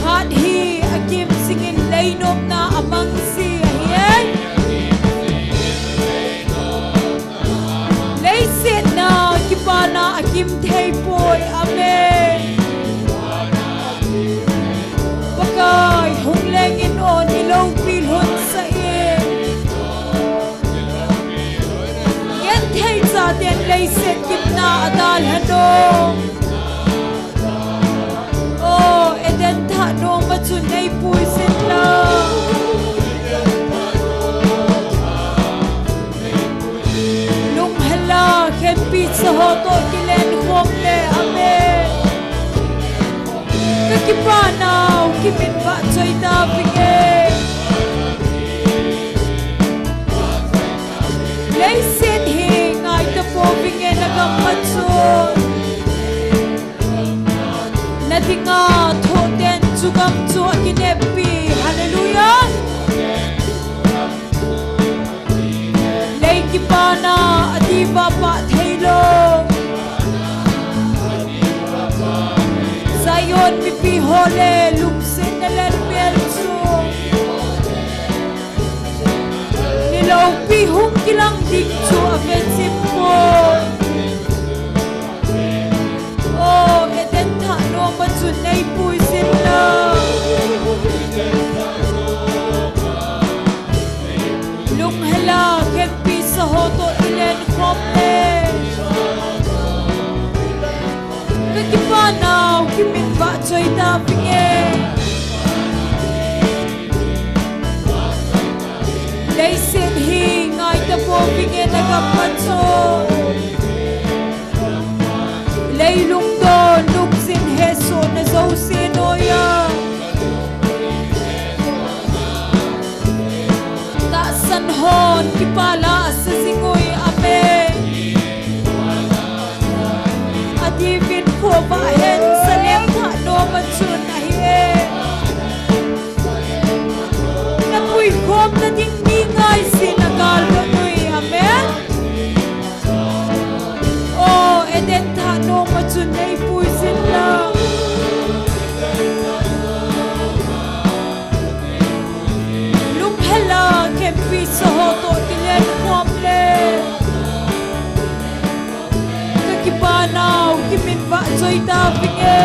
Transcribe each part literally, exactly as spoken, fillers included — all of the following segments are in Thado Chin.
Phat hi akim jingin leinopna amang ji ahi e. Leiset na kipana akim thei poi. Amen. Pakai hung lengin o, nei loupi lhon sah in. Genthei chaten leiset gimna adalhan o. O, Eden thah noma chun nei puijin lang. Lunghel a khenpi sa ho toh kilen khom le. Amen. Ka kipanau kimin vahchoi ta vinge. Leiset hi ngai ta pouvinge na gam a chun. Na dinga thoh ten chu gam chu akineppi. Hallelujah. Lei kipana adiuva pah theilou. Zion mipi ho le lungsetna lelmial chu. Nei loupi hung kilang ding chu avechim poi. O, Eden thah noma chun nei puijin lang. Lunghel a khenpi sa ho toh kilen khom le. Ka kipanau kimin vahchoi ta vinge. Leiset hi ngai ta pouvinge na gam a chun. Lei lungdon lungset hesohna jouse noiya. Tahsan hon kipa la asa jing ui. Amen. Adiuvin khovah hen Salem thah noma chun ahi e. Na puikhomna ding mi ngai jin agal doh ui. Amen. O, Eden thah noma chun nei puijin lang. Lunghel a khenpi sa ho toh kilen khom le. Ka kipanau kimin vahchoi ta vinge.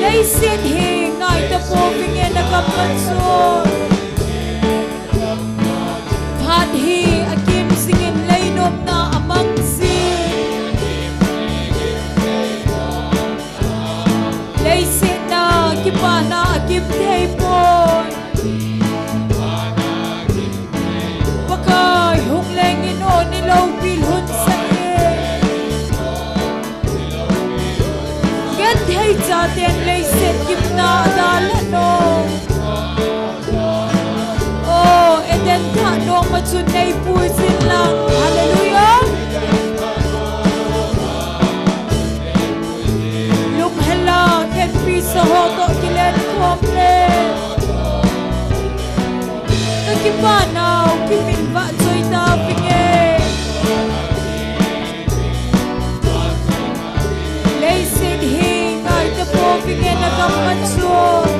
Leiset hi ngai ta pouvinge na gam a chun. Phat hi akim jingin leinopna amang ji. Leiset na kipana akim thei poi. Pakai hung lengin o, nei loupi lhon sah in. Genthei chaten leiset gimna adalhan o. O, Eden thah noma chun nei puijin lang. Hallelujah. Lunghel a khenpi sa ho toh kilen khom le. Ka kipanau kimin vahchoi ta vinge. Leiset hi ngai ta pouvinge na gam a chun.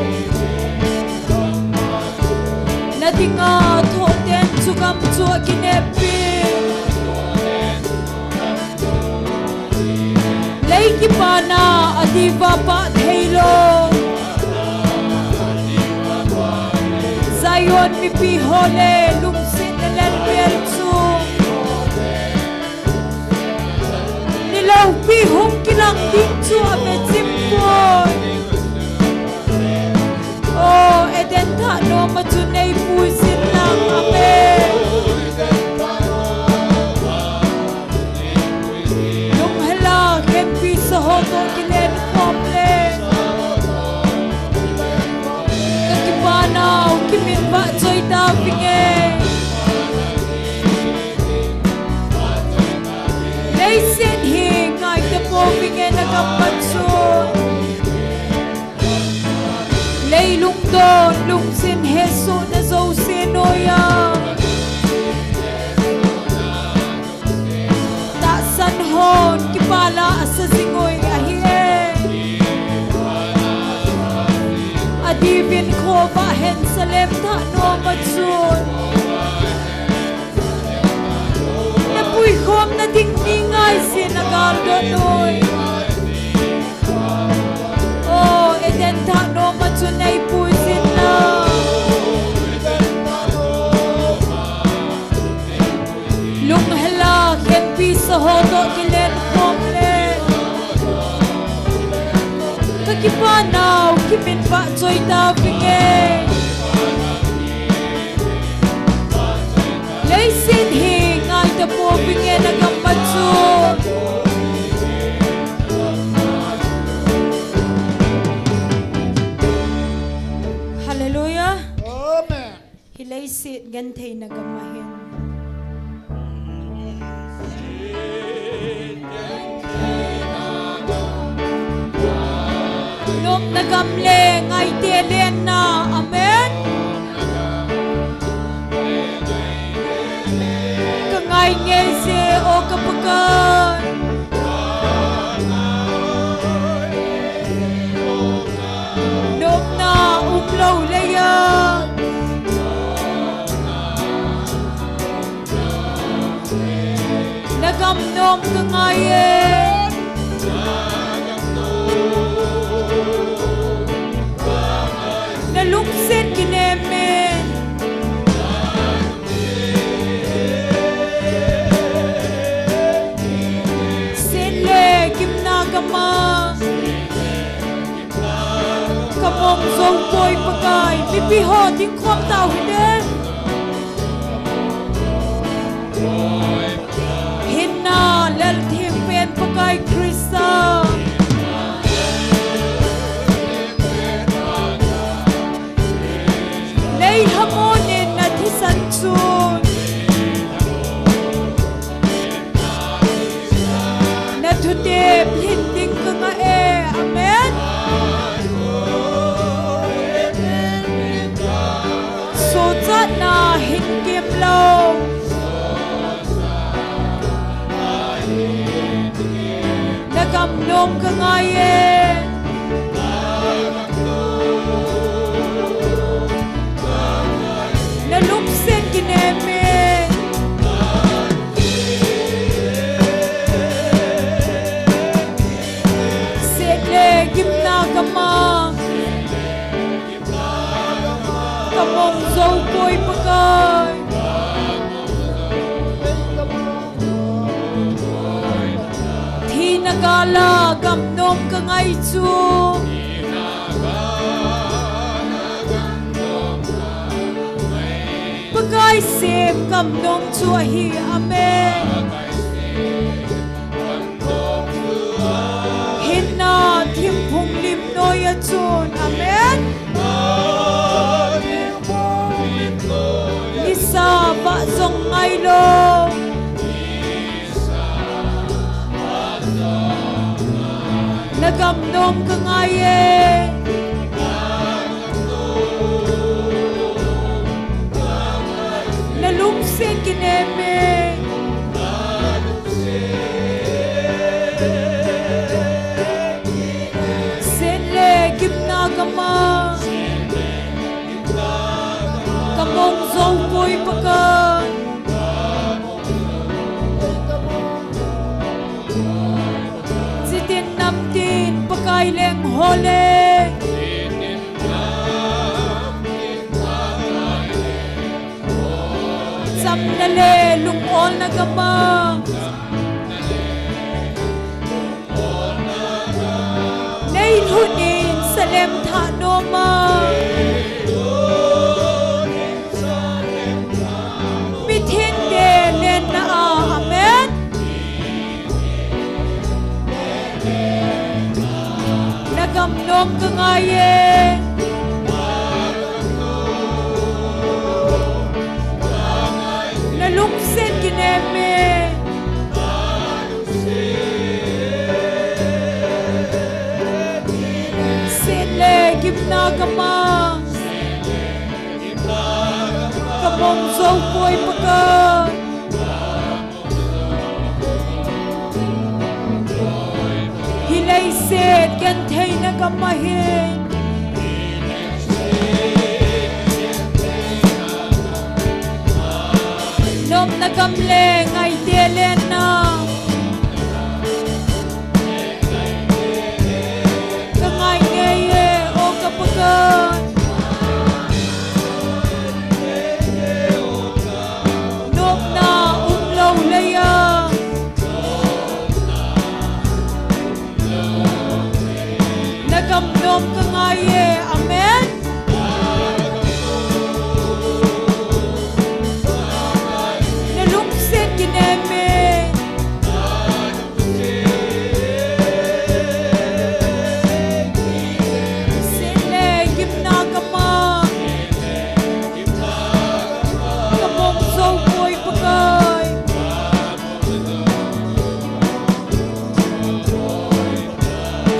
Na dinga thoh ten chu gam chu akineppi. Lei kipana adiuva pah theilou. Zion mipi ho le lungsetna lelmial chu. Nei loupi hung kilang ding chu avechim poi. O, Eden thah noma chun nei puijin lang. Amen. Lunghel a khenpi sa ho toh kilen khom le. Ka kipanau kimin vahchoi ta vinge. Leiset hi ngai ta pouvinge na gam a chun. Kivin khovah hen Salem thah nom a chun. Na puikhomna ding ni ngai sin a galdot noi. O, Eden thah nom a chun ei puisin na. Lunghel a khenpi sa ho toh kilen khom le. Ka kipa nau kimin vahchoi ta vinge. Leiset hi ngai ta pouvinge na gam a chun. Hallelujah. Amen. Hi leiset genthei na gam a hin. Nopna gam le ngaite lenna. Amen. Ka ngai ngei je o ka Pakai. Nopna umlou leiya. Na gam nom ka ngai e. Na lungset kinem e. Set le gimna gam a. Ka mong jou poi Pakai, mipi ho ding khom tau hite. Hinna lel thim pen Pakai Krista. Lei hamon in na thisan chun. Na thutep hin ding ka ngah e. Amen. Sochatna hin kimlou. Na gam nom ka ngai e. Na lungset kinem e. Set le gimna gam a. Ka mong jou poi Pakai. Thina gal a gam nom ka ngai chu. Pakai sem gam nom chu ahi. Amen. Hinna thimphung lim noi a chun. Amen. Nisa vah jong ngailou. Na gam nom ka ngai e. Na lungset kinem e. Set le gimna gam a. Ka mong jou poi Pakai. Chitin namtin Pakai leng hole. Chamna le lungolna gam a. Nei lhun in Salem thah nom a. Mithengte lenna a. Amen. Na gam nom ka ngai e. Na lungset kinem e. Set le gimna gam a. Ka mong jou poi Pakai. Hi leiset gentheina gam a hin. Kam le ngaite lenna. Ka ngai ngei e, o ka Pakai. Nopna um lou lei a. Na gam nom ka ngai e. Amen. Na lungset kinem e. Seh le gimna ka mang. Ka mong jou poi Pakai.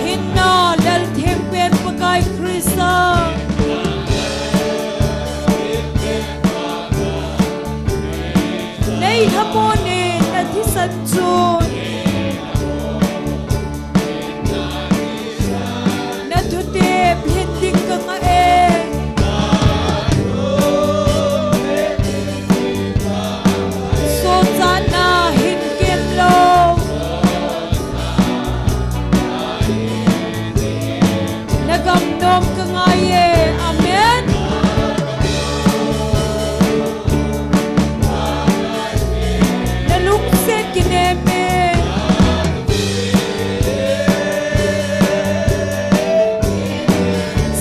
Hinna lel theng pen Pakai Christa. Nei lhamon in na thisan chun. Na thutep hin ding ka ngah e. Sochatna hin kem lou. Na gam nom ka ngai e. Amen. Na lungset kinem e.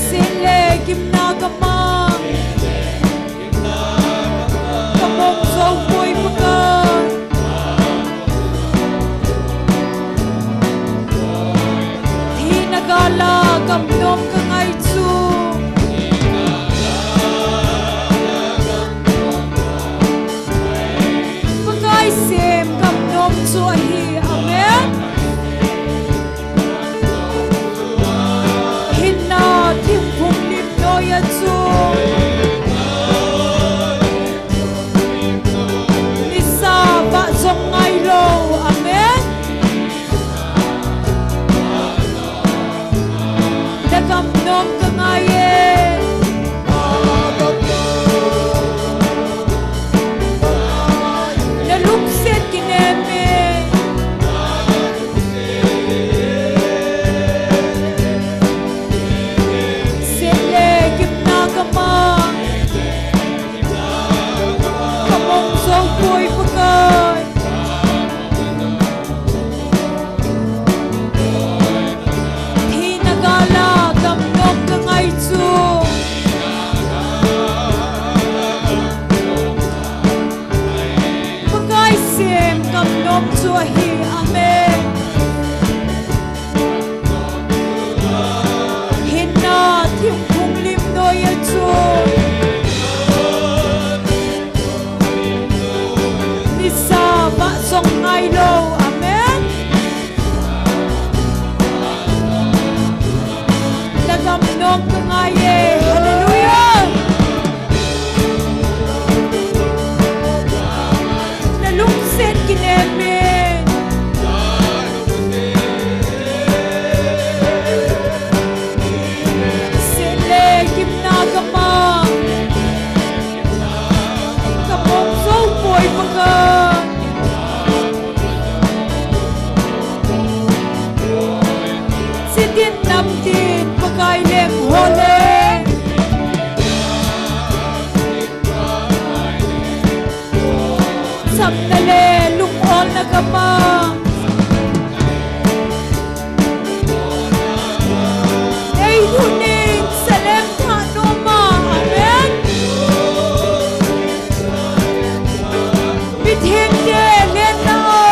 Seh le gimna ka mang. Ka mong jou poi Pakai. Thina gal a gam nom ka ngai chu. Pakai sem gam nom chu ahi. Amen. Hinna thingphung lim noi a chu. Nisa vah jong ngai lou. Amen. Na gam nom ka ngai e. Na lungset kinem e. Seh le gimna ka mang. Ka mong jou poi Pakai. Thina gal a gam nom ka ngai chu. Pakai sem gam nom chu ahi. Amen. Hinna thingphung lim noi a chu. Nisa vah jong ngai lou. Amen. Na gam nom ka ngai e. Hallelujah. Na lungset kinem e. Seh le gimna ka mang. Ka mong jou poi Pakai. Chitin namtin Pakai leng ho le. Chamna le lung-olna ka mang. Ei lhunin salem thah nom a. Amen. Mithengte lenna a.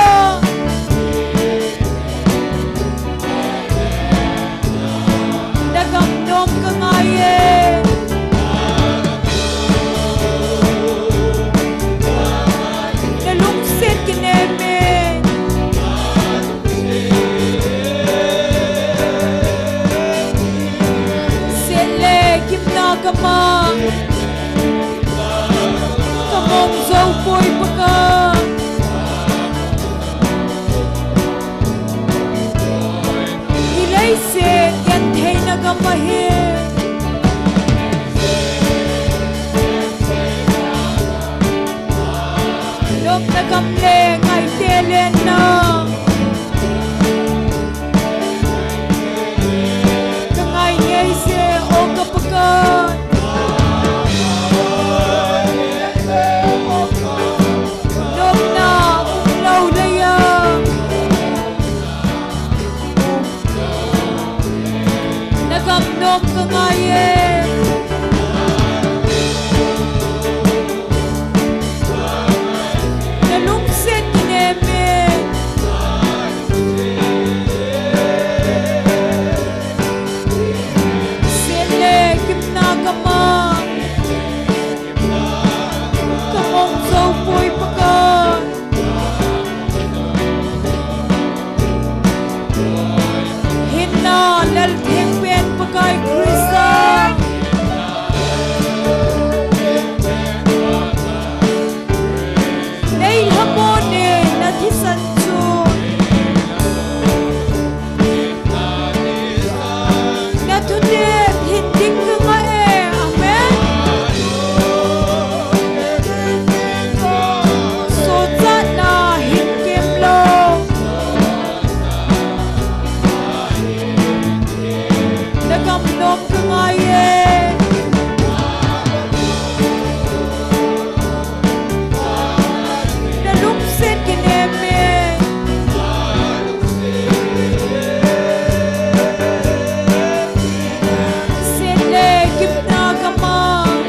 Na gam nom ka ngai e. Na lungset kinem e. Seh le gimna ka mang. Ka mong jou poi Pakai. Hi leiset gentheina gam ahi. Lom le ngaite lenna. Ka ngai ngei se o ka Pakai. Lomna umlou leiya. Na gam nom ka ngai e. Na lungset kinem e. Seh le gimna ka mang. Ka mong jou poi Pakai. Hinna Lal Thengpen Pakai Christa. Nei lhamon in na thisan chu. Na thutep hin ding ka ngai e. Amen. Sochatna hin kemlou. Na gam nom ka ngai e. Na lungset kinem e. Seh le gimna ka mang.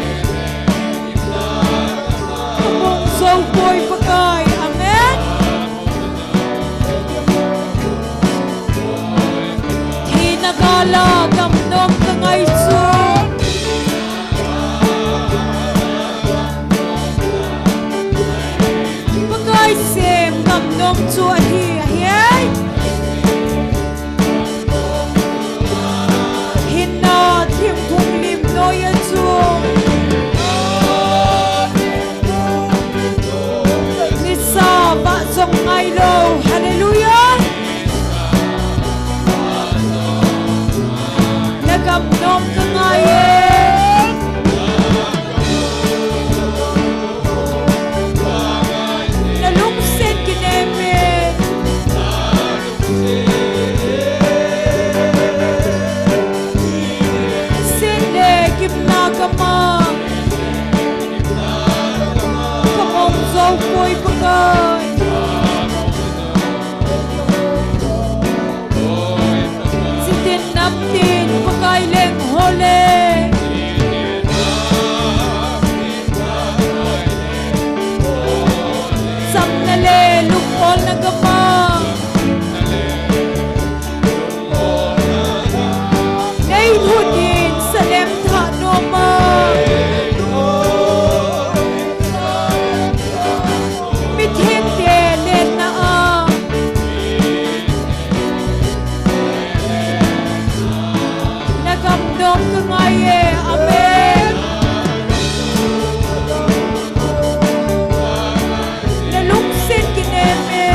Ka mong jou poi Pakai. Amen. Thina gal a gam nom ka ngai chu. Pakai sem gam nom chu ahi, ahi e. Hinna thingphung lim noiya chu. Nisa vah jong ngailou. Hallelujah. Na gam nom ka ngai e. Na lungset kinem e. Seh le gimna ka mang. Ka mong jou poi Pakai. Sitin namtin Pakai leng ho le. Chamna le lungolna ka mang. Nei lhut in salem thah nom a. Mithengte lenna a. Na gam nom ka ngai e. Amen. Na lungset kinem e.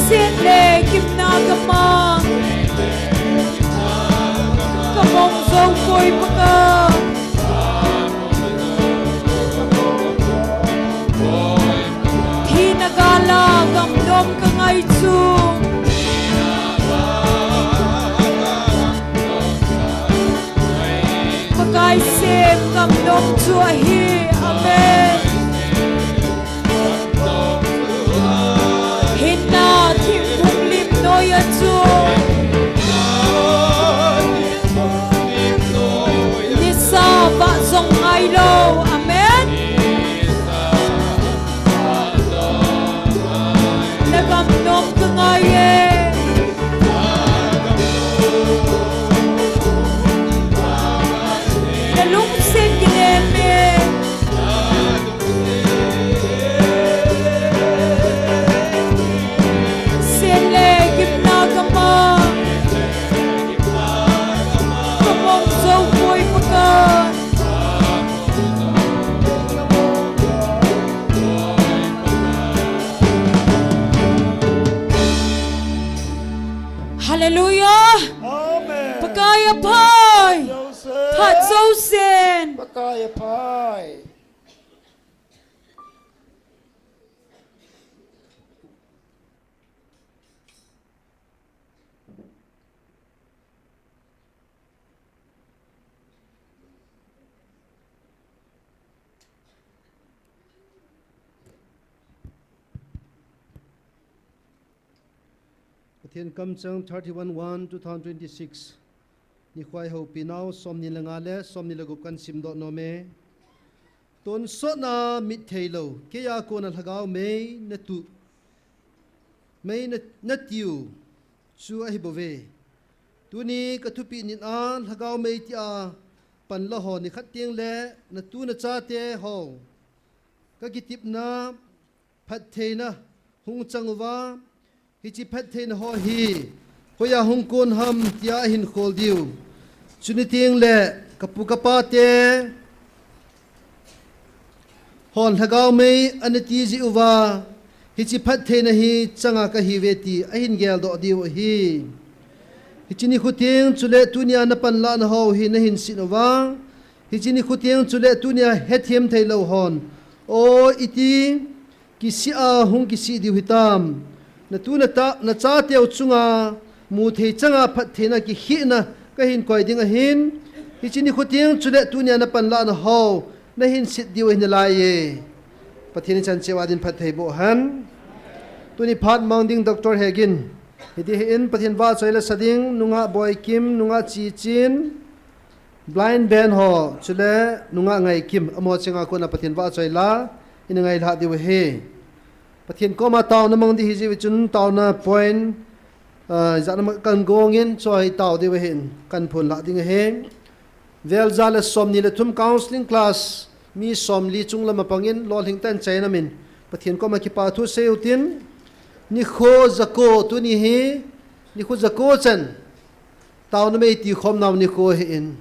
Seh le gimna ka mang. Ka mong jou poi Pakai. Thina gal a gam nom ka ngai chu. Pakai sem gam nom chu ahi. Amen. Hinna thingphung lim noiya chu. Nisa vah jong ngailou. Amen. Na gam nom ka ngai e. Na lungset kinem e. Seh le gimna ka mang. Ka mong jou poi Pakai. Hallelujah. Amen. Pakai aphai. Phat jousen. Pakai aphai. Pathen kamchang thirty-one one two thousand twenty-six. Nikho a ihoupinau somni le nga le somni le gup kahin simdoh nom e. Tonsotna mit theilou, keiya kona lhagao mei natu, mei na, natiu chu ahibouve. Tuni kathupeh nina lhagao mei tia panla ho nikhat tengle natu nachate ho kakitepna phattheina hung chang uva, hiche phattheina ho hi hoiya hung kon ham tia ahin khol diu. Chuni tengle kapu kapate hon lhagao mei anati jeh uva, hiche phattheina hi changa kahiuve ti ahin geldoh diu ahi. Hiche nikho teng chule tunia napanlahna ho hi nahin set uva, hiche nikho teng chule tunia hethem theilou hon, o iti kisih a hung kisih diu hitam. Natu nata, nachateu chunga muthei changa phattheina kikhehna kahin koi ding ahin, hiche nikho teng chule tunia napanlahna ho nahin set diu ahi nalai e. Pathen in chan cheh uva din phatthei boh hen. Tuni phat mang ding Doctor Hegin. Hiti hin Pathen vahchoi la sa ding, nungah Boikim, nungah Chichin, blind band ho, chule nungah Ngaikim, amaho chenga kona Pathen vahchoi la ina ngailhah diu ahi. Pathen koma taona mang ding hijeh chun taona point, ah, ijat ham kahin gongin, chua hi tao diu ahin, kahin phonlah ding ahi. Vel ja le somni le thum counseling class, mi somli chunglam a pangin, lolhing tah in chaina min, Pathen koma kipa thu seiyu tin, nikho jako tuni hi, nikho jako chan, taona mei tikhomnau nikho ahin,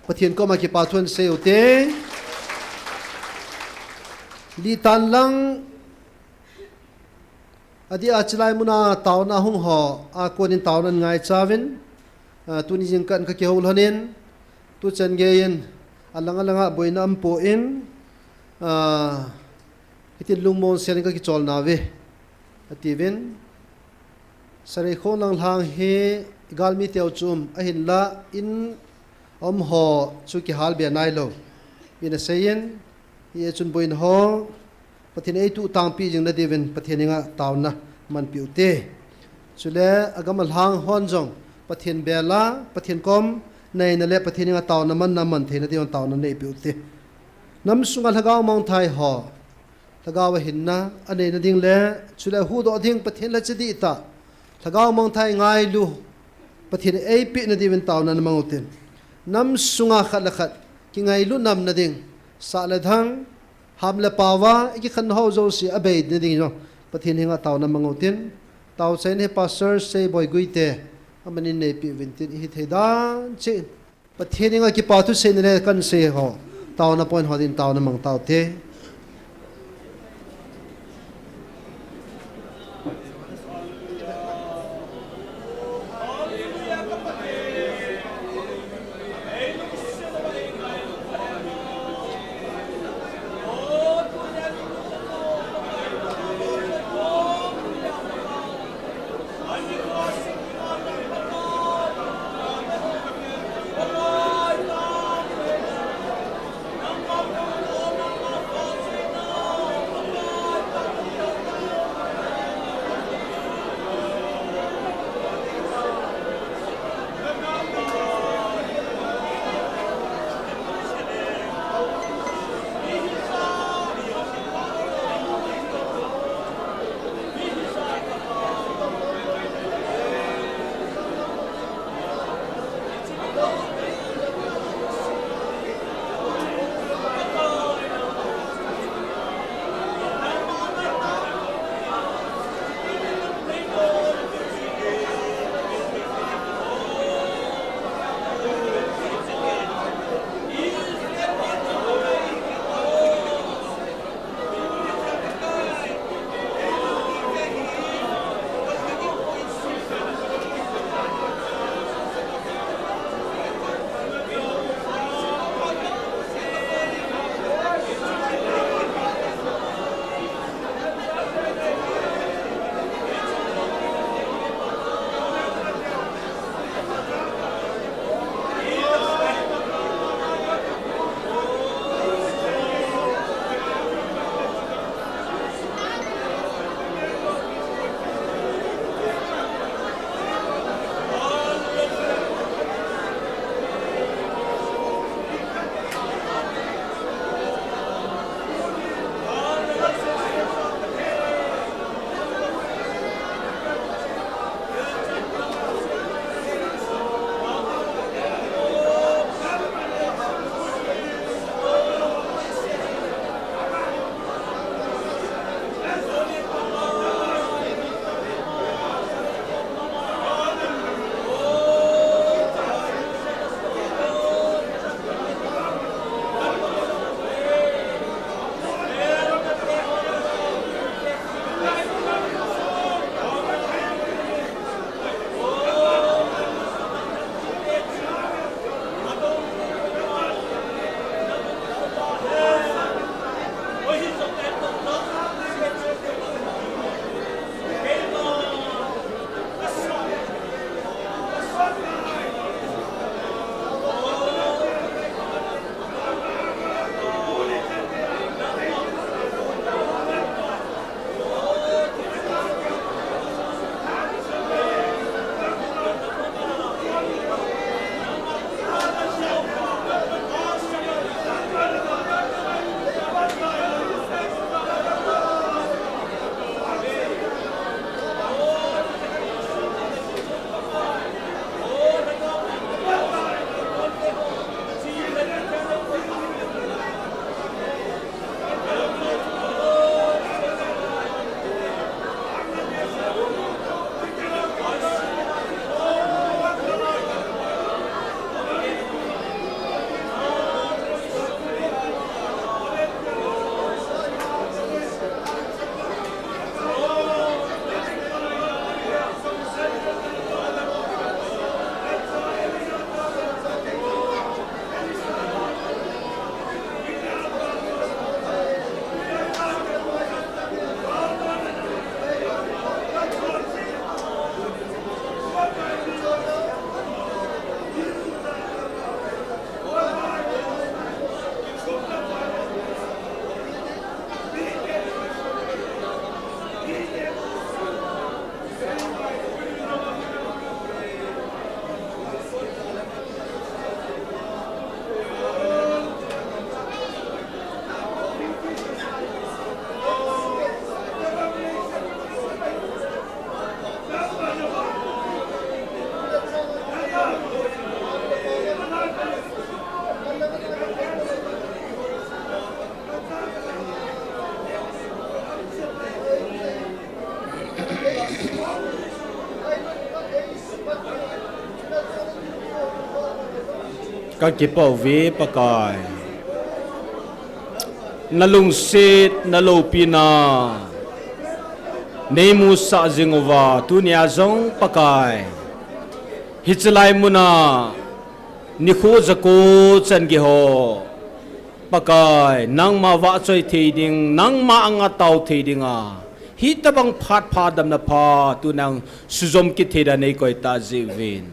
Pathen koma kipa thu seiyu te. Litan lang, adeh a chulai muna taona hung ho a konin taona ngaichauvin, ah, tuni jingkah in kakihou lhonin, tuchan geiyin alang alanga boina aumpoi, ah, hitin lungmong selin kakicholnauve, atiuvin. Sareikhong lang lhang hi galmi teu chu um ahinla in aum ho chu kihal be nailou in aseiyin, hichun boina ho, Pathen in eituh tangpeh jing nadiuvin Pathen henga taona manpeh u te. Chule agam alhang hon jong Pathen bela, Pathen kom neina le Pathen henga taona manna man theina diuvin taona neipeh u te. Nam sunga lhagao mangthai ho, lhagao a hinna anei nading le, chule huhdoh ding Pathen lhacha dihtah, lhagao mangthai ngailu Pathen in eipeh nadiuvin taona namang u tin. Nam sunga khat le khat kingailu nam nading, sah le dhang, ham le paova ikikhen ho jouse abei nading jong Pathen henga taona mang u tin. Tao chaina hi Pastor Seiboi Guite, amanin neipeh uvin tin, ihithei dan cheh in Pathen henga kipa thu seina le kahin sei ho, taona point ho din taona mang tau te. Ka kipah uve Pakai. Na lungset, na loupina. Nei musah jing uva, tunia jong Pakai. Hiche lai muna, nikho jako chan gei ho. Pakai, nangma vahchoi thei ding, nangma anga tao thei dinga. Hitobang phat pha damna pha, tu nang sujom kit thei dan nei koi tah jeh uvin.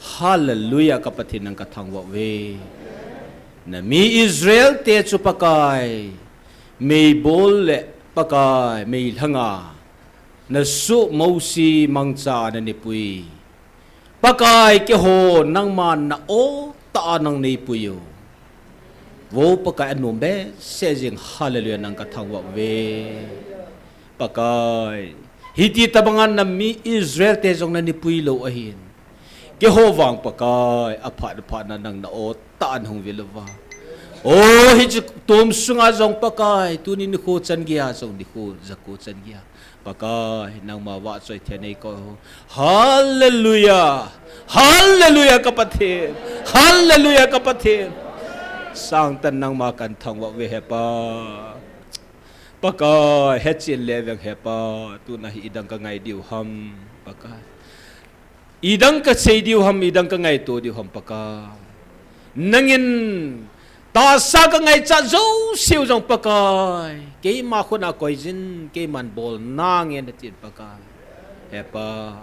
Hallelujah, ka Pathen nang ka thangvah uve. Na mi Israel te chu Pakai, meibol le Pakai, meilhanga. Na soh Mosi mangcha na neipui. Pakai keiho nangma na o tah a nang neipui u. Vo Pakai anom behseh jing, hallelujah, nang ka thangvah uve. Pakai, hiti tobanga na mi Israel te jong na neipui lou ahin. Keiho vang Pakai, aphat aphat na nang na o tah a na hung vil uva. O, hiche tom sunga jong Pakai, tuni nikho chan geiya jong nikho jako chan geiya. Pakai, nangma vahchoi thei nei koi. Hallelujah. Hallelujah ka Pathen. Hallelujah ka Pathen. Sangtah in nangma kan thangvah uve Hepa. Pakai, hetchen le veng Hepa, tuna hi idang ka ngai diu ham, Pakai. Idang ka sei diu ham, idang ka ngaito diu ham, Pakai. Nangin, tahsa ka ngaichat jouseu jong Pakai. Keima khut a koi jin, keiman bol nange natin Pakai. Hepa.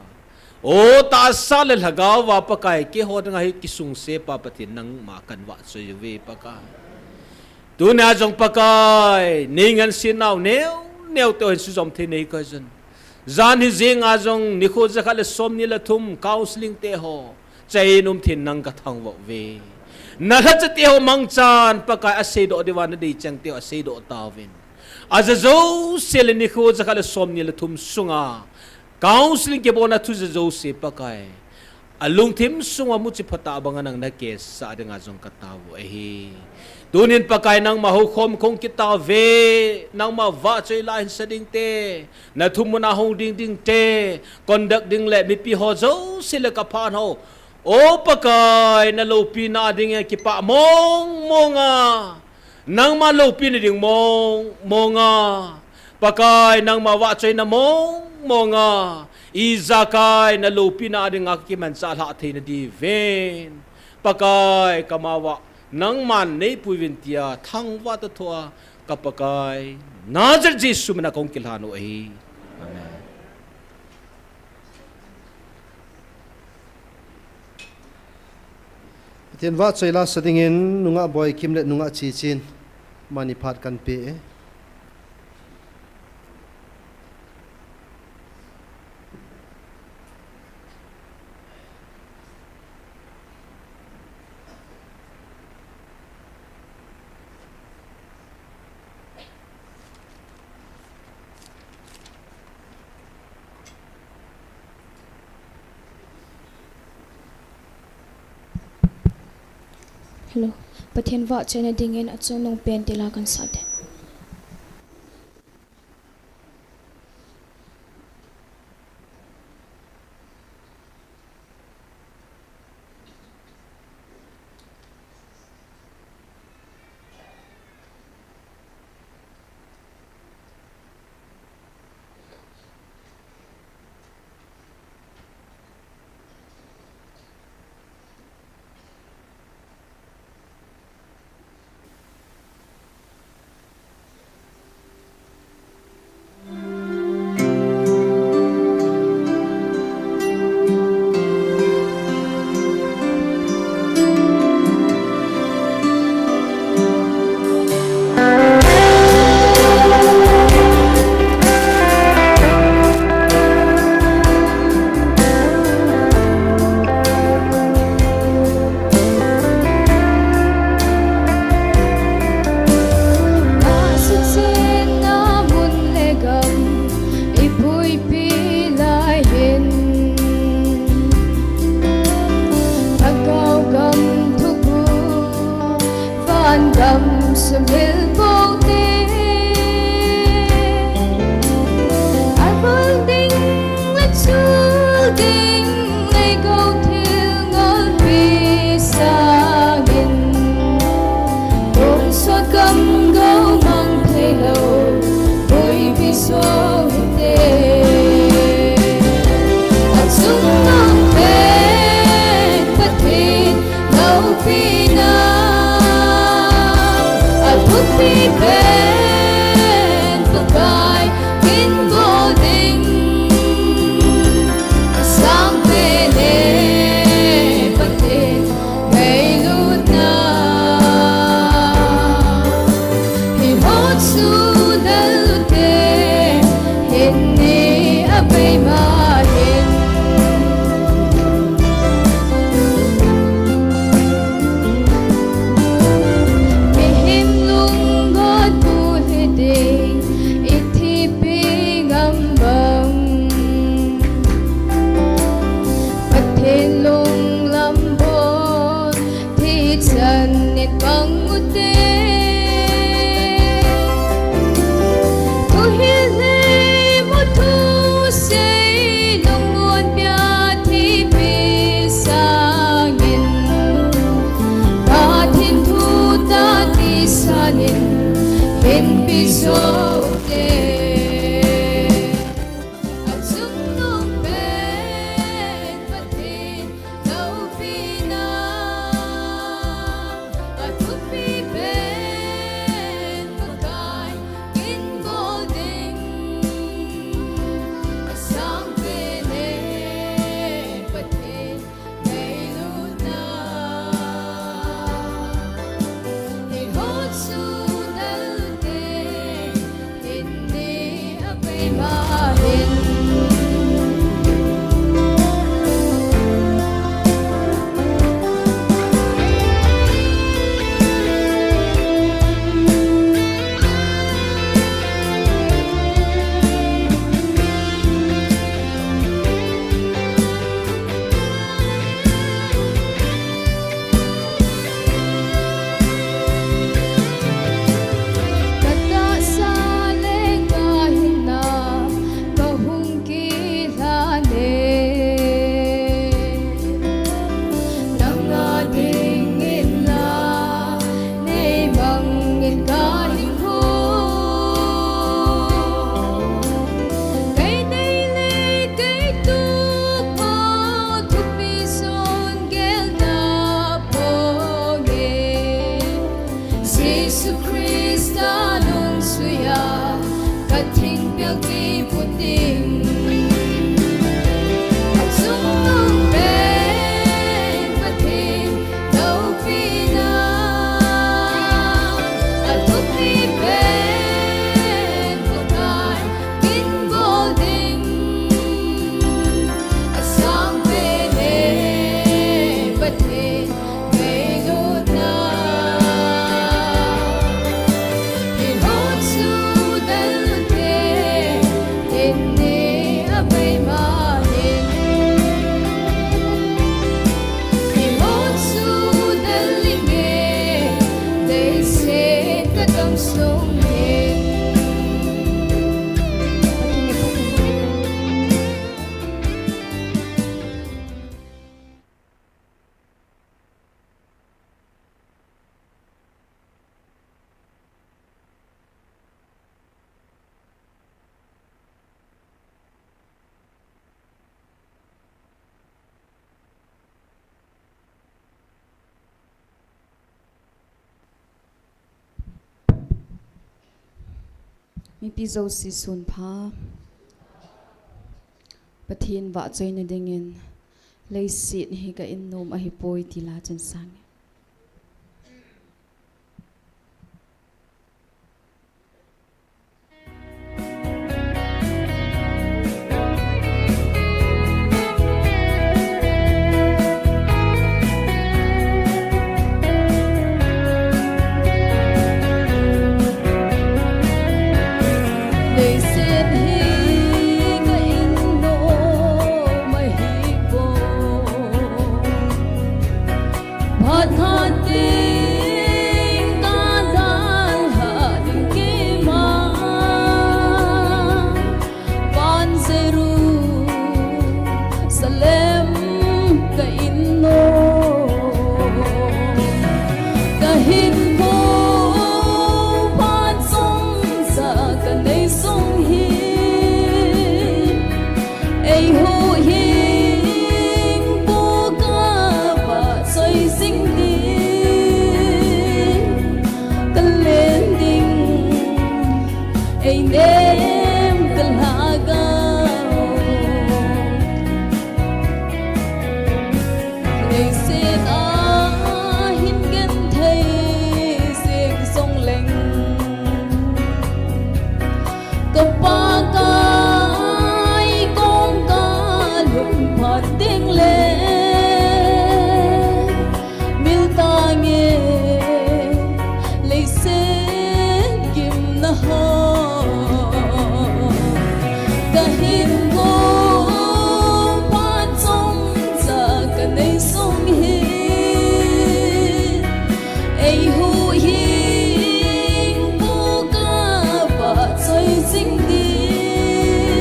O tahsa le lhagao va Pakai, keiho dinga hi kisungse pa Pathen nangma kan vahchoi uve Pakai. Tunia jong Pakai, nei ngansi nau neo neo te hin sujom thei nei koi jin. Jan hi jenga jong nikho jakhat le somni le thum counseling te ho. Chai nom thei nang ka thangvah uve. Na lhacha te ho mangchan Pakai aseidoh diuva na dei cheng te ho aseidoh tauvin. Aja jouse le nikho jakhat le somni le thum sunga. Counseling kibolna thu ja jouse Pakai. Alungthim sunga muchi phatah banga nang na kesah dinga jong ka tao u ahi. Tunin Pakai nangma houkhom kong kit tauve, nangma vahchoi la hin sa ding te, na thumun a hung ding ding te, conduct ding le mipi ho jouse le ka phan ho. O Pakai, na loupina ding e kipah mong monga. Nangma loupina ding mong monga. Pakai, nangma vahchoina mong monga. Ijakai na loupina dinga kimanchah lhah theina diuvin. Pakai, kama vah nangman neipui uvin tia thangvah tah thoa ka Pakai. Nazareth Jesu mina kong kilhan u ahi. Amen. Pathen vahchoi la sa dingin nungah Boikim le nungah Chichin. Mani phat kan pe e. Hello. Pathen vahchoina dingin achungnung pen tila kan sa te. Nasuhsetna mun le gam ipuipi lai hin, Lhagao gam thuguh vangam sumil pou te, avul ding le chul ding, Leigou thil ngolpi sangin Thupi pen Pakai, kin bol ding, asang pen e Pathen ngailutna. Hi hot su dal te, hin ni a bei ma hin. Mihem lunggot bu hi ding, i thipi ngam bang. Pathen lunglam bol, thi chan in pang u te. Thu hi lei mu thu sei, lungmon pia thipi sangin. Pathen thu ta ti sanin, hin pi so te. Achungnung pen Pathen loupina, athupi pen Pakai kin bol ding, asang pen e Pathen ngailutna. Hi hot su dal te, hin ni a bei ma hin. Ka tahsa le ka hinna ka hung kilhan e. Nanga dingin la nei bangin ka hinkho. Kei nei le kei tup a thupi son gel ta ponge. Jesu Christa lungsuia ka thingpel kiput ding. Achungnung pen Pathen loupina, athupi pen Pakai kin bol ding, asang pen e Pathen ngailutna. Hi hot su dal te, hin ni a bei ma hin. Hi hot su dal inge, leiset ka dam sung hin. Mipi jouse sun pha. Pathen vahchoina dingin, leiset hi ka in nom ahipoi ti la chun sang. Leiset hi ka in nom ahipoi. Phat khat ding ka dalha ding keima, van Jerusalem ka in nom. Ka hinkho phat chomcha ka nei sung hi, eiho hing pu ka vahchoi jing ding, ka len Pakai kong kalhun phat ding le, mil tange leiset gimna ho. Kahinkho phat chomcha kanei sung hi, eihuhhingpu kavahchoi jing ding,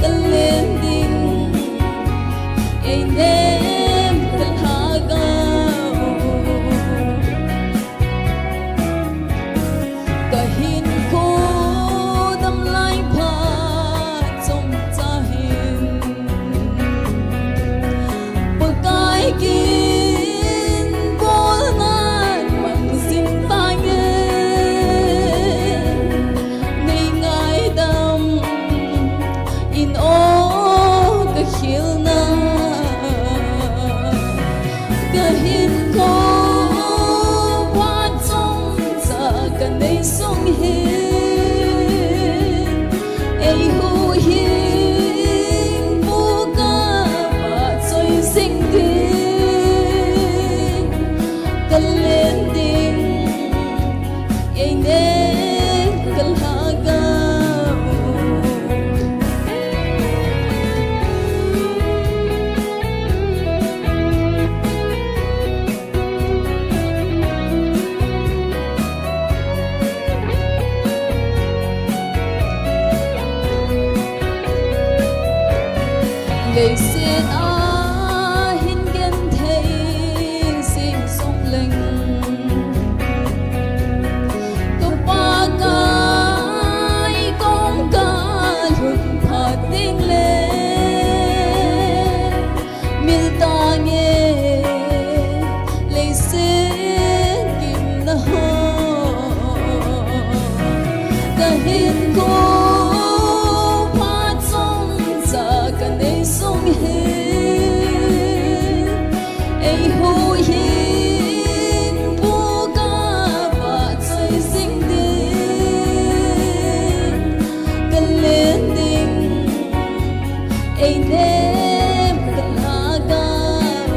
kalen ding, einem kalhagao. Kahinkho damlai phat chomcha hin, Pakai kin bol ngan mang jing tange, nei ngaidam in o kakhilna. Kahinkho phat chomcha kanei sung hi, eihuhhingpu kavahchoi jing ding, kalen ding, einem kalhagao. Leiset a hin genthei jing jongleng, ka Pakai kong kalhun phat ding le, mil tange leiset gimna ho. Kahinkho phat chomcha kanei sung hi, eihuhhingpu kavahchoi jing ding, kalen ding, einem kalhagao.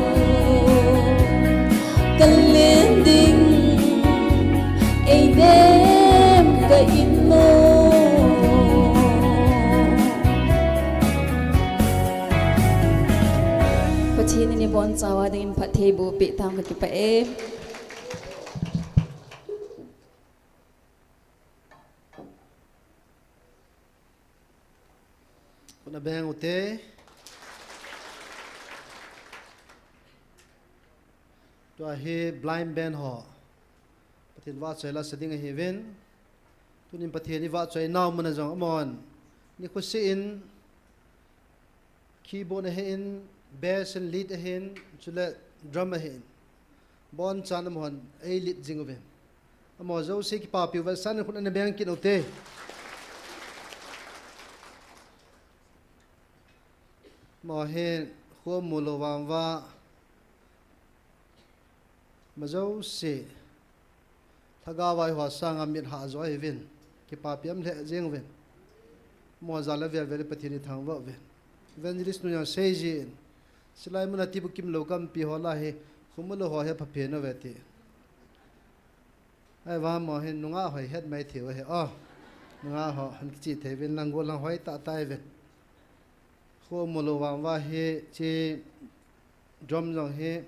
Kalen ding, einem ka-in o. Pathen in ibonchauva dingin phattheiboh peh tauhen, kakipah e. Khut abeng ute. Tua hi blind band ho Pathen vahchoi la sa ding ahiuvin. Tunin Pathen ivahchoi nau mun a jong amahon nikho seh in keyboard ahin, bass and lead ahin, chule drum ahin, abonchan amahon ei lead jing uvin. Amaho jouse kipapi uve, san in khut ana beng kit ute. Amaho hin kho amu lou vang uva, ama jouse lhagao a eiho sanga mit hah jo ahiuvin, kipapi um lheh jeng uvin. Amaho jal a vel vel in Pathen ithangvah uvin. Evangelist nu jong seijin, chulai mun a tibukim lou kampi ho lah a hi, kho amu lou ho hi apha pen uve ti. Ahivang amaho hin nungah ho hi het maithei u ahi o. Nungah ho ahin kichih thei uvin lang, gollhang hoi tah tah uvin. Kho amu lou vang uva hiche drum jong hi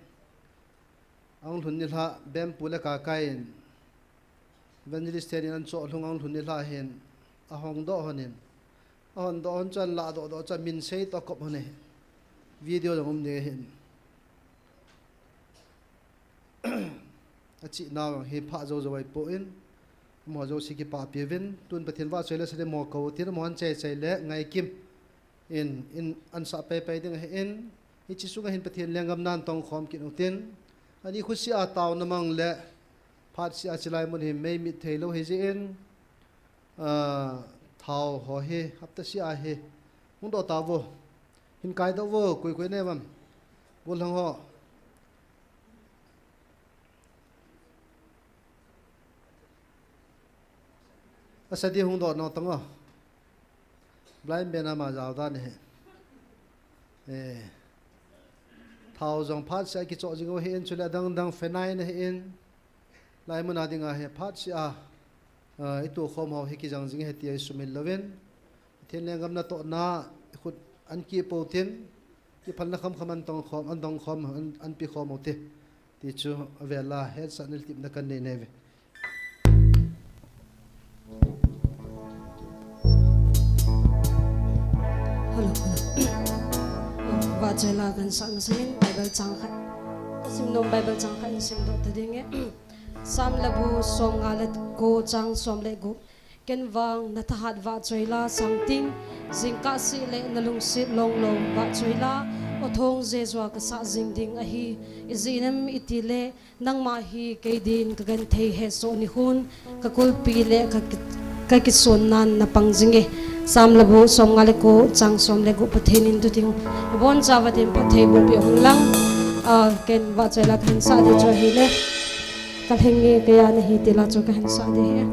ahung lhun nilhah, band pu le kakai in, evangelist ten in ahin choh lhung, ahung lhun nilhah hin ahong doh lhon in, ahon doh lhon chu ahin lahdoh doh chu amin sei toh akop lhon ahi. Video jong um ding ahin. Achih nau jong hi phah jou jou ahipoi, amaho jouse kipapi uvin, tun Pathen vahchoi la sa ding amaho kou utin, amaho ahin chai chai le ngaikim in, in ansah pai pai ding ahin, hiche sunga hin Pathen lenggam nan tong khom kit utin, ani kho seh a taona mang le phat seh a chulai mun hi meimit thei lou hijeh in, ah, thao ho hi hapta seh a hi hung doh tauvo, hin kai doh uvo, koi koi nei uvam, gollhang ho. Sadi hung dot nau tang o. Blind ben ama jao dan hi. Eh. Thao jong phat sia kichoh jing u hi in, chule adang dang fenai na hi in. Lai mun a ding a hi phat sia, ah, i tu khom ho hi kijang jing hi ti a i sumil louvin. Pathen lenggam natohna i khut an kipo tin, kiphalna khamkham an tong khom, an dong khom, an, an pi khom u te. Ti chu avel a hetsahna le tepna kan nei nei ve. Hello, hello. Vahchoi la kan sah masangin Bible chang khat. Sim nom Bible chang khat in sim doh ta ding e. Psalm labu som nga le ko chang som le gup. Ken vang na thahat vahchoi la sang ting, jingkah seh le na lungset long lo vahchoi la, aw thong Jesu a ka sah jing ding ahi. Ijeh inem itile, nangma hi kei din ka genthei hesoh ni hun, ka kulpi le ka ki-, ka kisun nan na pang jing e. Psalm labu som nga le ko chang som le gup, Pathen in tu ting. Abon chauva din phatthei boh peh un lang. Ah, ken vahchoi la ka hin sah ding chu ahile. Ka lhing nge kei a na hi ti la chu ka hin sah ding ahi.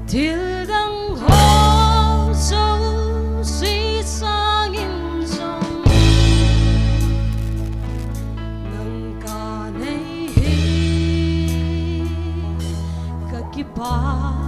Thil dang ho jouse sangin jong nang ka nei hi ka kipah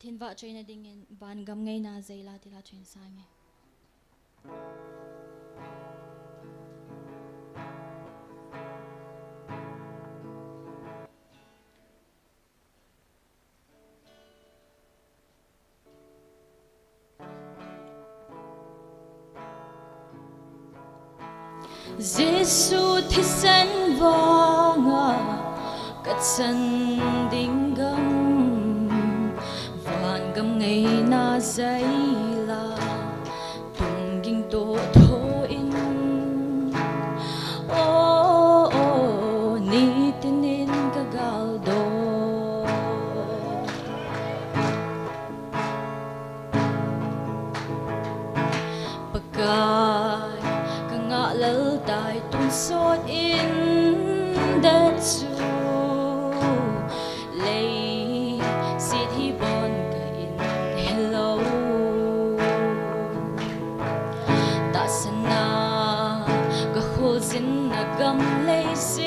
Hin vahchoina dingin Van Gam Ngeina Zeila tila choisang e. Jesu thisen vanga kachan ding gam, Van Gam Ngeina Zeila, tung ging to tho in, o, o, nitinin ka gal do. Pakai, ka ngah lal tai tun sot in det chu, leiset hi bon ka in hello. Tahsan a ka khol zin na gam leiset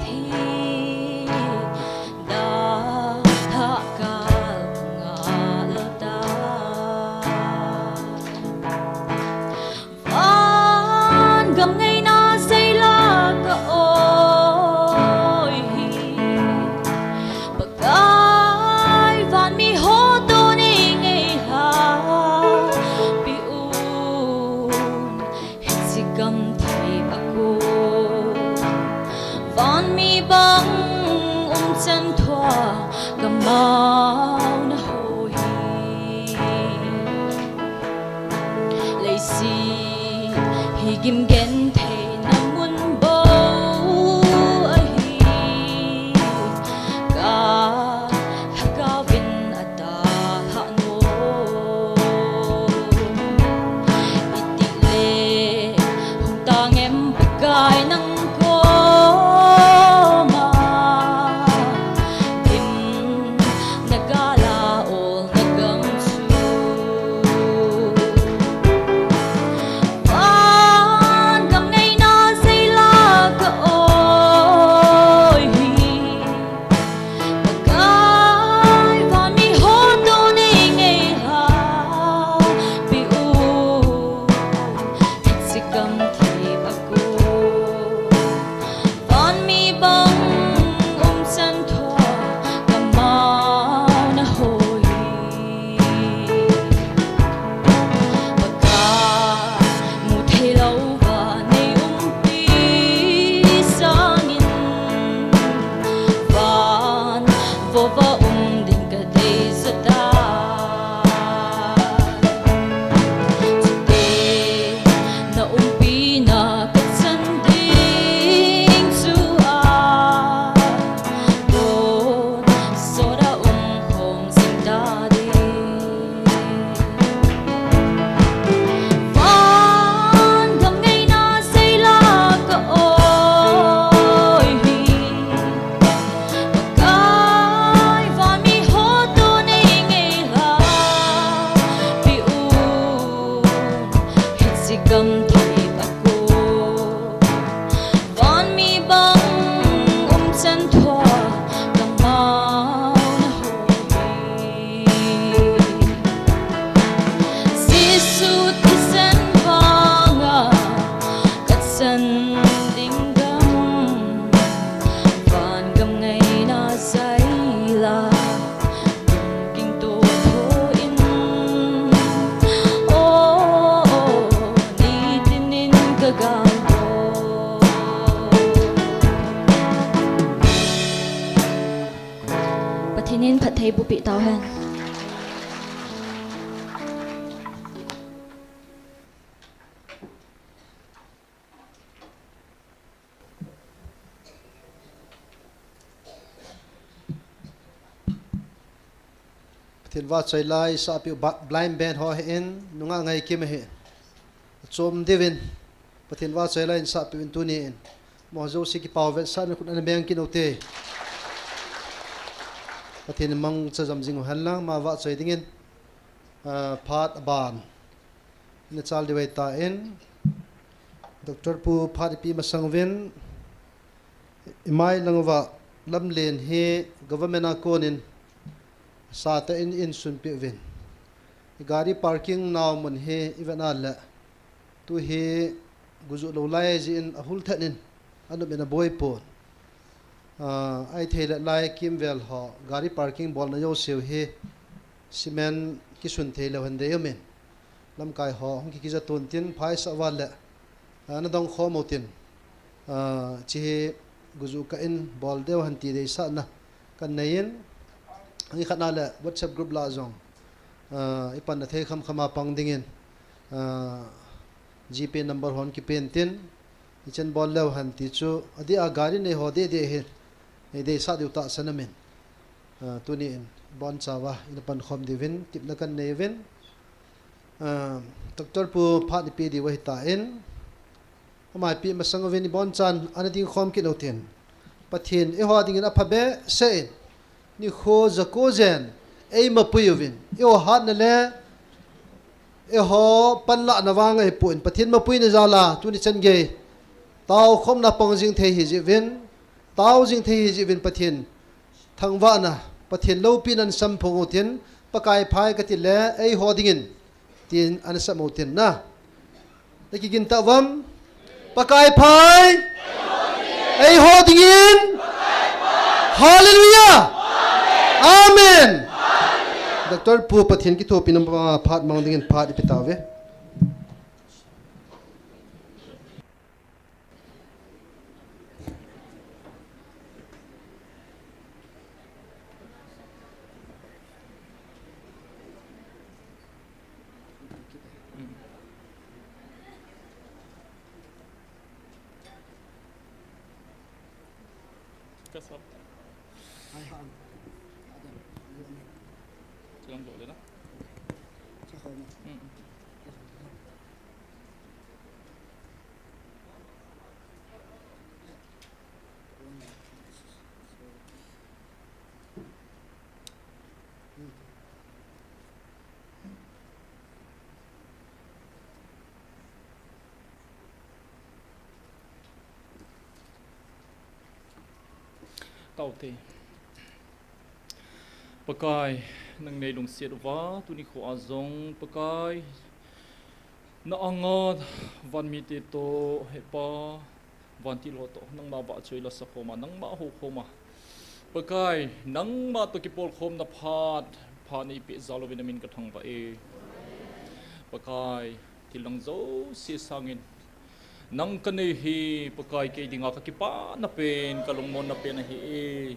hi, da tha kal ngah lal tai. Van Gam Ngeina Zeila ka oi hi, Pakai, van mi ho to ni ngei ha, pi un, hichi gam thei a ko. Van mi bang um chan thua, ka mauna ho hi. Leiset hi gim gen theina mun bou ahi, ka lhagao vin a dalhah nom. Itih le hung tang em Pakai nang koma, dim na gala ol na gam chu. Van Gam Ngeina Zeila ka oi hi, Pakai, van mi ho to ni ngei ha, pi u, hichi gam thei a ko. Van mi bang um chan thua, ka mauna ho hi. Pakai, mu thei lou va nei umpi sangin, van vova um ding ka dei zatai. Chuteng na umpina ka chan ding chu a, bon sot a um khom jing ta ding. Van Gam Ngeina Zeila ka oi hi, Pakai, van mi ho to ni ngei ha, pi u, hichi gam thei a ko. Van mi bang um chan thua, ka mauna ho hi. Jesu thisen vanga kachan ding gam, Van Gam Ngeina Zeila, tung ging to tho in, o, o, nitinin ka gal do. Pathen in phattheiboh peh tauhen. Pathen vahchoi la isahpeh u ba-, blind band ho hi in, nungah Ngaikim ahi. Achom diuvin, Pathen vahchoi la isahpeh uvin tuni in. Amaho jouse kipa uvin, sahna khut ana beng kit ute. Pathen in mangcha jam jing u hen lang, ama vahchoi dingin, ah, phat aban ina chal diu ahitan, Doctor Pu phat ipi masang uvin, imai lang uva lamlen hi government a konin Sate in insunpi uvin. Gari parking nau mun hi ivet a le. Tu hi guju lou lai jeh in ahul thet in. Anum in aboi pon. Ah, ahithei le lai kimvel ho. Gari parking bolna jouseu hi. Cement kisun thei lou hen dei umin. Lamkai ho hung kikija tun tin phai sa val le. Ah, na dong khom u tin. Ah, chi hi guju ka in bol deu hen ti deisahna. Kan nei in. Hung khat na le WhatsApp group la jong. Ah, ipan na thei kham kham a pang ding in. Ah, G P number hon kipen tin. Ichan bol leu hen ti chu. Adeh a gari nei ho deh deh hi. Nei deisah diu tahsan amin. Ah, tuni in. Bon chauva. Ina pan khom diuvin. Tipna kan nei uvin. Ah, Doctor Pu Phat ipi diu ahi tan. Ama ipi masang uvin ibon chan ana ding khom kit u tin. Pathen eiho dingin apha behseh in. Nikho jako jen. Eima pui uvin. Eiho hatna le. Eiho panlahna vang ahipon. Pathen mapuina jal a. Tuni chan gei. Tao khomna pang jing thei hi jeh uvin. Tao jing thei hi jeh uvin Pathen. Thangvahna, Pathen loupina in samphong u tin, Pakai phai kati le, eiho dingin, tin ana sam u tin na. Na kigin tauvam, Pakai phai, eiho dingin, Hallelujah, Amen. Doctor Pu Pathen kithopi na phat mang dingin phat ipi tauve. Taute. Pakai, nang nei lungset uva, tuni kho a jong, Pakai, na anga van mite toh, Hepa, vantil ho toh, nangma vahchoi la sa khom a, nangma hou khom a. Pakai, nangma toh kipolkhomna phat, phat nei peh jal uvin na min ka thangvah e. Pakai, thil dang jouse sangin, nang ka nei hi, Pakai kei dinga ka kipana pen, ka lungmonna pen ahi e.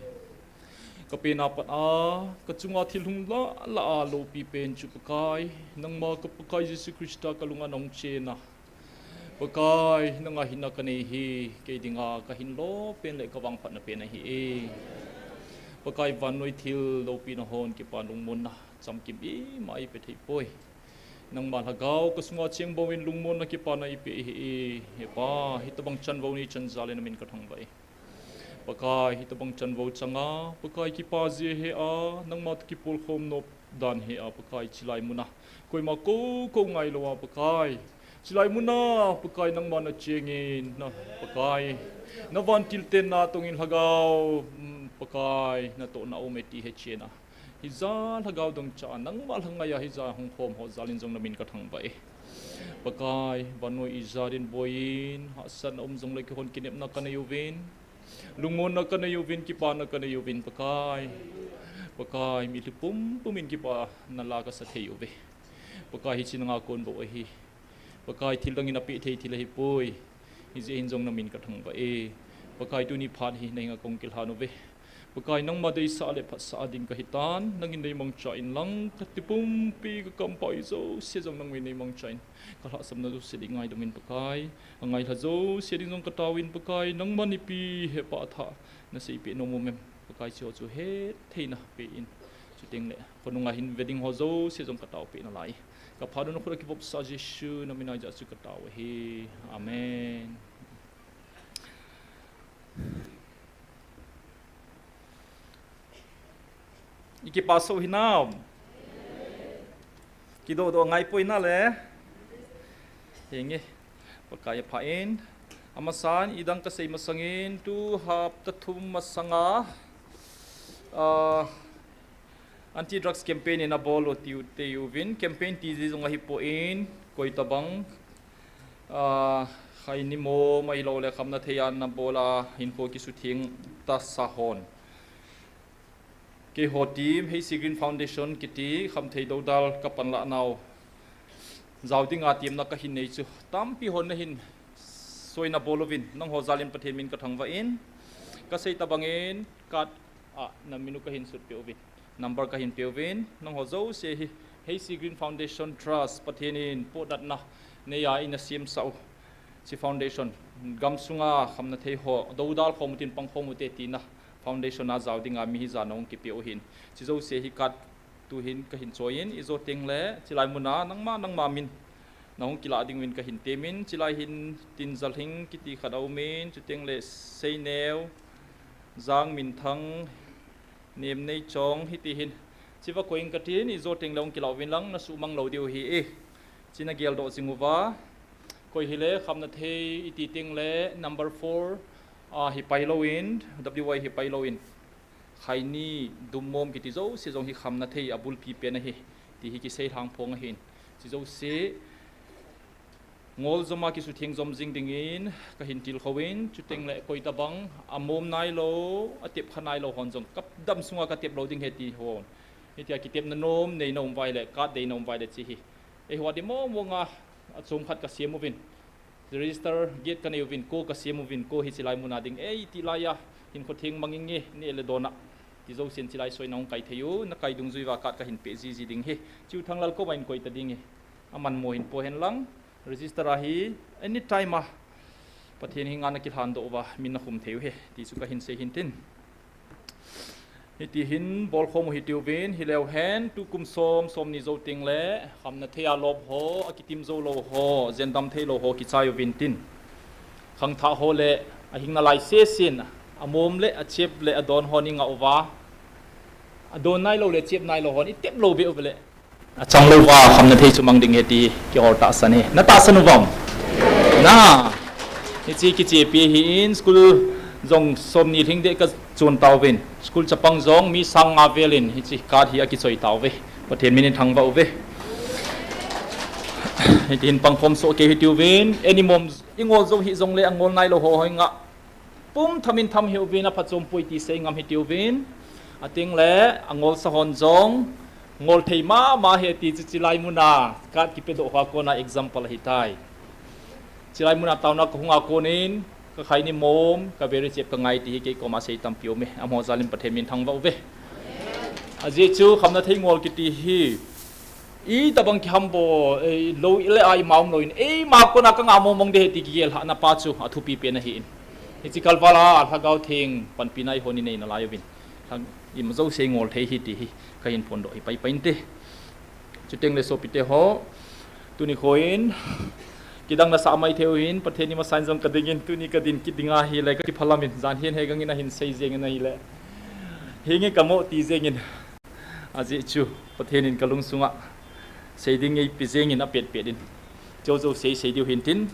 Ka pen a pat a, ka chunga thil hung lah lah a loupi pen chu Pakai, nangma ka Pakai Jesu Christa ka lunga nahung chen a. Pakai, nanga hinna ka nei hi, kei dinga ka hinlou pen le ka vangphatna pen ahi e. Pakai vannoi thil loupina hon kipa lungmonna, chamkim ima ei pe thei poi. Nangma lhagao ka sunga cheng bou in lungmonna kipana ei pe ahi e. Hepa, hitabang chanvou nei chan jal in na min ka thangvah e. Pakai, hitabang chanvou changa, Pakai kipa jeh hea, nangma toh kipolkhom nop dan hea, Pakai chilai muna. Koima kou kou ngailou a, Pakai. Chilai muna, Pakai nangma na chengin, na, Pakai. Na vantil tenna tongin lhagao, mm, Pakai, natoh na um e ti hechen a. Hija lhagao dong cha, nangma lhangai a hija hung khom ho jal in jong na min ka thangvah e. Pakai, vannoi ijat in boi in, hahsatna um jongle keihon kinepna ka nei uvin. Lungmonna ka nei uvin, kipana ka nei uvin, Pakai. Pakai, mitlhi pumpum in kipana la ka sa thei uve. Pakai, hiche nanga kon bou ahi. Pakai, thil dang in apeh thei thil ahipoi. Hijeh hin jong na min ka thangvah e. Pakai, tuni phat hi na henga kong kilhan uve. Pakai, nangma deisah le phatsah a ding ka hitan, nangin nei mangcha inlang, ka tipumpi ka kampau hi jouse jong nangin nei mangcha in, ka lhahsamna jouse ding ngaidam in Pakai, ka ngailha jouse ding jong ka taovin Pakai, nangman ipi hepa tha na seipeh nom um em, Pakai, hicheho chu hetheina pe in, chuteng le khonunga hin ve ding ho jouse jong ka taopeh nalai. Ka phat u na khut a kivopsah Jesu na min a jeh chu ka tao ahi. Amen. I kipa soh hinam? Kidoh doh ngai poi nale. Henge. Pakai apha in. Amasan, i dang ka sei masangin, tu hapta thum masanga, ah, Anti-drugs campaign in abol u tiu te uvin, campaign ti ji jong ahipoi, koitabang, ah, khaini mom ahilou le khamna thei a nabol a hinkho kisutheng tasa hon. Keiho team, Heisi Green Foundation kiti, khamthei doudal kapan lah nau jao dinga temna kahin nei chu, tampi hon nahin soina bol uvin, nangho jal in Pathen min kathangvah in, kasei tabang in, card a namin u kahin sut peh uvin, number kahin pe uvin, nangho jouse hi, Heisi Green Foundation Trust, Pathen in potdohna neiya eina semsah u, hiche foundation, gamsunga khamna thei ho, doudal khom u tin pang khom u te tina, foundation a jao dinga mi hija nahung kipe u ahin. Hiche jouse hi card tuhin kahin choi in, ijo teng le, hilai muna, nangma, nangma min, nahung kilah ding uvin kahin temin, hilai hin, Tinjalhing kiti khat aumin, chuteng le, Seineo, Jangminthang, Nemneichong, hiti hin. Hiche va koi in katin, ijo teng le hung kilah uvin lang, nasuhmang lou diu ahi e. Hiche nageldoh jing uva. Koi hile, khamna thei iti teng le, number four, a, hi pai lou in, W Y hi pai lou in. Khaini, dummom kiti jouse jong hi khamna thei abulpi pen ahi, ti hi kisei lhang phong ahin. Hiche jouse, ngol joma kisutheng jom jing dingin, kahin tilkhou in, chuteng le koitabang, amom nailou, atep kha nailou hon jong, kadam sunga katep lou ding ahi ti hon. Hitia kitepna nom neina um uva ahile, card deina um uva ahile hiche hi. Eiho a ding mong monga, achom khat kasem uvin. Register get kanei uvin, ko kasem uvin, ko hiche lai muna ding, ei, ti laiya, hinkho theng mang inge, neh le don a. Ti jousen hiche lai soina hung kai thei u, nakai dungjui uva card kahin peh jiji ding ahi. Hiche u Thanglal koma hin koi ta ding ahi. Aman mo hin po hen lang, register a hi, anytime a. Pathen henga nakilhan doh uva, min nakhum thei u ahi, ti chu kahin sei hin tin. Hiti hin bolkhom u hitiuvin, hileu hen, tukum som, somni jou teng le, khamna thei a lop ho, akitim jou lou ho, jendam thei lou ho, kichai uvin tin. Khangthah ho le, ahing nalai sesin, amom le, achep le, adon hon ingah uva. Adon nailou le, chep nailou hon, itep lou beh uva le. Achang louva khamna thei chu mang ding ahi ti kihol tahsan ahi. Na tahsan uvam? Na. Hiche kichepi ahin school jong somni lhing deh kachon tauvin. School chapang jong mi sang nga vel in hiche card hi akichoi tauve. Pathen min in thangvah uve. Hiti hin pangkhom soh kei hitiuvin. Any mom ingol jou hih jongle angol nailou ho hoi nga. Pum thamin tham hih uvin, aphachom poi ti sei ngam hitiuvin. Ateng le, angolsa hon jong, ngol thei mama ahi ti chu hiche lai muna, card kipedoh hoa kona example ahitai. Hiche lai muna taona kahunga konin, kakhaini mom, kaveri chep kangai ti hi kei koma sei tampi aume. Amaho jalin Pathen min thangvah uve. Ajeh chu khamna thei ngol kiti hi, itobang kiham bou, eh, lou le a ima umlou in, eima kona kanga mong mong ding ahi ti kigel lhahna pa chu athupi pen ahin. Hiche kalval a Lhagao Theng panpina eihon inei nalai uvin. Lhang, ima jouse ngol thei ahi ti hi kahin phondoh hi paipai inte. Chuteng le sopite ho, tuni khoin, kidang nasah mai thei uvin, Pathen in amasan jong kadingin, tuni kadin kit ding ahile, kakiphalam in, jan hin hegang in ahin sei jeng in ahile. Hinge kamo ti jeng in. Ajeh chu, Pathen in kalungsunga sei ding eipe jeng in apet pet in. Jou jou sei sei diu hintin.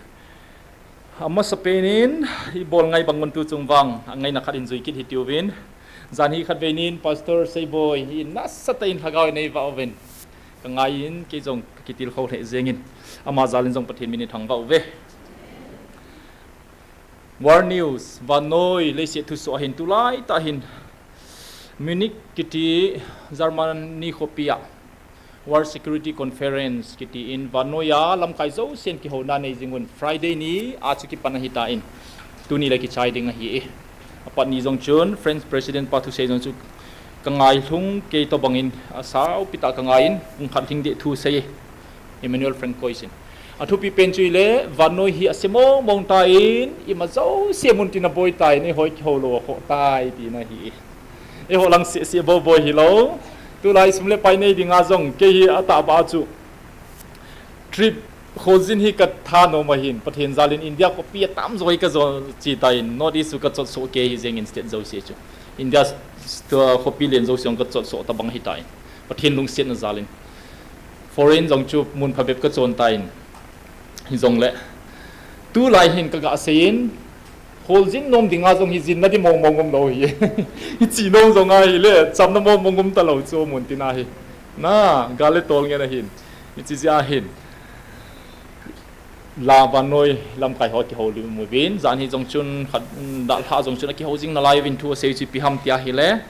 Amasapen in, ibol ngai bang un tu chung vang, angaina khat in jui kit hitiuvin. Jan hi khatvei nin, Pastor Seiboi, hi nasatah in Lhagao in eivah uvin. Kangai in, kei jong kakitilkhou lheh jeng in. Ama jalin jong Pathen min in thangvah uve. War News, vannoi leiset thusoh ahin tulai tah hin Munich kiti Germany khopi a World Security Conference kiti in vannoi a lamkai jousen kihouna nei jing un Friday ni a chu kipan ahitan tuni le kichai ding ahi e. Apat ni jong chun French President pa thusei jong chu kangai lhung kei tobang in asaupi tah kangai in pung khat lhing deh thusei e. Emmanuel Francois in. Athupi pen chu ahile, vannoi hi ase mong mong tan, ima jouse mun tin aboi tan, eihoi kihou lou akhoh tai, tina ahi. Eiho lang seh seh bou boi hilou. Tulai sum le pai nei dinga jong, kei hi atahbeh chu. Trip khojin hi katha nom ahin, Pathen jalin India khopi atamjo hi kajo che tan, North East chu kachot soh kei hi jeng in state jouse chu. India s-, tua khopi len jouse jong kachot soh tobang ahitan. Pathen lungsetna jalin. Foreign jong chu mun phabep kachon tan. Hijongle. Tulai hin kaga seiyin, Kholjin nom dinga jong hi jinna di mong mong um lou hi. Hichi nom jong ahile, chamna mong mong um talou chu mun tina hi. Na, gal le tol ngen ahin. Hichi jeh ahin. La vannoi lamkai ho kihoulim uvin, jan hi jong chun khat, dalha jong chun akihou jing nalai uvin thu asei chu ipi ham tia ahile.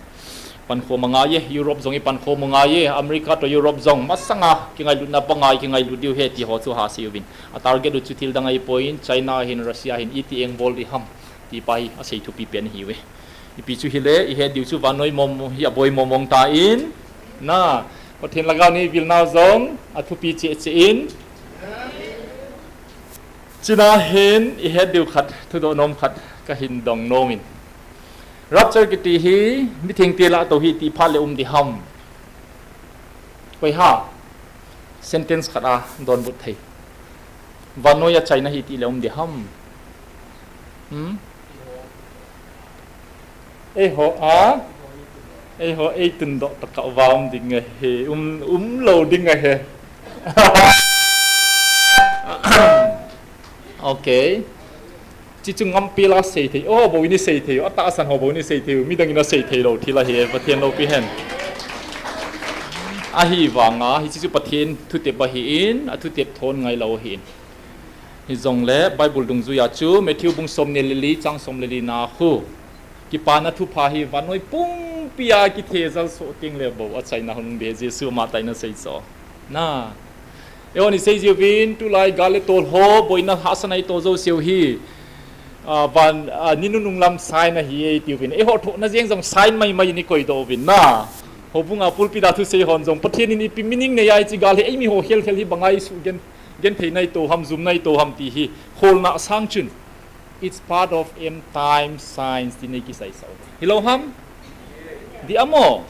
Pankhom angaiye, Europe jong ipankhom angaiye, America toh Europe jong masanga kingailutna banga ikingailut diu ahi ti ho chu hasei uvin. A target u chu thil dang ahipoi, China hin, Russia hin, iti engbol ding ham ti pa hi asei thupi pen ahiuve. Ipi chu hile, ihet diu chu vannoi mong mong hi aboi mong mong tan, na, Pathen lhagao in eivil nau jong athupi cheh cheh in. Chuna hin ihet diu khat, thudoh nom khat kahin dong nom in. Rapture kiti hi mithengte lah a tou ahi ti phat le um ding ham? Koi ham sentence khat a donbut thei? Vannoi achaina ahi ti le um ding ham? Hmm? Eiho a, eiho eitundoh tokah uva um ding ahi, um, umlou ding ahi. Ok. Hichu ngampel a seithei, o, bou in isei thei u, atahsan ho bou in isei thei u, midang in asei theilou thil ahi, Pathen loupi hen. Ahivanga hiche chu Pathen thutep ahin, athutep thon ngailou ahin. Hijongle Bible dungjuia chu Matthew bung somni le li chang som le li na khu, kipana thupha hi vannoi pumpia kithejal soh tengle bou achaina hung ding, Jesu ama tah in asei chu. Na, eihon isei jiuvin, tulai gal le tol ho, boina hahsatna itoh jouseu hi, a, van, a, ni nunung lam sign ahi itiuvin. Eiho thohna jeng jong sign maimai in ikoidoh uvin na. Houbunga pulpit a thusei hon jong, Pathen in ipi meaning neiya hiche gal hi, eimi ho khel khel hi banga isuh gen, genthei na itoh ham, jumna itoh ham ti hi kholna sang chun, it's part of end time signs ti nei kiseisa u. Hilou ham? Dih amo.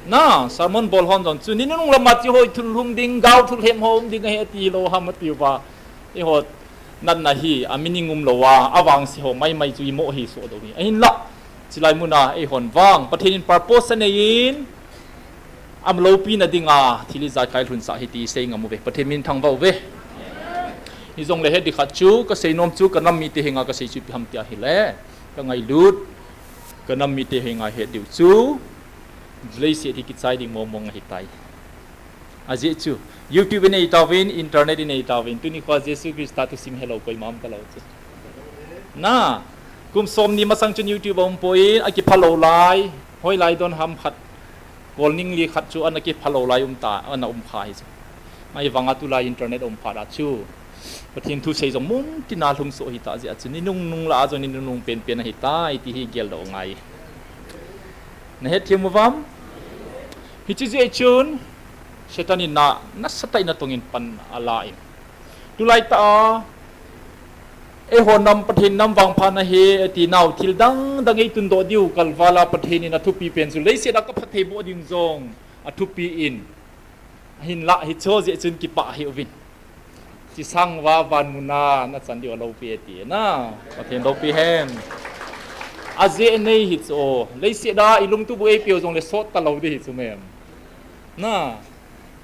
Na, sermon bol hon jong chu, ni nunung lama hiche ho thulhum ding, gal thulhem ho um ding ahi ati hilou ham atiuva. Eiho natna hi a meaning umlouva, avangse ho maimai chu imo hi sohdoh hi. Ahinla, chulai muna eihon vang Pathen in purpose anei in, ama loupina dinga thil ijat kailhunsah ahi ti sei ngam uve. Pathen min thangvah uve. Hijongle het ding khat chu, kasei nom chu, kanam mite henga kasei chu ipi ham tia ahile, kangailut, kanam mite henga het diu chu, leiset hi kichai ding mong mong ahitai. Ajeh chu, YouTube inei tauvin, internet inei tauvin, tunikhoa Jesu Christa thusim helou koima um talou chu. Na, kum somni masang chun YouTube aumpoi, akiphalou lai, hoilai don ham khat, kolning li khat chu ana kiphalou lai umta, ana umkha hichu. Ahivanga tulai internet aum phat a chu, Pathen thusei jong muntina lhungsoh ahitah jeh a chu, ni nungnung lah a jong ni nungnung penpen ahitai ti hi geldoh angai. Nahetthem uvam? Hiche jeh chun, Satan in na, nasatah in natongin pan alan, tulaitah a, eiho nam Pathen nam vangpha nahi ati nau, thil dang dang eitundoh diu kalval a Pathen in athupi pen chu leiset a kaphatthei boh ding jong athupi in, ahinlah hiche jeh chun kipah hih uvin. Hiche sang uva van muna nachan diu aloupi e ati na. Pathen loupi hen. Ajeh nei hichu, leiset a ilungtup u eipeu jongle sot talou ding hichu mem. Na,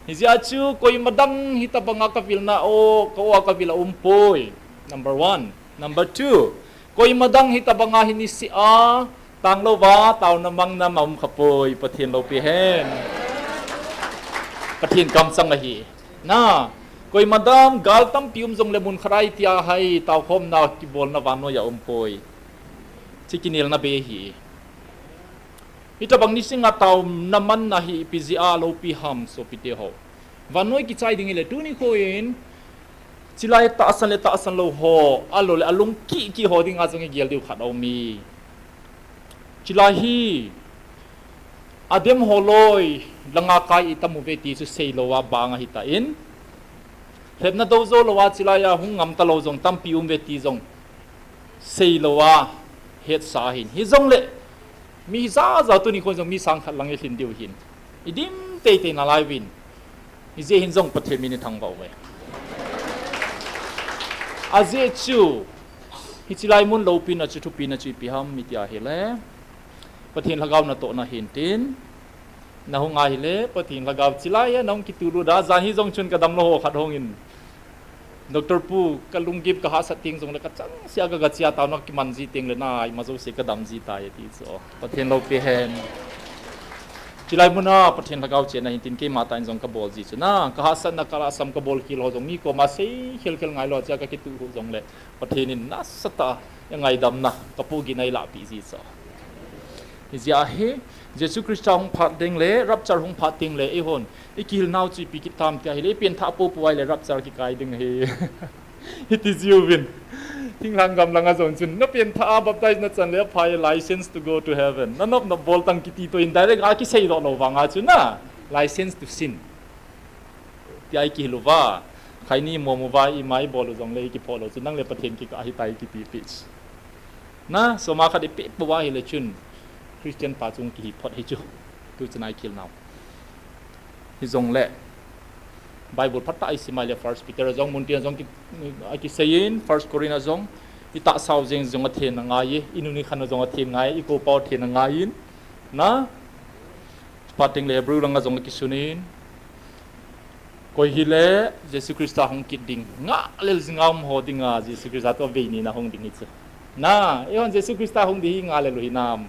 hijeh a chu koima dang hitobanga kavilna o, ka o a kavil aumpoi. Number one. Number two. Koima dang hitobanga hi niseh a tanglouva taona mang nam aum khapoi, Pathen loupi hen. Pathen kamchang ahi. Na, koima dang gal tampi um jongle mun khat a itia hai taokhomna kibolna vannoiya aumpoi. Hiche kinelna bei ahi. Hitobang niseh a taona manna hi ipi jeh a loupi ham sopite ho. Vannoi kichai ding hile tuni khoin, chulai tahsan le tahsan lou ho, ahiloule alung kiki ho dinga jong igel diu khat aume. Chulai hi, adem ho loi, langa kai itam uve ti chu seilouva bang ahitan. Lhepna dou jou louva chulaiya hung ngam talou jong tampi um uve ti jong seilouva hetsa ahin. Hijongle, mi hijat jat tuni khoin jong mi sang khat lang ilhin diu ahin. Idim teitei nalai uvin. Hijeh hin jong Pathen min ithangvah uve. Ajeh chu, hiche lai mun loupina chu, thupina chu ipi ham itia ahile, Pathen lhagao natohna hintin, nahung ahile, Pathen lhagao chulaiya nahung kitulut a, jan hi jong chun kadamlou ho khat hungin, Doctor Pu, ka lunggim ka hahsat teng jongle ka chang sia ka ga chia tao na kiman ji teng le na, ima jouse ka dam ji tai ti chu. Pathen loupi hen. Chilai muna Pathen lhagao chena hin tin keima tah in jong ka bol ji chu na, ka hahsatna ka lhasam ka bol khel ho jong mi koma sei khel khel ngai lou chia ka kituh hu jongle Pathen in nasatah a ngaidamna ka pu gin a eilah pi ji chu. Hijeh a hi, Jesu Christa hung phat ding le, rapture hung phat ding le, eihon, i kihil nau chu ipi kit tam tia hile, i penthah popo a hile, rapture kikai ding ahi. Hiti jiuvin. Thinglhang gam langa jong chun, na penthah a baptize na chan le, apha e, license to go to heaven. Na nop nop bol tan kiti toh in direct a kisei doh lou vanga chu na, license to sin. Tia i kihil uva, khaini mom uva, ima i bol u jongle i kiphoh lou chu, nang le Pathen kikah ahitai kiti pi chu. Na, soma khat i peh pouva hile chun, Christian pa chung kihi phot hi chu. Tu chun a i kihil nau. Hijongle, Bible phatah a i sim a le First Peter a jong, muntin a jong ki, a kisei in, First Corinth a jong, i tahsa u jeng jong athen angai e, i nu i khan u jong athen angai e, i kou pau athen angai in, na, Chuphat teng le Hebrew langa jong akisun in, koi hile Jesu Christa hung kit ding, ngah lel jing a um ho dinga Jesu Christa toh vei ni na hung ding hi chu. Na, eihon Jesu Christa hung ding hi ngah lel u hinam?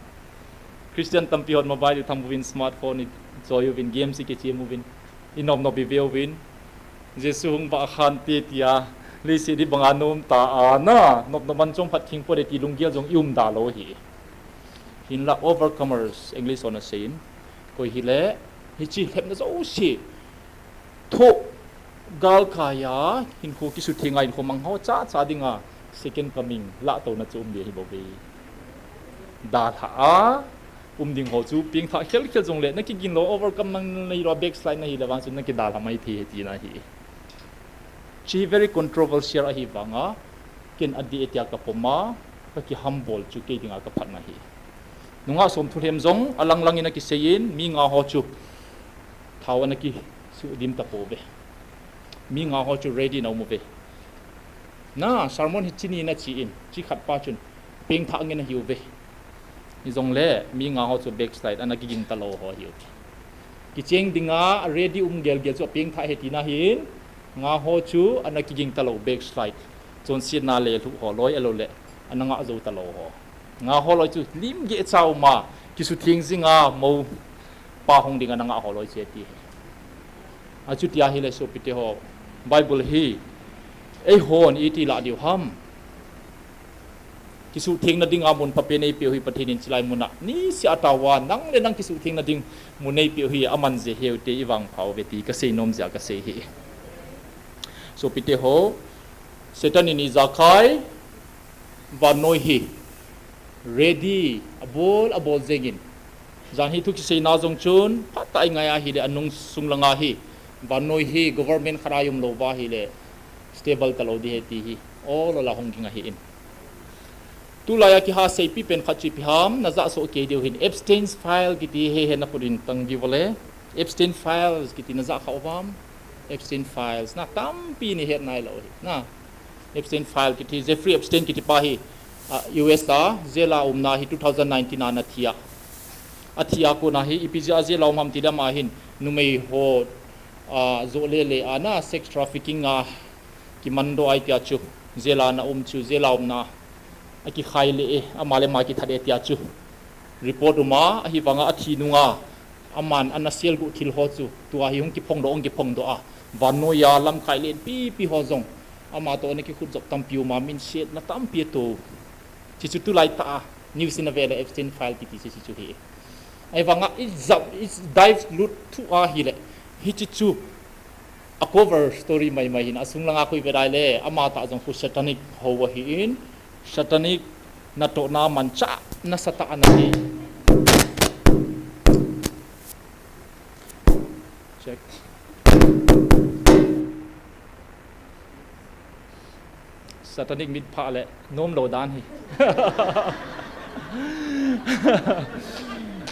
Christian tampi hon mobile i tham uvin, smartphone i choi uvin, games i kichem uvin, i nop nop i ve uvin, Jesu hung vah khante tia, leiset hi banga nom ta a na, nop nop man chom phat thing poi ti lunggel jong i um da lou hi. Hinla overcomers, English hon asei in, koi hile, hiche lhepna jouse thoh galkai a, hinkho kisutheng a, hinkho mang ho cha cha dinga, second coming, lahtouna chu um ding ahi bou ve. Dalha a um ding ho chu, pengthah khel khel jongle, na kigin lou, overcome na nei lou, backslide na hile vang chu, na kidalha mai thei ahi tina ahi. Hiche hi very controversial ahi vanga, ken adih e tia ka pom a, ka kihambol chu kei dinga ka phatna ahi. Nungah Somthulhem jong alang lang in akisei in, mi nga ho chu thao ana kisudim tapouve. Mi nga ho chu ready na um uve. Na, sermon hiche ni na chi in, chi khat pa chun, pengthah ngen ahiuve. Hijongle, mi nga ho chu backslide, ana kiging talou ho ahiuve. Kicheng dinga ready um gel gel chu apengthah ahi tina ahin, nga ho chu ana kiging talou, backslide. Chonsetna le lhuh ho loi, ahilouleh ana ngah jou talou ho. Nga ho loi chu lim geh cha uma, kisutheng jinga mou pa hung ding ana ngah ho loi chu ati. Achuti ahile sopite ho, Bible hi eihon iti lah diu ham? Kisuhthengna dinga mun phapen eipeh u hi Pathen in chulai muna, niseh a taova, nang le nang kisuhthengna ding mun eipeh u hi, aman jeh heu te i vangpha uve ti kasei nom jeh a kasei ahi. Sopite ho, Satan in ijakai, vannoi hi ready, abol, abol jengin. Jan hi thu kiseina jong chun, phatah a i ngai ahile, anung sung langa hi, vannoi hi government khat a i um lou uva ahile, stable talou ding ahi ti hi, ol ol a hung ging ahi in. Tulai a kiha seipi pen khat chu ipi ham, najah soh kei diu hin, Epstein's file kiti hi, hi na put in tang diu vale. Epstein files kiti najah kha uvam? Epstein files, na tampi in ihet nailou hi, na. Epstein file kiti, Jeffrey Epstein kiti pa hi, ah, U S a, jail a umna hi two thousand nineteen a ana thi a. Athi a kona hi, ipi jeh a jail a um ham tile ama hin, numei ho, ah, joh le le a na, sex trafficking a, kimandoh ahi tia chu, jail a ana um chu, jail a umna, akikhai le e, ama le ama kithat e tia chu. Report uma, ahivanga athi nunga, aman ana selguh thil ho chu, tua hi hung kiphongdoh, hung kiphongdoh a. Vannoi a lamkai lenpi pi ho jong, ama toh ana kikhutjop tampi uma, minsetna tampi ato. Hichu tulai tah a, news in avel a Epstein file kiti chu hichu hi. Ahivanga i jump, i dive lut thu ahile, hichu chu a cover story mai mai hin, asung langa khu ive dai le, ama tah jong khu satanic ho ahin, satanic natohna manchah nasatah ana nei. Check. Satanic mitphah le nomlou dan hi.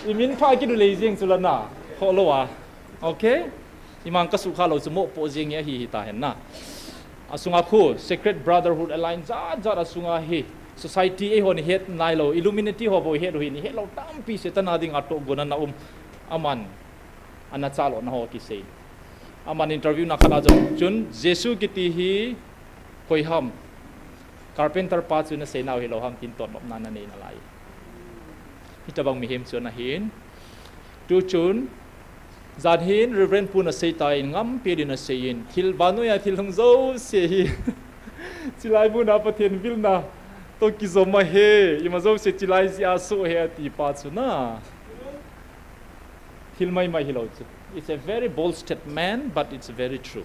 I mitphah kit u lei jeng chu la na, khoh lou a. Okay? Imang kasukha lou chu mopoh jeng hi ahi hita hen na. Asunga khu, secret brotherhood alliance jat jat asunga hi. Society eihon ihet nailou, Illuminati ho bou ihet u hin, ihet lou tampi Satan a dinga tohgon ana um. Aman, ana chalona ho kisei. Aman interview na khat a jong chun, Jesu kiti hi, Koi ham? Carpenter pa chu nasei nau hilou ham tin totnopna nanei nalai. Hitabang mihem chu ana hin. Tuchun, jan hin Reverend pu nasei tan, ngampi din asei in, thil vannoiya thil hung jouse hi chilai muna Pathen vilna toh kijom ahi, ima jouse chilai jeh a soh ahi ati pa chu na. Thil maimai hilou chu. It's a very bold statement, but it's very true.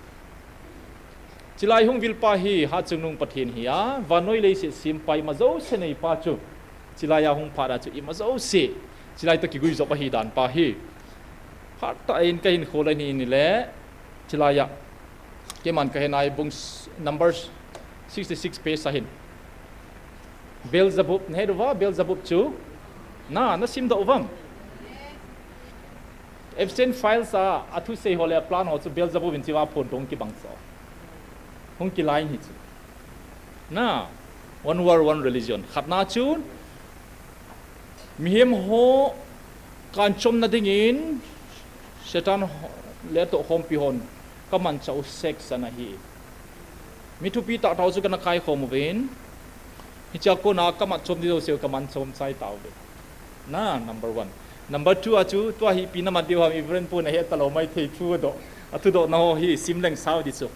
Chilai hung vil pa hi, Hatchungnung Pathen hi a, vannoi leiset sem pa ima jouse nei pa chu. Chilai a hung phat a chu ima jouse chilai toh kiguijop ahi dan pa hi. Phat tah in kahin khol ahi nile, chilai a. Keiman kahe nai bung s-, Numbers sixty-six page a hin. Beelzebub, nahet uva, Beelzebub chu? Na, nasim doh uvam? Epstein Files a, athusei ho le aplan ho chu Beelzebub in chiva phon toh kibang chu. Hung kilai hi chu. Na, one world, one religion. Khatna chu, mihem ho kanchomna dingin, Satan ho, le toh khompi hon, kamanchah u sex ana hi. Mi thupi tah tah chu kana kaikhom uvin. Hichea kona kamatchom di jouse kamanchom chai tauve. Na, number one. Number two a chu, tua hi ipi namat diu ham, Reverend pu nahet talou maithei thu adoh. Athudohna ho hi, sim leng sao di chu.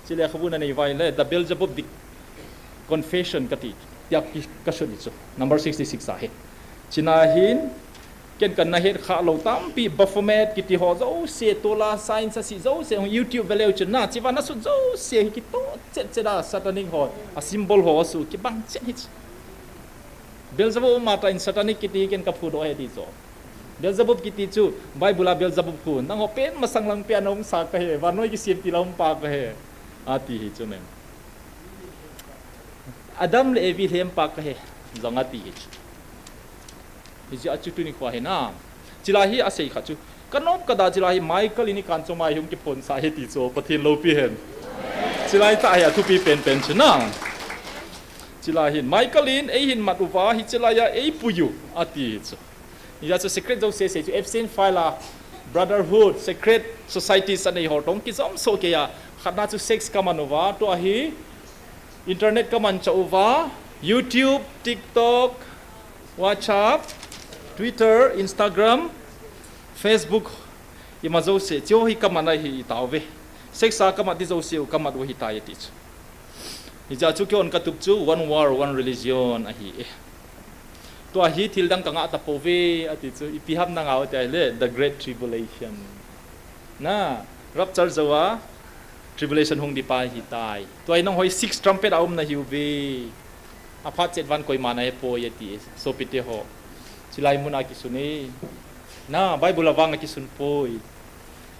Chule khabu nanei uva le, The Beelzebub Dec-, Confession kati, tia ki, kasut di chu. Number sixty-six a hi. China hin, ken kana het khalou tampi, Baphomet kiti ho jouse, tola signs asi jouse, hung YouTube veleu chun na, chiva nasut jouse hi kitoh chet chet a, satanic ho, a symbol ho asu, kibang chet hi chu. Beelzebub mata in satanic kiti ken kaphudoh ahi ti chu. Beelzebub kiti chu, Bible a Beelzebub khu, nangho pen masang lang pia naumsa kahi, vannoi kisem til a um pa kahi, ati hi chu nen. Adam le Evi lhem pa kahi, jong ati hi chu. Hijeh a chu tuni khoa hi na. Chilai hi asei kha chu. Kanom kada chilai hi Michael in ikanchom a hi hung kiphonsa hi ti chu, Pathen loupi hen. Chilai tah hi athupi penpen chu na. Chilai hin, Michael in eihin mat uva, hiche laiya eipui u, ati chu. Hijeh a chu secret jouse sei chu Epstein File a, brotherhood, secret societies anei ho toh kijom soh kei a. Khatna chu sex kaman uva, tua hi internet kamanchah uva, YouTube, TikTok, WhatsApp, Twitter, Instagram, Facebook, ima jouse, hiche ho hi kaman ahi tauve. Sex a kamat di jouse u kamat u ahitai ati chu. Hijeh a chu keihon katup chu one world, one religion ahi e. Tua hi thil dang kangah tapouve ati chu, ipi ham nangah u tia ahile, the great tribulation. Na, rapture jou a, tribulation hung di pa ahitai. Tua hi nangho hi six trumpet a um nahiuve. Aphat chet uva koiman ahepoi ati e, sopite ho. Chilai mun a kisun e. Na, Bible a vang a kisun poi.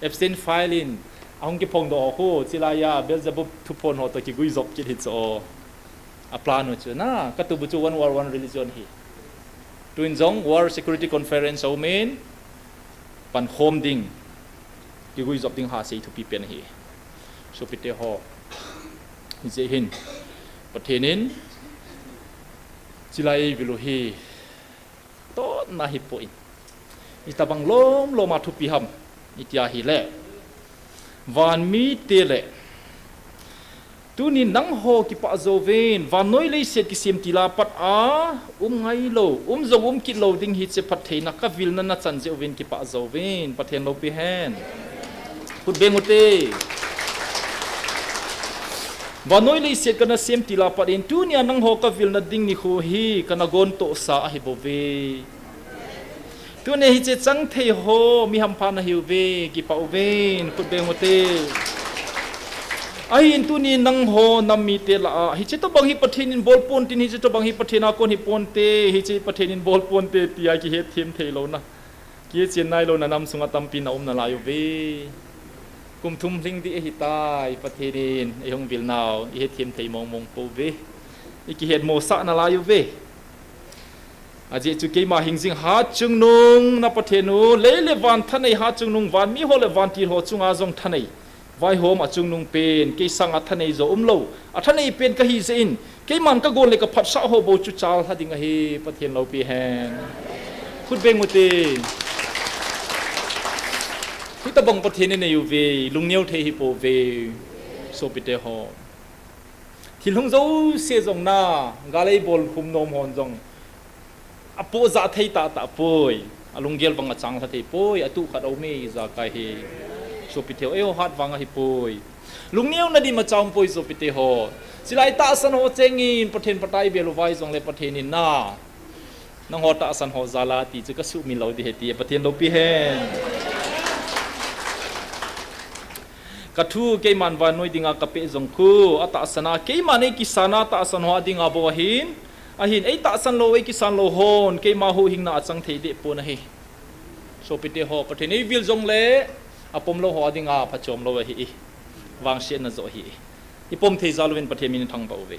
Epstein File in ahung kiphongdoh ho khu, chilaiya Beelzebub thuphon ho toh kiguijop kit hi chu. Aplan u chu na, katup u chu one world, one religion hi. Tuin jong World Security Conference aumin, pankhom ding, kiguijop ding hasei thupi pen ahi. Sopite ho, hijeh hin, Pathen in, chilai eivil u hi, totna hipoi. Itobang lomlom a thupi ham, iti ahile, vanmite le, tuni nangho kipah jouvin, vannoi leiset kisem til a pat a, um ngailou, um jong um kit lou ding hiche phattheina kavilna nachan jeh uvin kipah jouvin, Pathen loupi hen. Khut beng ute. Vannoi leiset kana sem til a pat in, tunia nangho kavilna ding nikho hi kana gontohsa ahibouve. Tunia hiche chang thei ho, mi hampha nahiuve, kipah uvin, khut beng ute. Ahin tuni nangho nam mite lah a, hiche tobang hi Pathen in bol ponte, hiche tobang hi Pathen a kon hiponte, hiche Pathen in bol ponte, tia kihetthem theilouna, kichen nailouna nam sunga tampi naum nalai uve. Kum thum lhing ding ahitai, Pathen in eihung vil nau ihetthem thei mongmong pouve. Ikihetmosah nalai uve. Ajeh chu keima hingjing Hatchungnung na Pathen u, lei le van thanei Hatchungnung, van miho le vantil ho chunga jong thanei. Vaihom a chungnung pen, kei sanga thanei jo umlou, athanei pen kahi jeh in, keiman kagon le kaphatsah ho bou chu chal lha ding ahi, Pathen loupi hen. Khut beng ute. Hitobang Pathen inei uve, lungneo thei hipouve, sopite ho. Thil hung jouse jong na, gal ei bol khum nom hon jong apoh jah thei tahtah poi. Alunggel bang achang lha thei poi, atuh khat aum e, ijakai hi. Sopite ho, eiho hat vang ahi poi. Lungneo na dim achaum poi, sopite ho. Chulai tahsan ho chengin, Pathen phat a i bel uva jongle Pathen in na, nangho tahsan ho jal a ti chu kasuhmil lou ding ahi ti, Pathen loupi hen. Ka thu keiman vannoi dinga kapeh jong khu, atahsan a, keiman ei kisan a tahsan ho a dinga bou ahin, ahin ei tahsan lou, ei kisan lou hon, keima huhhingna achang thei deh pon ahi. Sopite ho, Pathen in eivil jongle, apom lou ho a dinga phachom lou ahi. Vangsetna joh ahi. I pom thei jal uvin Pathen min thangvah uve.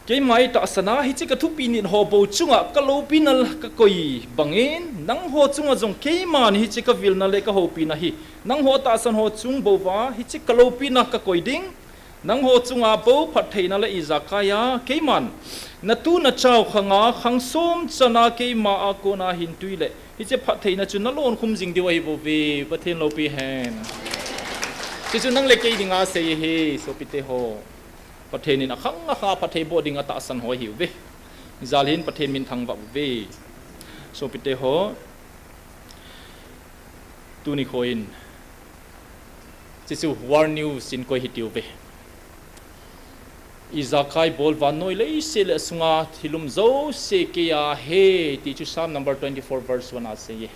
Keima ei tahsan a, hiche ka thupi nit ho bou chunga ka loupina ka koi bangin, nangho chunga jong keiman hiche ka vilna le ka houpina hi, nangho tahsan ho chung bou va, hiche ka loupina ka koi ding, nangho chunga bou phattheina le ijakai a, keiman, na tu na chao khang a, khang som chan a keima a kona hin tui le, hiche phattheina chu na lon khum jing diu ahi bouve, Pathen loupi hen. Chuchu nang le kei dinga sei ahi, sopite ho. Pathen in akhang akhang a phatthei boh ding atahsan ho ahiuve. Jal hin Pathen min thangvah uve. Sopite ho, tuni kho in, chuchu war news in koi hitiuve. Ijakai bol vannoi leiset le asunga thil um jouse kei a ahi, ti chu Psalm number twenty-four verse one a asei e.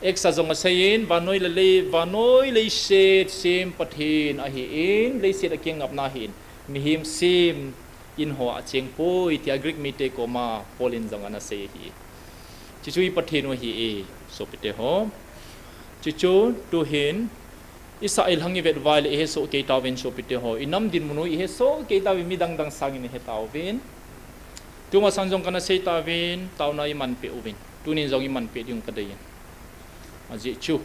Acts a jong asei in, vannoi le lei, vannoi leiset sem Pathen ahin, leiset akeng ngapna ahin, mihem sem in ho acheng poi, tia Greek mite koma Paul in jong ana sei ahi. Chuchu i Pathen u ahi e, sopite ho. Chuchu tuhin, i sah i lhang i vet uva le i hesoh kei tauvin, sopite ho. I nam dinmun u i hesoh kei tauvin, midang dang sangin i he tauvin. Tumasang jong kana sei tauvin, taona i manpeh uvin. Tunin jong i manpeh ding kadei in. Ajeh chu,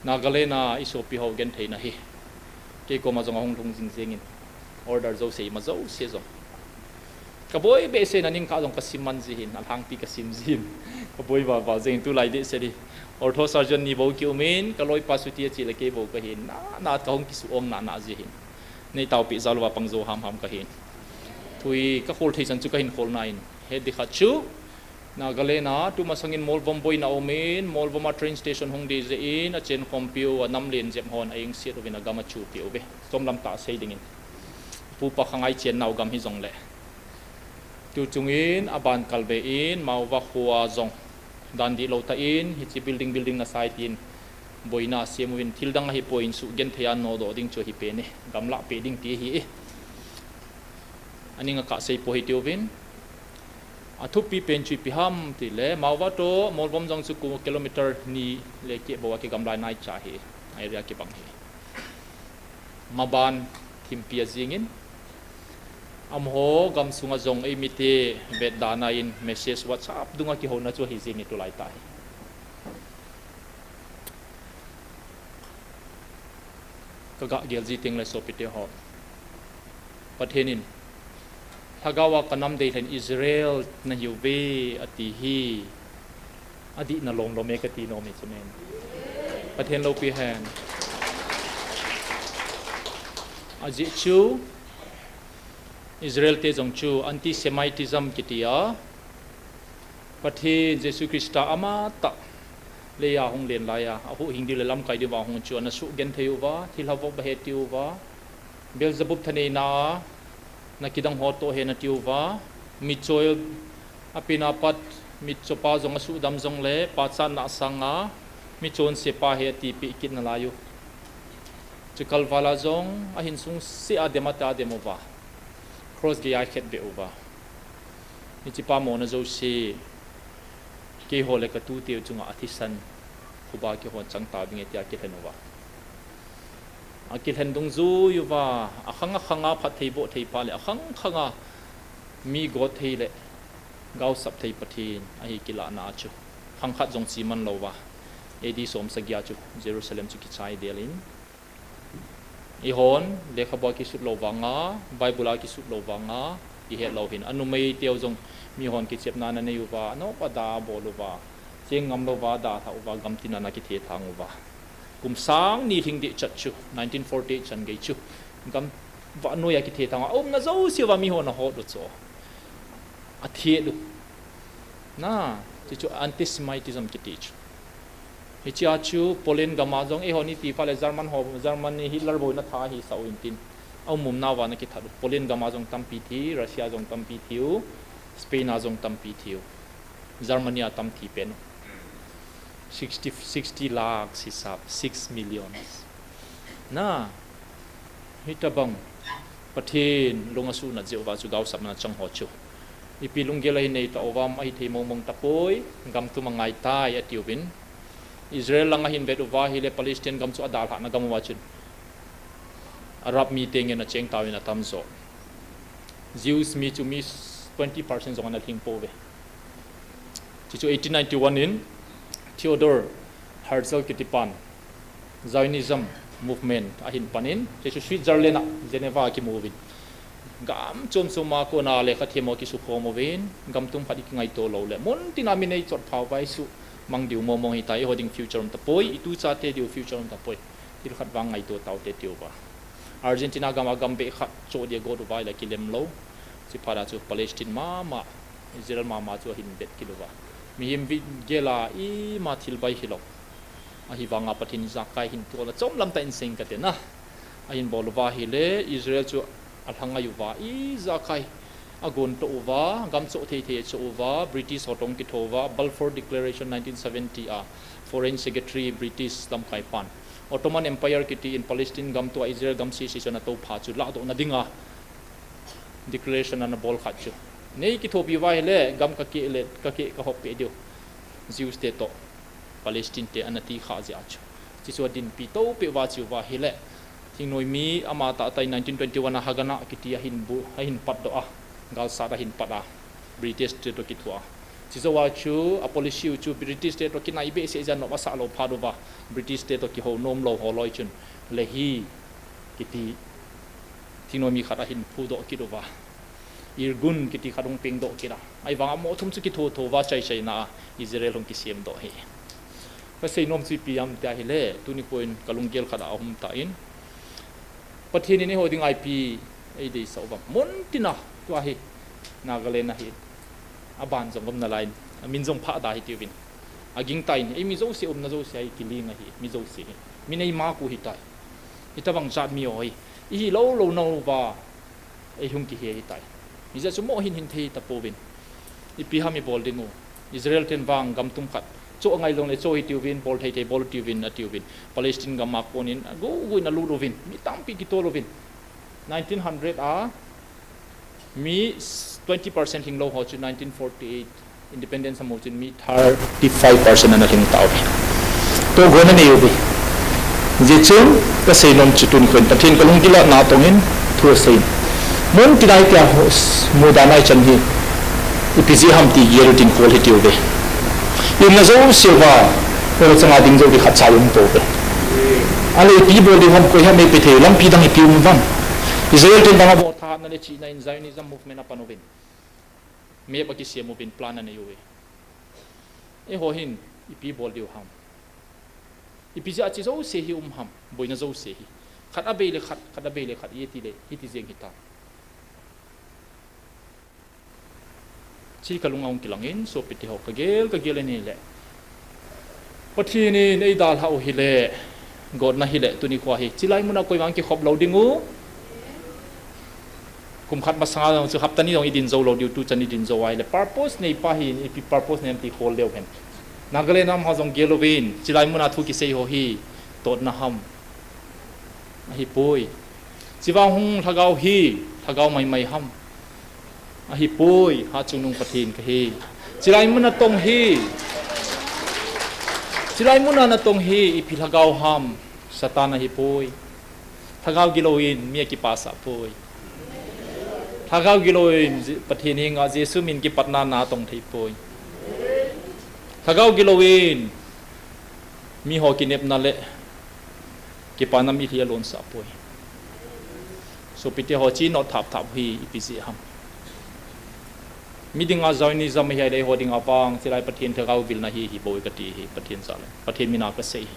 Nagaland a i sopi ho gentheina hi, kei koma jong ahung lhung jing jeng in. Order jouse, ima jouse jong. Ka boi behseh in, aning kah jong ka sim man ji hin, alhangpi ka sim ji hin. Ka boi val val jeng in, tulai dehset hi. Ortho surgeon ni bou kium in, ka loipa chuti ache le kei bou kahin, na, na ka hung kisuh ong na, na ji hin. Nei taopeh jal uva pang jou ham ham kahin. Thui ka khol thei chan chu kahin khol na in. He dikhat chu, Nagaland a, tumasang in Molvom boina um in, Molvom a train station hung dei jeh in, achen khompiu, anam len jep hon, a engset uvin agam achuhpeh uve. Chomlam tah sei ding in. Pupa khangai chen nau gam hi jongle. Tu chung in, aban kal ve in, Mauva khua jong. Dan dihlou tah in, hiche building, building nasai tin. Boina asem uvin, thil dang ahipoi in suhgenthei a nodoh ding chu ahi pen e. Gamlah peh ding ti ahi e. Aning akah sei poi hitiuvin. Athupi pen chu ipi ham tile, Mauva toh Molvom jong chu kilometer ni le keh bou a kigamlai naicha hi, area kibang hi. Maban thimpi ajing in, amaho gamsunga jong eimite vetdana in message WhatsApp dunga kihouna chu ahi jing e tulai tah hi. Ka gah gel ji teng le sopite ho. Pathen in, Lhagao a ka nam deilhen Israel nahiuve ati hi. Adihna lom lom e kati nom e chu nen. Pathen loupi hen. Ajeh chu, Israel te jong chu anti-Semitism kiti a, Pathen Jesu Christa amatah leiya hung len laiya, ahuhhing diu le lamkai diuva hung chu ana suhgenthei uva, thilha vop ahe tiu va, Beelzebub thaneina a, na kidang ho toh ahe natiu va, mitcho apina pat, mitchopa jong asuhdam jongle, pachatna sanga, mitcho sepa ahi atipeh kit nalai u. Chu kalvala jong, ahin sungsea dem ata dem uva. Cross geiya akhetbeh uva. Hiche pa mona jouse, keiho le katuteu chunga athisan, phuba kihon chang tavinge tia akilhen uva. Akilhen dungjui uva, akhang akhanga phatthei boh thei pa le, akhang khanga mi got thei le, gaosap thei Pathen, ahi kilahna a chu. Khang khat jong cheman louva, A D som sagi a chu, Jerusalem chu kichai del in. Eihon, lekhabu a kisut lou vanga, Bible a kisut lou vanga, ihet lou hin. Anumeiteu jong mihon kichepna ananei uva, anop ada abol uva, cheng ngam louva, dalhah uva, gamtin ana kithethang uva. Kum sang ni lhing deh chat chu, nineteen forty-eight chan gei chu. Gam vannoi a kithe tang a, aumna jouse uva miho ana hot u chu. Athe u. Na, chuchu antisemitism kiti chu. Hichea chu Poland gam a jong, eiho ni ti phat le German ho, Germany Hitler boina tha hi sa u intin. Aum umna uva ana kithat u. Poland gam a jong tampi thi, Russia jong tampi thi u, Spain a jong tampi thi u. Germany a tam thi pen u. Sixty, sixty lakhs hisap, six millions. Na, hitabang Pathen lung asuhnat jeh uva chu gaosapna chang ho chu. Ipi lunggel ahin nei ta uvam, ahi thei mong mong tapoi, gam tum angai tai atiuvin. Israel lang ahin vet uva ahile Palestine gam chu adalhahna gam uva chun Arab mite ngen acheng tauvin atam jo. Jews mi chu mi twenty percent jong ana lhing pouve. Chuchu eighteen ninety-one in Theodor Herzl kiti pan Zionism movement ahin panin, chuchu Switzerland a Geneva a kimu uvin. Gam chom chom a kona lekha them ho kisukhom uvin, gam tum khat i kingaito lou le. Mun tina mi nei chot phau vai su mang diu mong mong hitai, eiho ding future um tapoi, itu chate diu future um tapoi. Thil khat vang ngaito taute tiu va. Argentina gam a gam beh khat cho dia got uva ahile kilem lou. Chuphat a chu Palestine mama, Israel mama chu ahin vet kit uva. Mihem vigel a ima thil bai hilou. Ahivanga Pathen ijakai hin tual a chom lam tah in seng kate na. Ahin bol uva ahile Israel chu alha ngai uva ijakai agon to uva, gam cho thei thei cho uva, British ho tong kitho uva, Balfour Declaration nineteen seventy a Foreign Secretary British lamkai pan Ottoman Empire kiti in Palestine gam tua Israel gam sese chu ana tou pha chu lahdoh na dinga declaration ana bol khat chu. Nei kithopi uva ahile gam ka keh le, ka keh ka hop peh diu. Jews te toh Palestine te ana ti kha jeh a chu. Chuchu adinpi to peh uva chu uva ahile. Thingnoi mi ama tah tah in nineteen twenty-one a Haganah kiti ahin bu, ahin patdoh a. Galsat ahin pat a. British te toh kithoa. Chujou a chu a policy u chu British te toh kinai behseh jeh a nop asah lou phat uva. British te toh kihou nom lou ho loi chun. Lehi kiti thingnoi mi khat ahin phudoh kit uva. Irgun kiti khat hung pengdoh kit a. Ahivanga mo thum chu kitho tho uva chai chai na a Israel hung kisemdoh hi. Ka seinom chu ipi ham tia ahile, tuni kho in ka lunggel khat a ahum tan. Pathen in eiho dinga ipi eideisah uvam. Mun tina tua hi Nagaland ahi. Aban jong um nalai in. Amin jong Phada hitiuvin. Aging tan, eimi jouse umna jouse ahi kiling ahi, mi jouse hi. Min eima ku hitai. Hitabang jat mi ho hi. Ihi lou lou nauva. Eihung kihe hitai. Hijeh chun mo hin hin thei tapouvin. Ipi ham ibol ding u. Israel ten vang gam tum khat. Cho angai jongle cho hitiuvin, bol thei thei bol tiuvin, atiuvin. Palestine gam a konin, agu gu in alut uvin. Mi tampi kitol uvin. Nineteen hundred a, mi twenty percent hinglou ho chu nineteen forty-eight. Independence amu chun mi thirty-five percent ana lhing tauve. Tohgon anei uve. Hijeh chun kasei nom chu tuni kho in Pathen kalunggil a natong in thu asei in. Mun tina itia ho s-, mudan a ichan hi. Ipi jeh ham ti gel utin kol hitiuve. Iumna jouse uva, o changa ding jou di khat cha um pouve. Ahile ipi bol diu ham koi ham eipeh thei, lampi dang ipi um uvam. Israel ten banga vo thahatna le chihna in Zionism movement apan uvin. Map akisem uvin plan anei uve. Eiho hin ipi bol diu ham. Ipi jeh a chi jouse hi um ham, boina jouse hi. Khat abei le khat, khat abei le khat, iti le, iti jeng hita. Chi kalung ahung kilang in, sopite ho kagel, kagel in ahile. Pathen in eidalhah u hile, gotna hile, tuni kho hi. Chilai muna koi vang kikhop lou ding u. Kum khat masanga jong chu hapta ni jong idin jou lou diu, tuchan idin jou ahile. Purpose neipa hi, ipi purpose nei ham ti khol leu hen. Nagaland a um ho jong gel uvin, chilai muna thu kisei ho hi, totna ham. Ahipoi. Chivang hung lhagao hi, lhagao maimai ham. Ahipoi, Hatchungnung Pathen kahi. Chilai muna tong hi. Chilai muna natong hi, ipi lhagao ham. Satan ahipoi. Lhagao gilou in mi akipasah poi. Lhagao gilou in Je-, Pathen henga Jesu min kipatna natong thei poi. Lhagao gilou in miho kinepna le kipana mitlhi alonsah poi. Sopite ho, chi not thap thap hi ipi jeh ham. Mi dinga Zionism hi ahile eiho dinga vang, chilai Pathen lhagao vilna hi, hi bou kati hi, Pathen jal. Pathen mina kasei hi.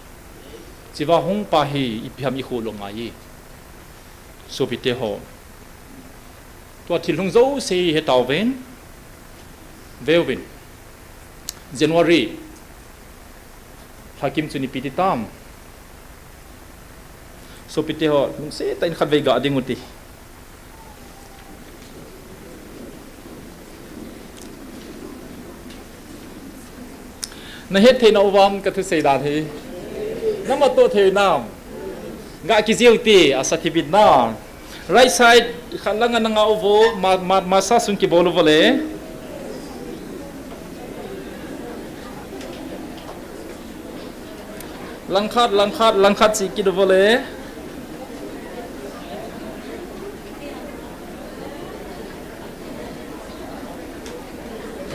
Chiva hung pa hi, ipi ham ikholou ngai hi. Sopite ho, tua thil hung jouse hi hetauvin, veuvin. January lha kim chu nipi ti tam? Sopite ho, lungset tah in khatvei ga ding u ti. Na het thei nau vam ka thusei dan hi? Na matoh thei nam? Ga kijil ti, asa thibit na. Right side, khat lang a na nga u vo, ma, ma, masa sung kibol u vo le. Langkhat, langkhat, langkhat si kit u vo le.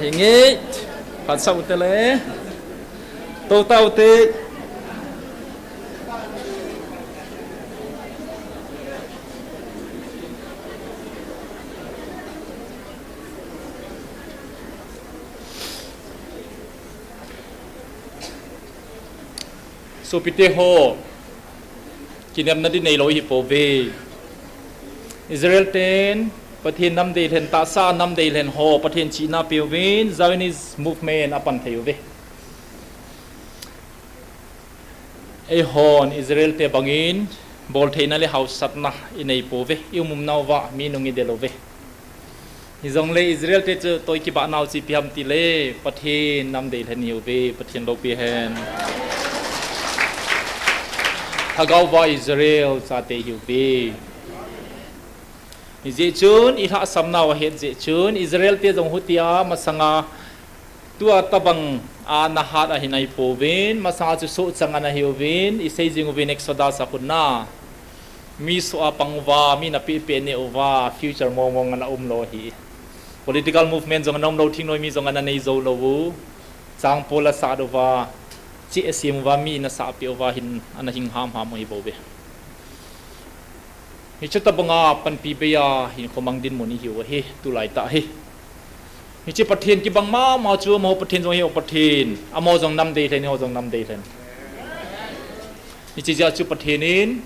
Henge, phat sa u te le. To ta u te. Sopite ho, kinepna di neilou hi pouve. Israel ten Pathen nam deilhen, tahsa nam deilhen ho Pathen chihna peuvin Zionist movement apan thei uve. Eihon Israel te bangin boltheina le hausatna inei pouve, i um um nauva mi nung idel uve. Hijongle Israel te chu toi kibah nau chu ipi ham tile, Pathen nam deilhen ihiuve, Pathen loupi hen. Lhagao va Israel chate ihiuve. Hijeh chun, ilhahsam nau ahet jeh chun, Israel te jong hutia masanga tua tabang a nahat ahi nai pouvin, masanga chu sohchang ana hiuvin, isei jing uvin Exodus a khun na. Mi soh a pang uva, mi napeh peh neh uva, future mong mong ana umlou ahi. Political movement jong ana umlou, thingnoi mi jong ana nei joulou u. Changpol asat uva, cheh asem uva, mi in asah peh uva hin ana hing ham ham u ahi bouve. Hiche tabanga panpi bei a hinkho mang dinmun ihiu ahi, tulai tah hi. Hiche Pathen kibang mama chu amaho Pathen jong hi o Pathen, amaho jong nam deilhen, eiho jong nam deilhen. Hiche jeh a chu Pathen in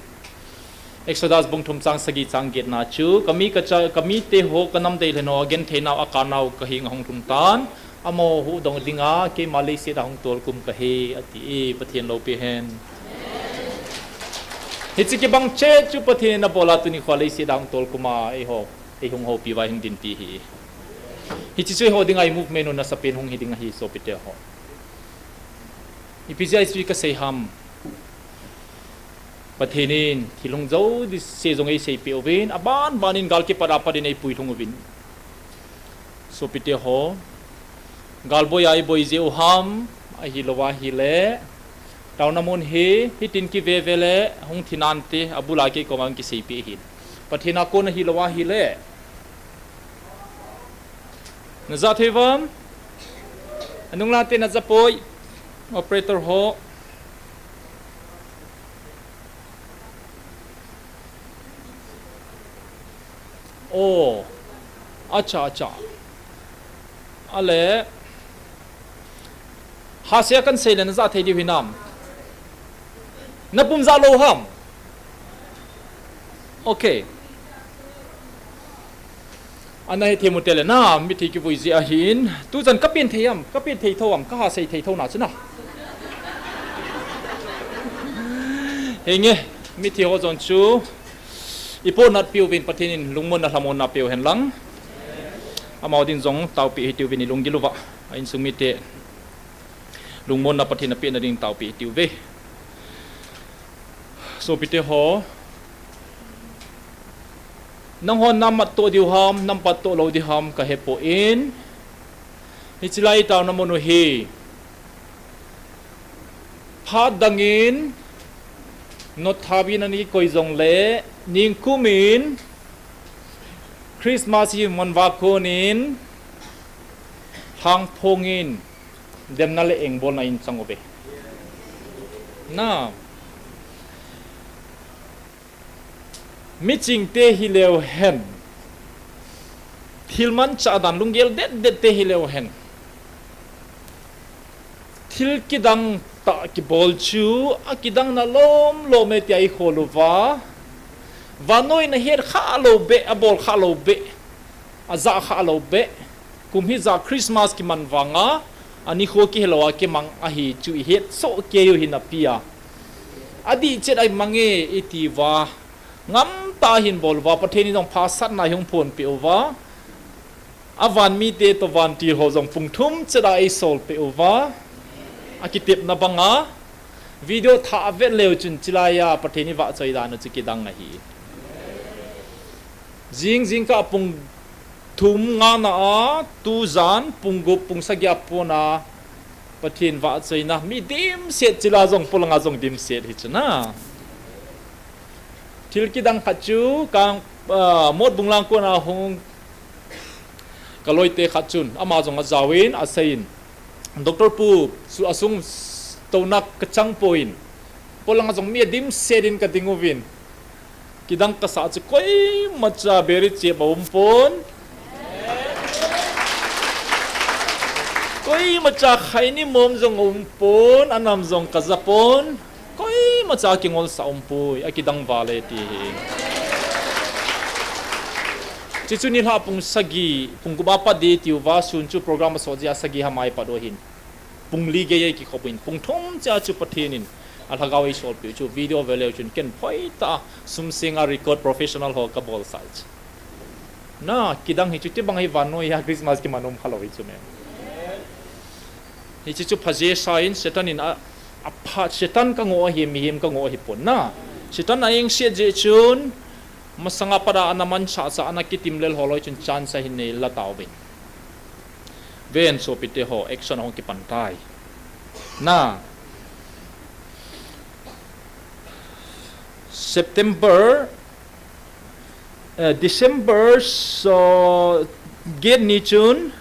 Exodus bung thum chang sagi chang getna chu, kami kacha, kamite ho kanam deilhen ho agenthei nau, akanau kahi ahung lhung tan, amaho huhdoh dinga keima leiset a hung tolkum kahi, ati e, Pathen loupi hen. Hiche kibang cheh chu Pathen in abol a tuni khoa leiset a hung tolkum a, eiho, eihung houpi uva hung dinpi ahi. Hiche chu eiho dinga i movement u nasapen hung hi ding ahi sopite ho. Ipi jeh a hiche kasei ham? Pathen in thil hung jouse jong eiseipeh uvin, aban ban in gal kipat a pat in eipui lhung uvin. Sopite ho, gal boi a iboi jeh u ham, ahilou ahile, taona mun hi, hitin kive ve le, hung thi nante, abul a kei koma hung kiseipeh ahin. Pathen a kon ahilou ahile, najah thei uvam? Anung lante najah poi, operator ho. Oh, acha, acha. Ale, hahsa a kahin sei le najah thei diu hinam? Napum jah lou ham? Okay. Ana hethem u tele na, mithi kivui jeh ahin. Tuchan kapen thei am, kapen thei thou am, kahahsei thei thou na chu na. Henge, mithi ho jong chu ipohnat peuvin Pathen in lungmonna lhamonna peuhen lang. Amaho din jong taopeh hitiuvin ilunggil uva, a insung mite lungmonna Pathen in apehna din taopeh hitiuve. Sopite ho, nanghon namat toh diu ham, namat toh lou diu ham kahepoi. Hiche lai taona mun u hi phat dangin notthap in ana kikoi jongle, ningkum in Christmas hi manva konin, lhangphong in, demna le engbolna in chang uve. Na, miching te hileu hen, thil manchah dan lunggel det det te hileu hen, thil kidang tah kibol chu, akidang na lom lom e tia ikhol uva, Vannoi in ahet kha lou beh, abol kha lou beh, aja kha lou beh. Kum hijat Christmas kiman vanga, ani kho kihelou a kimang ahi chu ihet soh kei u hin apia. Adih chet a imang e iti uva, ngamtah a hin bol uva, Pathen in jong phasatna hung phong peh uva. Avan mite toh vantil ho jong pung thum chet a eisol peh uva. Akitepna banga, video thah vet leu chun chilai a Pathen ivahchoi dan u chu kidang ahi. Jing jingkah pung thum nga na a, tujan pung gup pung sagi a pon a Pathen vahchoina mi dimset chila jong polanga jong dimset hi chu na. Thil kidang khat chu kang, ah, Motbung lang kon a hung kaloite khat chun ama jong ajaovin aseiyin, Doctor Pu, chu asung touna kachang poi. Polanga jong mi adimset in kading uvin. Kidang kasah chu koimacha beri chep aum pon. Koimacha khaini mom jong aum pon, anam jong kaja pon. Koimacha kingolsah aum poi, akidang vale ti hi. Chuchu nilhah pung sagi, pung gup a pat ding tiu va, sun chu program aso jeh a sagi ham a ipat u ahin. Pung li gei a ikikhop in, pung thum cha chu Pathen in alhagao eisolpeh u chu video veleu chun ken phoitah a sumseng a record professional ho kabolsah chu. Na, kidang hi chu tibang hi vannoi a Christmas kiman um khalou hi chu me. Hiche chu phajesah in Satan in a, apha, Satan kangoh ahi, mihem kangoh ahipon na. Satan a engset jeh chun, masanga pat a ana mansah sah, ana kitimlel ho loi chun chance ahin neila tauvin. Ven sopite ho, action ahung kipan tai. Na. September, eh, December so, get ni chun,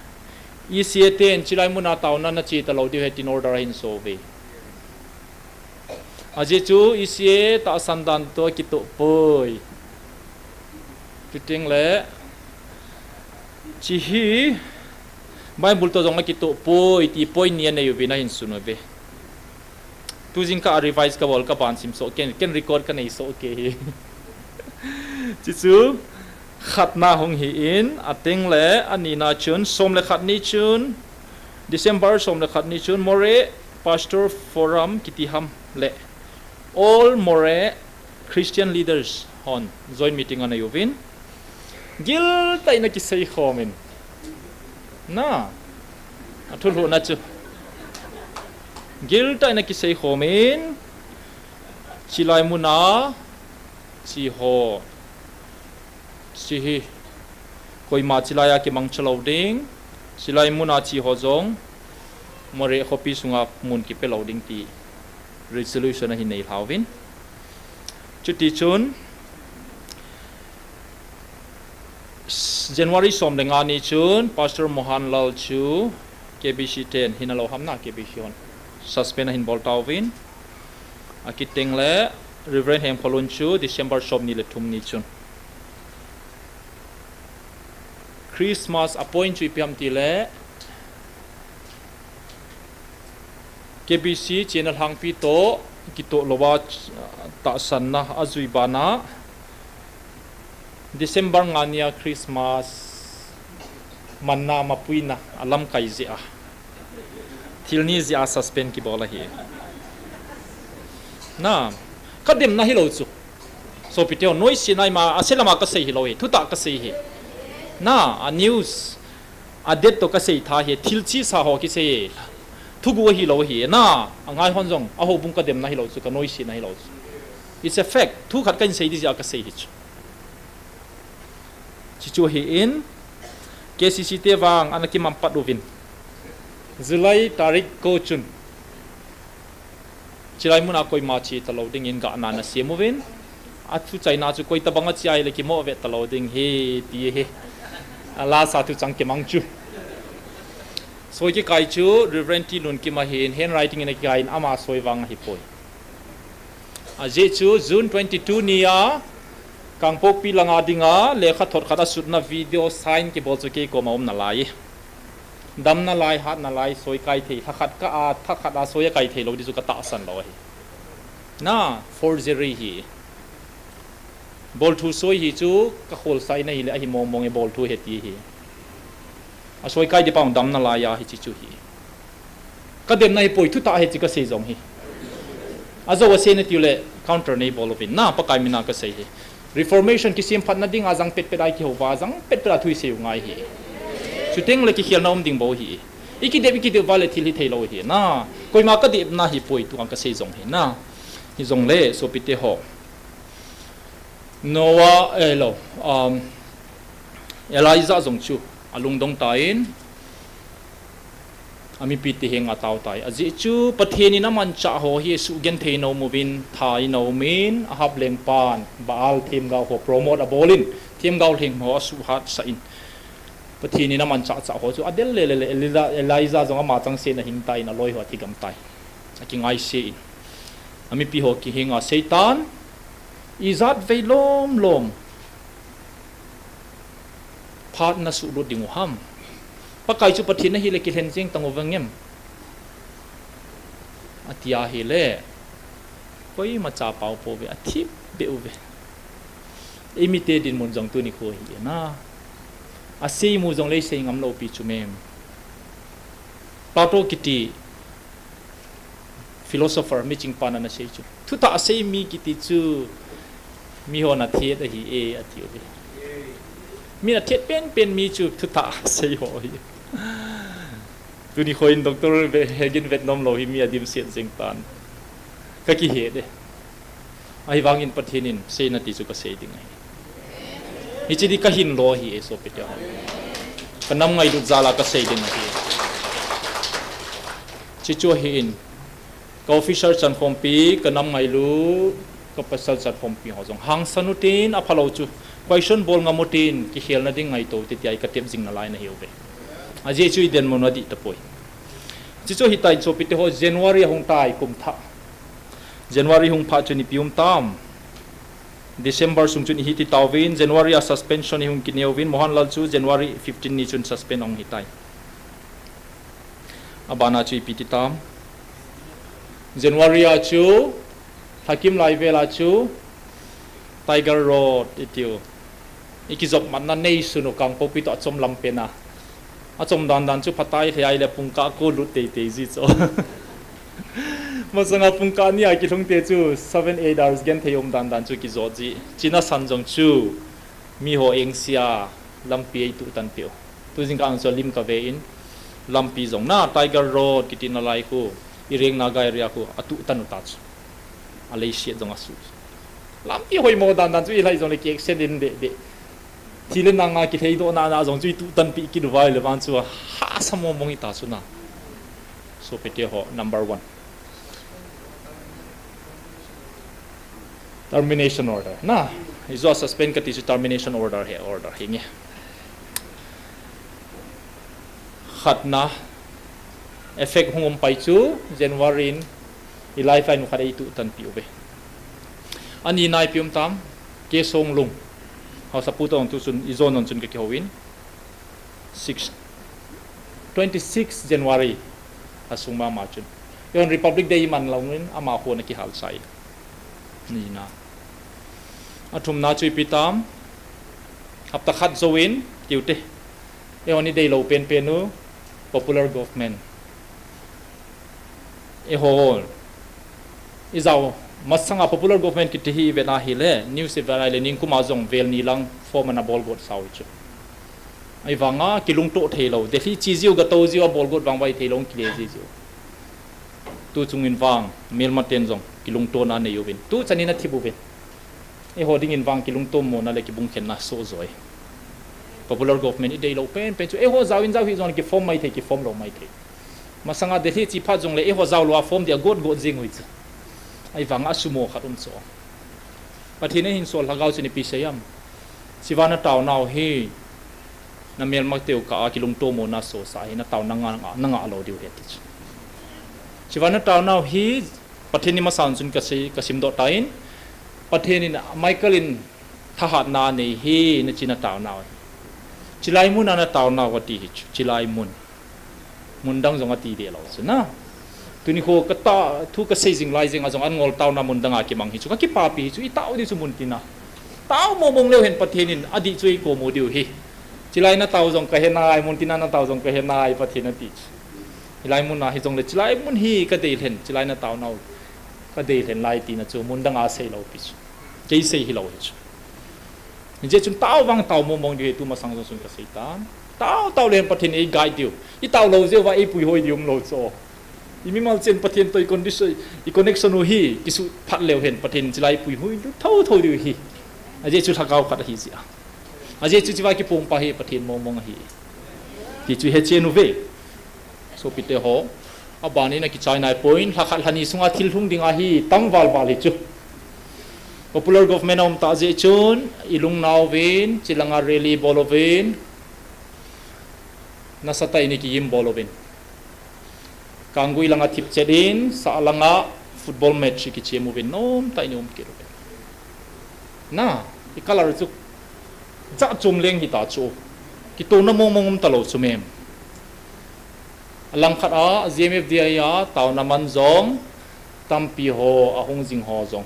E C A ten chilai muna taona nache talou diu ahi tin order ahin so uve. Ajeh chu E C A tahsan dan toh kitoh poi. Chuteng le, chehi Bible toh jong akitoh poi ti point ni anei uvin ahin sun uve. Tujingkah a revise kabol kaban sim soh ken, ken record kanei soh kei hi. Chuchu khatna hung hi in, ateng le anina chun, som le khat ni chun, December som le khat ni chun, Moreh Pastor Forum kiti ham le All Moreh Christian Leaders hon joint meeting anei uvin. Giltah in akisei khomin. Na. Athulhuhna chu. Giltah in akisei khomin. Chilai muna. Cheho. Chehi. Koima chilai a kimangcha lou ding. Chilai muna cheho jong. Moreh khopi sunga mun kipe lou ding ti. Resolution ahin neilhauvin. Chuti chun, January som le nga ni chun, Pastor Mohan Lal chu K B C ten, hinalou ham na K B C hon. Suspend ahin bol tauvin. Akiteng le, Reverend Hemkholun chu December som ni le thum ni chun. Christmas a point chu ipi ham tile, K B C channel lhangpi toh kitoh louva tahsanna ajui bana December nga nia Christmas manna mapuina alamkai jeh a thil ni jeh a suspend kibol ahi. Na, kademna hilou chu. Sopite ho, noise na ima, ase lama kasei hilou hi, thutah kasei hi. Na, a news, a date toh kasei tha hi, thil chesa ho kisei hi. Thugu ahilou hi, na, angai hon jong, ahoubung kademna hilou chu, ka noise na hilou chu. It's a fact, thu khat kahin sei ding jeh a kasei hi chu. Chuchu ahin, K C C te vang ana kimang pat uvin. July tarik ko chun. Chilai muna koima che talou dingin gahna nasem uvin. Athu chaina chu koi tabang a che ahile kimo ve talou ding ahi ti ahi. A last a thuchang kimang chu. Soi kikai chu Reverend T Lunkim ahin, handwriting in akikai in ama soi vang ahipoi. Ajeh chu June twenty-two nia Kangpokpi langa dinga lekhathot khat asutna video sign kibol chu kei koma um nalai. Damna lai, hatna lai, soi kai thei, lhakhat kah a, thakhat a soi akai theilou ding chu katahsan lou ahi. Na, forgery hi. Bolthu soi hi chu ka kholsa in ahile ahi mong mong e, bolthu ahi ti hi. Asoi kai di pang damna laiya hiche chu hi. Ka demna hi poi, thutah ahi ti ka sei jong hi. Ajou a sei nati uleh counter nei bol uvin, na Pakai mina ka sei hi. Reformation kisem phatna dinga jang petpet a i kihou uva, jang petpet a thu i sei u ngai hi. Chuteng le kikhelna um ding bou hi. I kidep, i kidep uva le thil hi thei lou hi, na. Koima ka demna hi poi tua ka sei jong hi, na. Hijongle, sopite ho. Noah, eh, lo, um, Elijah jong chu alungdong tan, amipi te henga atao tai. Ajeh chu Pathen in amanchah ho hi asugenthei nom uvin, tha in aumin, Ahab lengpan, Baal themgao ho promote abol in, themgao lheng ho asuhatsah in. Pathen in amanchah chah ho chu adel le le le, Elijah, Elijah jong ama changseh in ahing tan, aloi ho athigam tai. Akingaise in. Amipi ho kihenga aseitan, ijat vei lom lom phat nasuhlut ding u ham? Pakai chu Pathen ahile kilhen jeng tang uvem? Ati ahile, koima chapao pouve, athip beh uve. Eimite dinmun jong tuni kho hi na. Asei mu jongle sei ngam lou pi chu mem. Plato kiti philosopher, miching pan ana sei chu, thutah asei mi kiti chu mihon athet ahi e, ati uve. Min athet penpen mi chu thutah asei ho hi. Tuni kho in Doctor Hagin vet nom lou hi mi adimset jeng tan. Ka kihe de. Ahivangin Pathen in seina ti chu ka sei ding ahi. Hiche di ka hinlo ahi e, sopite ho. Ka nam ngailut jal a ka sei ding ahi. Hiche chu ahin, ka officer chankhompi, ka nam ngailu, ka pasal chankhompi ho jong hangsan utin, aphalou chu question bol ngam utin, kikhelna ding ngaito ute tia i ka tep jing nalai nahiuve. Ajeh chu i dinmun u adih tapoi. Hiche chu ahitai, sopite ho, January ahung tai, kum thah. January hung phat chun ipi um tam? December sung chun ihi ti tauvin, January a suspension ihung kinei uvin, Mohanlal chu January fifteen ni chun suspend ahung hitai. Abana chu ipi ti tam? January a chu, lhakim lai vel a chu, Tiger Road itiu. I kijop matna neisun u Kangpokpi toh achom lam pen a. Achom dan dan chu phatai lhei ahile pungkah ko lut teitei ji chu. Masanga pungkah ni a kilhung te chu seven, eight hours genthei um dan dan chu kijot ji. China san jong chu miho engse a lampi eituh tan peh u. Tu jingkah ang chu lim kave in lampi jong na Tiger Road kiti nalai khu, i reng Naga area khu atuh tan u ta chu. Aleiset jong asu. Lampi hoimo dan dan chu i lhai jongle ki accident deh deh. Thi le nang a kilheidoh na na jong chu i tuh tan peh kit uva ahile vang chu hahsa mong mong i ta chu na. Sopite ho, number one. Termination order. Na, i jo a suspend kati chu termination order hi, order hi nge. Khatna, effect hung um pai chu January in i lifeline u khat eituh tan peh uve. Ani na ipi um tam, K Songlung. Haosapu toh tu chun, i jon on chun ka kihou in. Six, twenty six January. Asung mama chun. Eihon Republic Day i man lou in, ama hon akihal chai. Nina. Athumna chu ipi tam. Hapta khat jouvin, tiute. Eihon i deilou penpen u, popular government. Eiho, i jao, masanga popular government kiti hi i vet ahile, news i vet ahile, ningkum a jong vel ni lang form ana bolgot sau hi chu. Ahivanga kilungto theilou, Delhi che jiu, gatou jiu, abolgot vang vai theilou, kile ji jiu. Tu chungin vang, melmaten jong kilungtona anei uvin. Tu chanin athip uvin. Eiho dingin vang kilungtomona le kibungkhenna soh joi. Popular government i deilou penpen chu. Eiho jaovin jao hih jongle kiform maithei, kiform lou maithei. Masanga Delhi che phat jongle eiho jao lou a form dia got got jing u hi chu. Ahivanga asumo khat um chu. Pathen in ahinsol lhagao chun ipi asei am. Hicheva na taonau hi, na melmateu kah a kilungtomona sohsa hi, na taona nga, nga, na ngah lou diu ahi ti chu. Hicheva na taonau hi, Pathen in masan chun ka sei, ka simdoh tan, Pathen in, Michael in thahatna anei hi, na china taonau hi. Chilai mun a na taonau ati hi chu, chilai mun. Mun dang jong ati deh lou chu na. Tuni kho ka ta, thu ka sei jing lai jing a jong an ngol taona mun dang a kimang hi chu, ka kipapi hi chu, i tao di chu mun tina. Tao mong mong leu hen Pathen in adih chu eikomu diu hi. Chilai natao jong kahe nai, mun tina natao jong kahe nai, Pathen ati chu. Hilai mun a hijongle chilai mun hi kadei lhen, chilai natao nau kadei lhen lai tina chu mun dang a seilou pi chu. Kei sei hilou hi chu. Hijeh chun tao vang tao mong mong diu hi tumasang jong chun kasei tan. Tao tao leu hen Pathen in eiguide diu. Itao lou jeh uva eipui hoi diu umlou chu. Imimal chen Pathen toh i condition, i connection u hi, kisuh phat leu hen, Pathen in chilai pui hoi diu, thotho diu hi. Ajeh chu lhagao khat ahi jeh a. Ajeh chu chiva kipong pa hi, Pathen mong mong ahi. Ti chu hechen uve. Sopite ho. Abanin akichai nai poi, lha khat lha ni sunga thil lhung ding ahi, tam val val hi chu. Popular government a um ta jeh chun, ilung nauvin, chilanga rally bol uvin, nasatah in ikigim bol uvin. Kanggui langa thipchet in, sah langa football match kichem uvin, nomtah in um kit uvin. Na, i colour chu jat chom leng hita chu. Kitouna mong mong um talou chu mem. Alangkhat a, G M F D I a, taona man jong, tampi ho, ahung jing ho jong.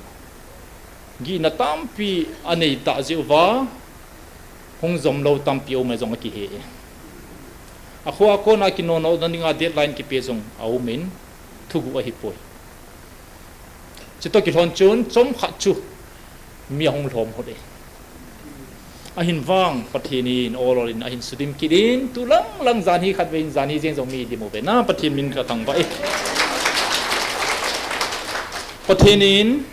Gihna tampi anei ta jeh uva, hung jom lou tampi um e jong akihe e. Akhoa kona kinonoh na dinga deadline kipe jong aumin, thuguh ahipoi. Chutoh kilhon chun, chomkhat chu mi ahung lhom hot e. Ahin vang, Pathen in ol ol in ahin sudim kit in, tu lang lang jan hi khatvei in jan hi jeng jong mi dim uve na, Pathen min kathangvah e. Pathen in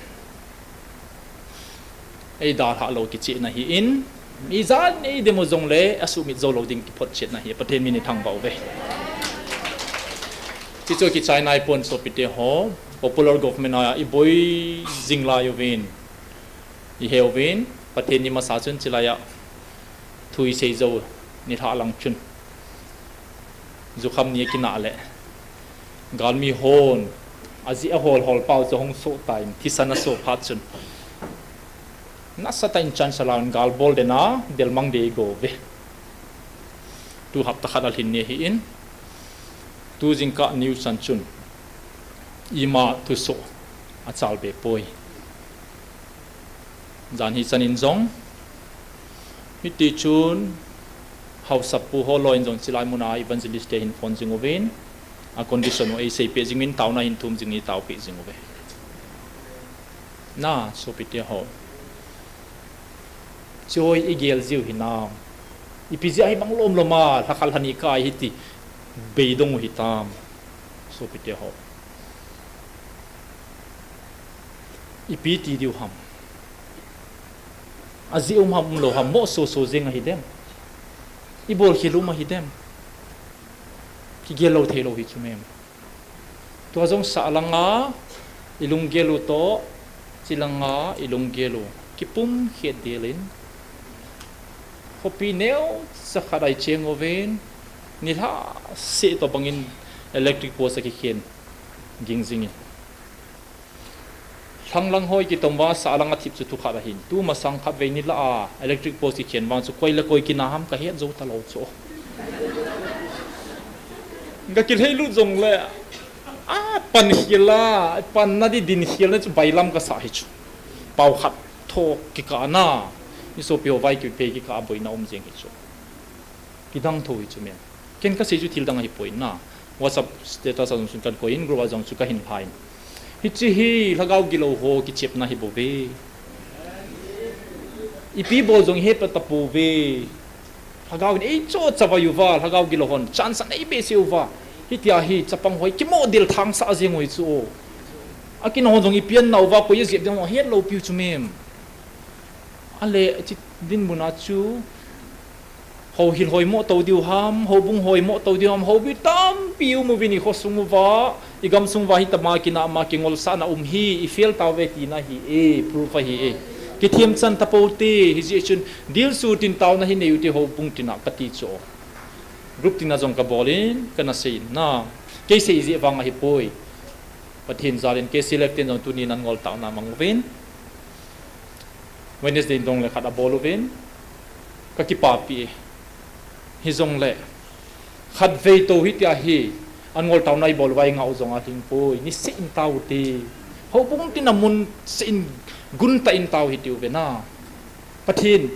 eidalhah lou kichehna ahin, mi jan eidem u jongle, asumit jou lou ding kiphotchetna ahi, Pathen min ithangvah uve. Chuchu kichai nai pon sopite ho, popular government a iboi jing lai uvin, ihe uvin, Pathen ni masa chun chilai a thu isei jou nilhah lang chun. Jukham ni akinah le, galmi hon, ajeh a hol hol pau chu ahung soh tan, thisan asoh phat chun, nasatah in chance alan gal bol den a, delmang dei go uve. Tu hapta khat alhin ni ahin, tu jingkah news chan chun, ima thusoh achalbe poi. Jan hi chan in jong, hiti chun, haosapu ho loi in jong chilai mun a evangelist te hin phone jing uvin, a condition u eiseipeh jing uvin, taona hin thum jing in taopeh jing uve. Na, sopite ho. Choi igel jiu hinam. Ipi jeh a hibang lom lom a, lhakhat lhani kai hiti beidong u hitam. Sopite ho. Ipi ti diu ham. Ajeh um ham umlou ham, mo soso jeng ahi dem. Ibol khel um ahi dem. Kigel lou thei lou hi chu mem. Tua jong sah langa, ilunggel u toh, chilanga, ilunggel u. Kipum khet del in. Khopi neocha khat a icheng uvin, nilhah seh tobang in electric post akikhen ging jing in. Lhanglang hoi kitom uva sah langa thip chu thukhat ahin. Tumasang khatvei nilhah a electric post kikhen vang chu koi le koi kina ham kahet jou talou chu. Kakilhei lut jongle, apan khel a, panna di din khel na chu bailam kasah hi chu. Pao khat tho kikah na, i sopi ho vai kipe kikah a boina um jeng hi chu. Kidang tho hi chu mem. Ken kasei chu thil dang ahipoi na. WhatsApp status a jong chun kahin koi in, group a jong chu kahin lha in. Hiche hi lhagao gilou ho kichepna hi bou ve. Ipi bol jong ihet tapou ve. Lhagao in eicho chavai uva, lhagao gilou hon chance anei behseh uva. Hitia hi chapang ho hi kimo del thangsah jeng u hi chu. Akinah hon jong ipi ananao uva, koi ajep ding ahet lou piu chu mem. Ale, hiche dinmun a chu Houhil hoimo tou diu ham, houbung hoimo tou diu ham, houpi tampi um uvin i khosung uva, i gamsung uva hitama kinahma kingolsahna um hi, i fail tauve tina hi e, proof ahi e. Kithemchan tapou te, hijeh chun, dilsu tin taona hi nei u te houbung tina kati chu. Group tina jong kabol in, kana sei in na. Kei sei jeh vang ahipoi. Pathen jal in K C L F ten jong tuni nan ngol taona mang uvin. Wednesday in dong le khat abol uvin, kakipapi e. Hijongle, khatvei tou hitia hi, an ngol taona ibol uva ingah u jong ahing poi, niseh in tao u te. Houbung tina mun seh in gun tah in tao u hite uve na. Pathen,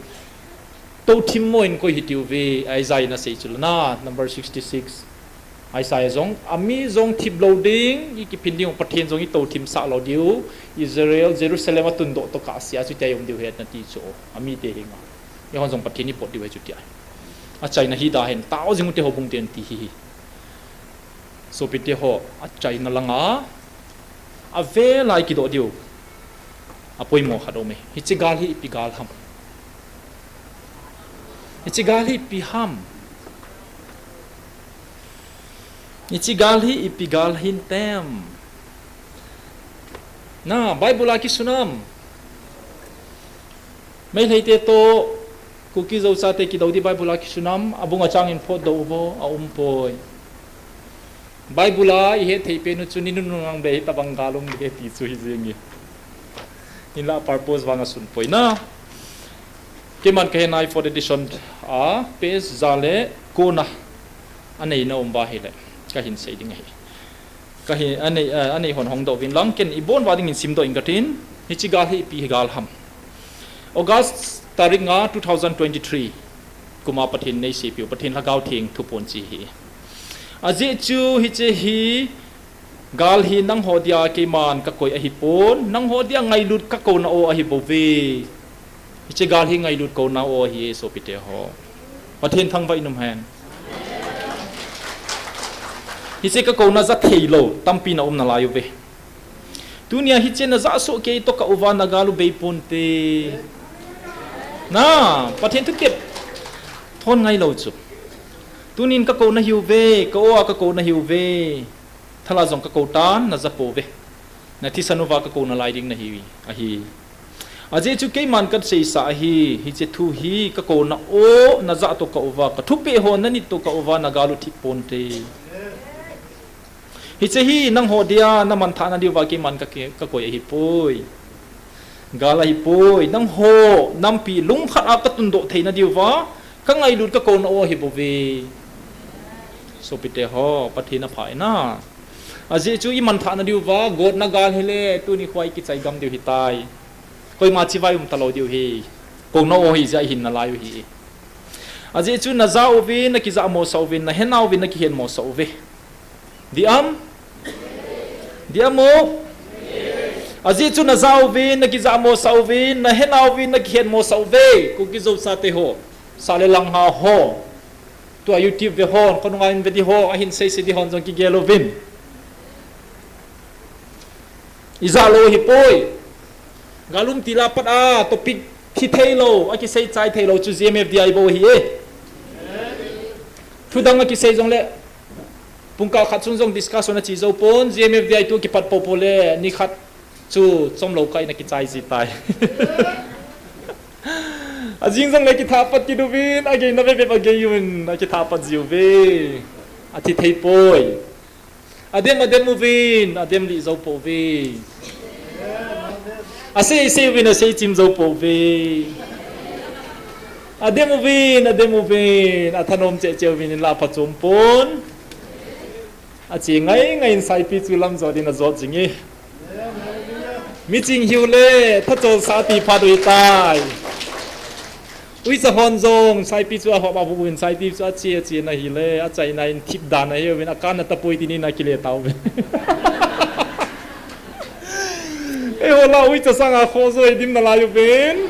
tou thim mo in koi hi tiu ve, Isaiah in asei chu la na, number sixty-six. Isaiah jong, ami jong thip lou ding, i kiphin ding, Pathen jong i tou thim sah lou diu, Israel, Jerusalem a tundoh to ka sia chu tia i um diu het na ti chu, ami te hinga. I hon jong Pathen i pot diu he chu tia. A chaina hi da hen, tao jing u te ho bung ten ti hi hi. Sopite ho, a chaina langa, a ve lai kidoh diu. A poimo khat om e. Hiche gal hi ipi gal ham. Hiche gal hi ipi ham. Hiche gal hi ipi gal hin tem. Na, Bible a kisunam. Meitei te to, Kuki Zo chate kidou di Bible a kisunam, abung a chang in phot do uvo, a um poi. Bible a i het thei pen u chu ni nunung ang be hi tabang gal um di he ti chu hi jing e. Hinla purpose vang a sun poi na. Keiman ka he nai fourth edition a, page ja le ko na. A nei na um ba hi le. Ka hin sei ding ahi. Ka hi, a nei, a, a nei hon hong doh vin lang ken i bon va ding in sim doh in ka tin. Hiche gal hi ipi gal ham. August tarik nga two thousand twenty-three. Kuma Pathen nei sei piu, Pathen Lhagao Theng thupon chi hi. A jeh chu hiche hi gal hi nangho dia keiman ka koi ahi pon, nangho dia ngailut ka kona o ahi bou ve. Hiche gal hi ngailut kona o ahi e sopite ho. Pathen thangvah in um hen. Hiche ka kona ja thei lou, tampi na um na lai uve. Tunia hiche na ja soh kei to ka uva na gal u bei ponte. Na, Pathen thutep thon ngai lou chu. Tunin ka kona hi uve, ka o a ka kona hi uve. Thala jong ka ko tan, na ja pouve. Na thisan uva ka kona lai ding na hi, ahi. A jeh chu keiman ka seisa ahi, hiche thu hi ka kona o, na ja to ka uva, ka thupeh ho na nit to ka uva, na gal u thip ponte. Hiche hi nangho dia, na manthah na diuva keiman ka ke-, ka koi ahi poi. Gal ahi poi, nangho, nampi, lungkhat a ka tundoh thei na diuva, ka ngailut ka kona o ahi bou ve. Sopite ho, Pathen a pha e na. A jeh chu i manthah na diuva, gotna gal hi le, tuni khoi kichai gam diu hi tai. Koima chivai um ta lou diu hi. Kona o hi ja i hin na lai u hi. A jeh chu na ja uve, na kija mo sa uve, na he na uve, na kihen mo sa uve. Di am? Di am o? A jeh chu na ja uve, na kija mo sa uve, na he na uve, na kihen mo sa uve. Kuki Zo chate ho. Sa le lang ha ho. Tua YouTube ve hon, khonunga in ve di ho, ahin sei sei di hon jong kigel uvin. I ja lou hi poi. Gal um ti la pat a, topic thi thei lou, a kisei chai thei lou chu G M F D I bou hi e. Thu dang a kisei jong le, pungkah khat sung jong discussion a chi jou pon, G M F D I tu kipat pou pou le, ni khat chu chom lou kai na kichai ji tai. A jing jong le kitha pat kit uvin, a gei na ve ve a gei uvin, a kitha pat ji uve. A thi thei poi. A dem, a dem uvin, a dem lih jou pou ve. A sei, sei uvin, a sei chim jou pou ve. A dem uvin, a dem uvin, a thanom cheh cheh uvin, in la pha chom pon. A chi ngai ngai in Saipi chu lam jot in a jot jing e. Mi ching hiu le, tha chol sa ti phat u hi tai. Uicha hon jong, Saipi chu a hop a bu in Saipi chu a chi, a chi na hi le, a chai na in thip dan a hi uvin, a kan na tapoi ti ni na kile tau ve. Ei ho la uicha sang a kho jo i dim na lai uvin.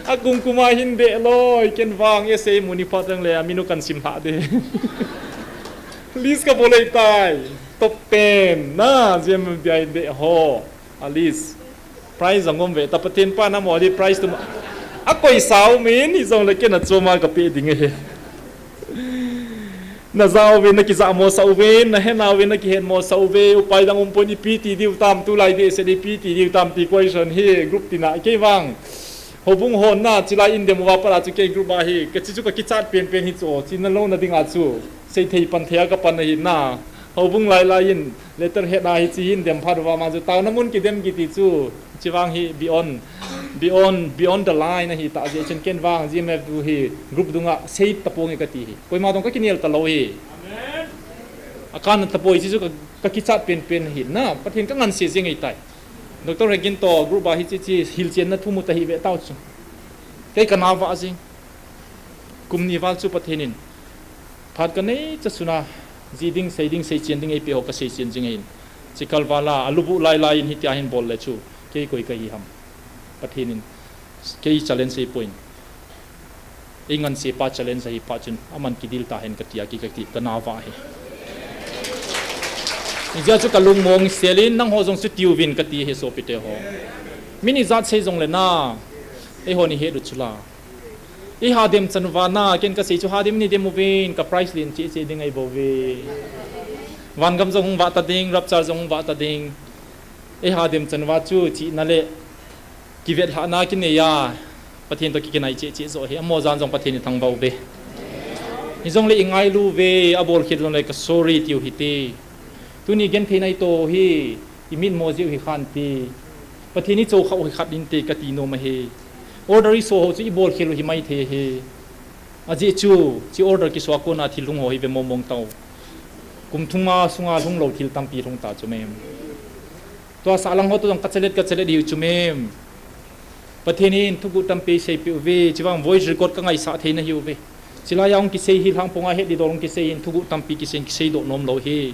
A kum kum a hin de loi, ken vang e sei mu ni phat ang le, a minu kan sim hla de. List ka bolei tai. Top ten. Na, G M F D I de ho. A list. Prize jong um ve. Ta Pathen pa na mo di prize tu ma. A koi sao min, hi jong le ken a choma ka pe ding e. Na ja uve, na kija mo sa uve, na he na uve, na kihen mo sa uve, upai dang um pon ipi ti diu tam tu lai de se di pi ti diu tam ti question hi group tina kei vang. Houbung hon na, chilai in dem uva pat a chu kei group a hi, ka chi chu ka kichat pen pen hi chu, chi na lou na ding a chu, sei thei pan thei a ka pan ahi na. Houbung lai lai in, letter head a hi chi hin dem phat uva ma chu, tao na mun kidem kiti chu, chi vang hi beyond, beyond, beyond the line ahi ta, je chen ken vang, G M F tu hi, group dunga, sei ta pong e ka ti hi. Koima dong ka kinel ta lou hi. A kan ta poi chi chu ka, ka kichat pen pen hi na, Pathen ka ngan se jing ei tai. Doctor Hegin to group a hi chi chi hilchen na thu mu ta hi ve tau chu. Kei kana vah jing. Kum ni val chu Pathen in phat kanei cha suna, ji ding, sei ding, seichen ding eipeh ho kaseichen jing ahin. Chikal vala alubuh lailai in hitia hin bol le chu, kei koi kahi ham? Pathen in kei challenge eipoi. Eingansepa challenge ahi phat chun, aman kidel tahen katia, kei kati, kana vah hi. Hijeh chun kalungmong sel in, nangho jong chu tiuvin kati hi sopite ho. Min ijat sei jongle na, eihon ihet u chula. Ihadem chan uva na, ken kasei chu hadem in idem uvin, ka prize len cheh cheh ding ahibouve. Vangam jong hung vah ta ding, rapture jong hung vah ta ding. Ihadem chan uva chu chihna le kivetlhahna kinei a, Pathen toh kikinai cheh cheh joh hi, amaho jan jong Pathen ithangvah uve. Hijongle ingailu uve, abolkhel jongle ka sorry tiu hite. Tuni genthei nai toh hi, imitmo jeh u hi khante. Pathen ichoukhah u hi khat inte kati nom ahi. Order iso ho chu ibolkhel u hi maithei ahi. Ajeh chu, hiche order kiso a kona thil lhung ho hi ve mongmong tau. Kum thum nga sunga lhunglou thil tampi lhung ta chu mem. Tua sahlang ho toh jong kachalet kachalet hiu chu mem. Pathen in thuguh tampi seipeh uve, chuvang voice record kangaisah thei nahiuve. Chulai a hung kisei hi lhangponga het didol hung kisei hin thuguh tampi kisei, kiseidoh nomlou hi.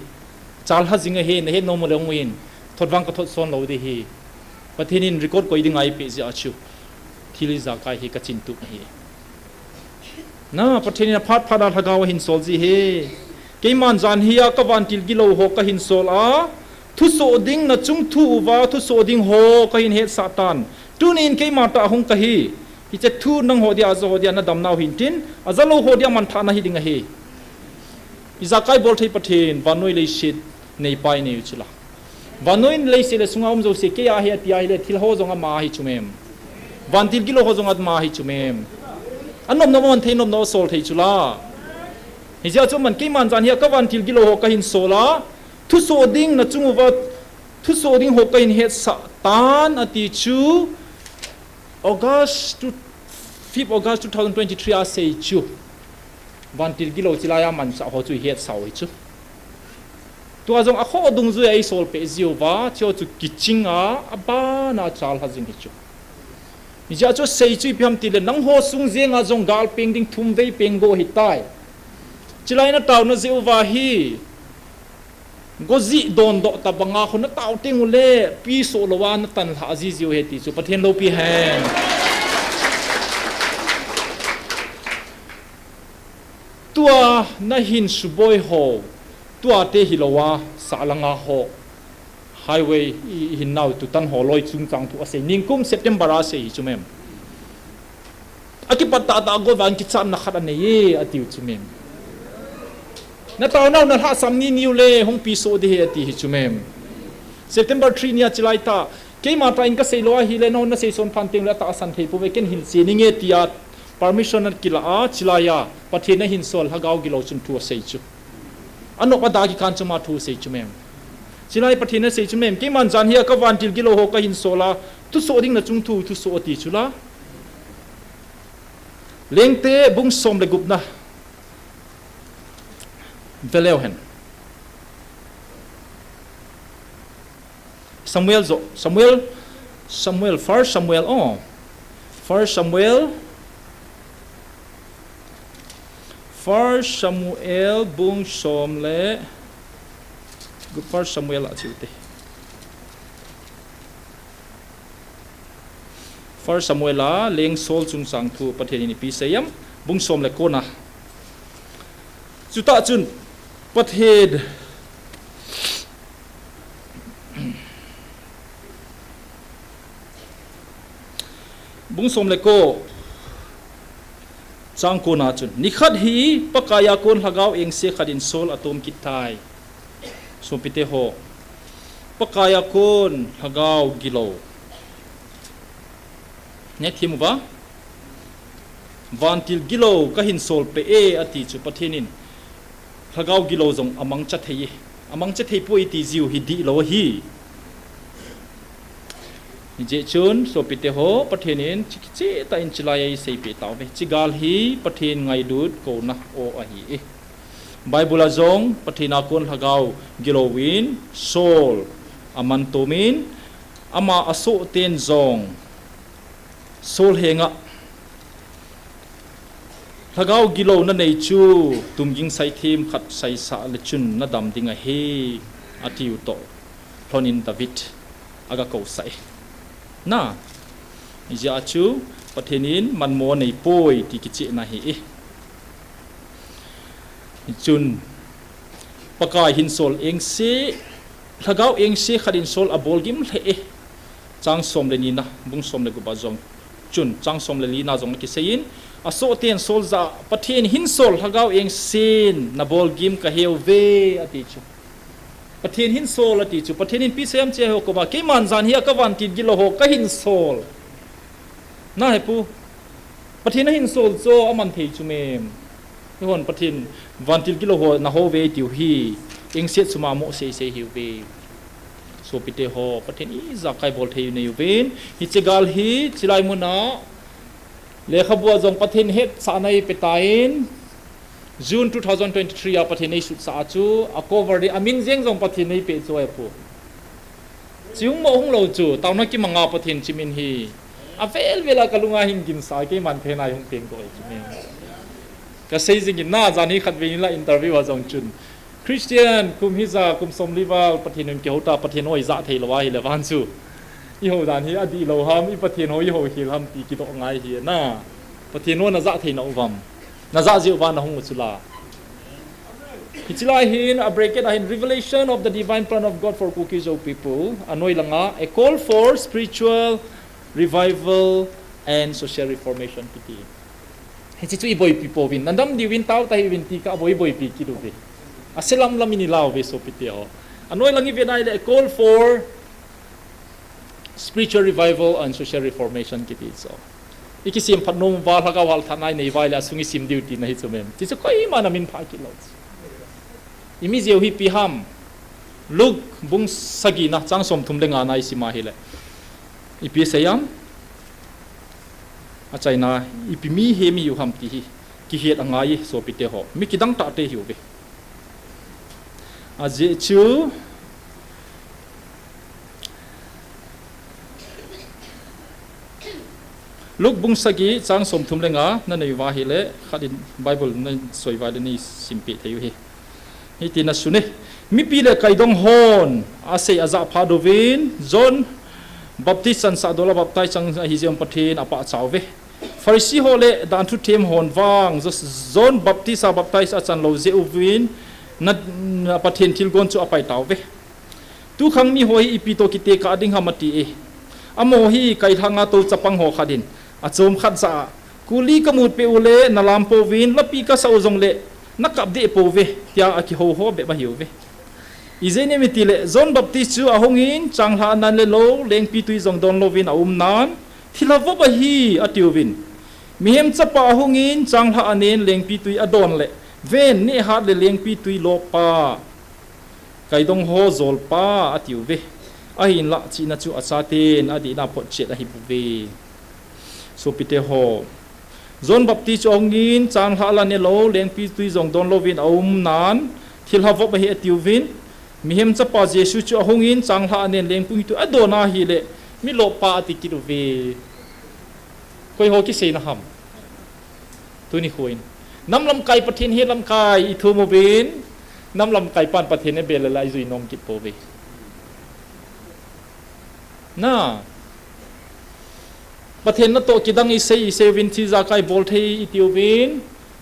Chalha jing ahi, nahet nom uleh hung uvin. Thot vang kathot son lou ding ahi. Pathen in record koi dinga eipeh jeh a chu, thil ijakai hi kachintup ahi. Na, Pathen in aphat phat a lhagao ahinsol ji hi. Keiman jan hia kavantil gilou ho kahinsol a, thusoh ding nachung thu uva thusoh ding ho kahin hetsah tan. Tunin keima tah hung kahi. Hiche thu nangho dia, aja ho dia nadamnau hintin, ajalou ho dia manthahna hiding ahi. Ijakai bolthei Pathen, vannoi leiset neipa inei u chula. Vannoi leiset le sunga um jouse kei a ahi atia ahile thil ho jong ama ahi chu mem. Vantil gilou ho jong ama ahi chu mem. Anopnop aman thei, nopnop asol thei chula. Hijeh chun aman keiman jan hia kavantil gilou ho kahinsol a, thusoh ding nachung uva thusoh ding ho kahin hetsah tan ati chu, August two, fifth August two thousand twenty-three a sei chu. Vantil gilou chulai a manchah ho chu ihetsau hichu. Tua jong akhoh dungjuia eisolpeh jiuva, hicheho chu kichinga, abana chalha jing hichu. Hijeh chun sei chu ipi ham tile, nangho sung jenga jong gal peng ding thumvei peng go ahitai. Chulai nataona jeh uva hi, gojih dondoh tobanga khu natao teng ule, pisoh louva natanlhah jijiu ahi ti chu Pathen loupi hen. Tua nahin suboi ho, tuate hilouva, sahlanga ho, highway i, ihinnau tutan ho loi chungchang thu asei, ningkum September a sei hi chu mem. Akipat tahtah a go vang kichatna khat anei e, atiu chu mem. Nataonau nalhahsam nini ule, hung pisoh ding ahi ati hi chu mem. September three nia chulai tah, keima tah in kasei lou ahile, nangho nasei son phan teng ule atahsan thei pouve, ken hilchen inge tia permission akilah a, chulai a Pathen ahinsol lhagao gilou chun thu asei chu. Anop ada kikan choma thu asei chu mem. Chulai Pathen asei chu mem, keiman jan hia kavantil gilou ho kahinsol a, thusoh ding nachung thu thusoh ati chula. Lengte bung som le gupna. Veleu hen. Samuel joh, Samuel, Samuel, First Samuel, oh. First Samuel, First Samuel bung som le, First Samuel a chute. First Samuel a leng Saul chungchang thu Pathen in ipi asei em, bung som le ko na. Chutah chun Pathen bung som le ko chang ko na chun, nikhat hi Pakai a kon lhagao engse khat in Saul atom kit tai. Sopite ho, Pakai a kon lhagao gilou. Nethim uva, vantil gilou kahinsol peh e ati chu Pathen in lhagao gilou jong amangcha thei e. Amangcha thei poi iti jiu hi dihlou ahi. Hijeh chun, sopite ho, Pathen in chi kicheh tah in chulai a eiseipeh tauve. Hiche gal hi Pathen ngailut kouna aw ahi e. Bible a jong Pathen a kon lhagao gilou in Saul aman tomin, ama asohten jong Saul henga Lhagao gilou nanei chu, tumging saithem khat saisah le chun nadam ding ahi, atiu toh lhonin David aga kousah e. Na, hijeh a chu Pathen in manmo neipoi ti kichehna ahi e. Chun, Pakai hinsol engse, lhagao engse khat in sol abolgim lheh e. Chang som le nina, bung som le gup a jong. Chun, chang som le lina jong akiseiyin, asohten sol jah a, Pathen hinsol lhagao engsen nabolgim kaheuve, ati chu. Pathen hinsol ati chu, Pathen in ipi asei em tia ho koma, keiman jan hi a kavantil gilou ho kahinsol. Na hepu, Pathen ahinsol chu aman thei chu mem. Eihon Pathen vantil gilou ho nahouve tiu hi, engset suma mo seisei hiuve. Sopite ho, Pathen ijakai bol thei neiuvin, hiche gal hi, chilai muna, lekhabu a jong Pathen hetsahna eipetan, June two thousand twenty-three a Pathen eisutsah a chu, a cover ding, amin jeng jong Pathen eipeh chu ahi pu. Chihung mo hung lou chu, taona kimanga Pathen chimin hi. Avel vel a kalunga hin ginsah, keiman kahin ai hung peng ko chu min. Kasei jingin na, jan hi khatvei nila interview a jong chun, Christian, kum hija, kum somli val, Pathen in kihou ta, Pathen ho ijah thei lou ahile van chu. Ihou dan hi adih lou ham, i Pathen ho ihou khel ham ti kidoh ngai hi na. Pathen ho najah thei nau vam. Najah jeh uva nahung u chu la. Hiche lai hin, a bracket a hin, Revelation of the Divine Plan of God for Kuki-Zo People. Anoi langa, a call for spiritual revival and social reformation kiti. Hiche chu iboipi pouvin, nadam diuvin, tao tahiuvin ti kaboi boipi kit uve. Ase lam lam in ilauve sopite ho. Anoi lang ivet ahile, a call for spiritual revival and social reformation kiti chu. Ikisem phat nom uva, lhagao halthatna inei uva ahile, asung isim diu tina hi chu mem. Hiche chu koiman amin phah kit lou chu. Imi jeh u hi ipi ham. Luke bung sagina, chang somthum le ngana isim ahile, ipi asei em? Achaina, ipi mi hi mi hiu ham ti hi kihet angai e sopite ho. Mi kidang tahte hiuve. Ajeh chu Luke bung sagi, chang somthum le nga, nanei uva ahile, khat in Bible nasoi uva ahile neisim peh thei u hi. Hitin asun e, mipi le kaidong hon asei ajah phat uvin, John Baptist chansah dol a baptize chang ahijeh un Pathen apachat uve. Pharisee ho le danthu them hon vang, Jo-, John Baptist a baptize achan lou jeh uvin, na, na Pathen thilgon chu apai tauve. Tukhang mi ho hi ipi toh kitekah ding ham ati e. Amaho hi kailhanga tou chapang ho khat in, achom khat jah a, kuli kamut peh u le nalam pouvin, lapi kasah u jongle nakap deh pouve, tia akihou ho bep ahiuve. Ijeh inem itile, John Baptist chu ahungin, changlhah nan le lou, lengpitwi jong don louvin aum nan, thilha vop ahi, atiuvin. Mihem Chapa ahungin, changlhah anen, lengpitwi adon le, ven, nehhat le lengpitwi loppa, kaidong ho jolpa, atiuve. Ahinlah, chihna chu achaten adihna photchet ahibouve. Sopite ho, John Baptist chu ahungin, changlhah la nelou, lengpitwi jong don louvin aum nan, thilha vop ahi atiuvin, mihem Chapa Jesu chu ahungin, changlhah anen, lengpitwi adon ahile, mi loppa ati kit uve. Koi ho kiseina ham? Tuni khoin, nam lamkai Pathen hi lamkai ithum uvin, nam lamkai pan Pathen abel le la ijui nom kit pouve. Na, Pathen natoh kidang isei, isei uvin, thi ijakai bol thei itiuvin,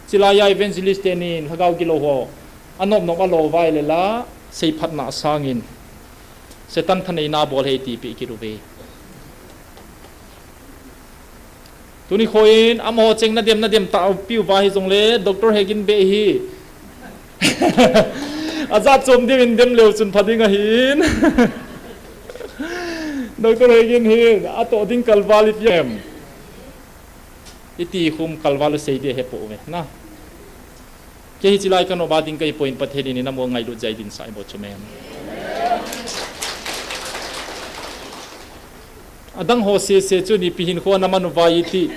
chilai a evangelist tenin lhagao gilou ho anop nop alo uva ahile la, seiphatna sangin Satan thaneina bol hei tipeh kit uve. Tuni khoin, amaho cheng nadem, nadem tah piu va hijongle, Doctor Hagin beh hi ajat chom diuvin dem leu chun pha ding ahin. Doctor Hagin hin, atoh ding kalval ipi em? Iti khum kalval u sei ding ahepouve. Na. Kei hiche lai kanop a ding kahipoi, Pathen in amaho ngailut jeh a eidinsah ahibou chu mem. Adang ho sese chun ipi hinkho naman uva iti.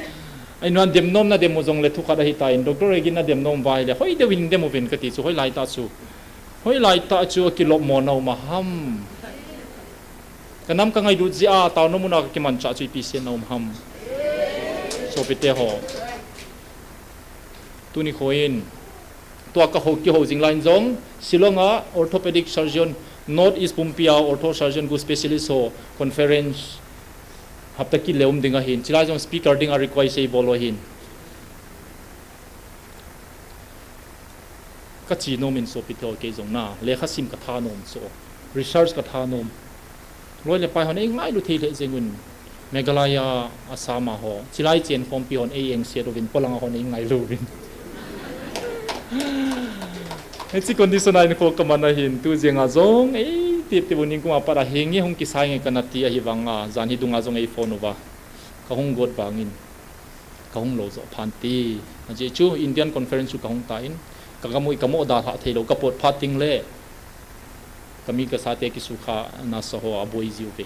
Ahin dem nom nadem u jongle thukhat ahitan, Doctor Hagin nadem nom uva ahile, hoi deuvin dem uvin kati chu, hoilai tah chu. Hoilai tah chu akilopmo na um a ham. Kanam kangailut jeh a, taona muna kakimanchah chu ipi seh na um ham. Sopite ho. Tuni khoin, tua ka ho, kihou jing lai in jong, Shillong a orthopedic surgeon, North East pumpi a ortho surgeon gu specialist ho conference hapta kit le um ding ahin, chilai jong speaker ding a request ei bol u ahin. Ka chi nom in sopite ho, kei jong na, lekha sim ka tha nom chu, research ka tha nom. Loi le pai hon ei ngailu thei lheh jeng un, Meghalaya, Assam a ho, chilai chen khompi hon ei engse uvin, polang a hon ei ngailu uvin. Hiche condition a in kho ka man ahin, tu jeng a jong ei tep tep u, nikum a pat a henge hung kisai nge ka na ti ahi vang a, jan hi dung a jong ei phone uva, ka hung got vang in, ka hung lo jo phan te. Ajeh chu Indian Conference chu ka hung ta in, ka gamu i ka mo dalha thei lou, ka pot phat ding le ka mi ka sa te kisukha nasa ho a boi jiu ve.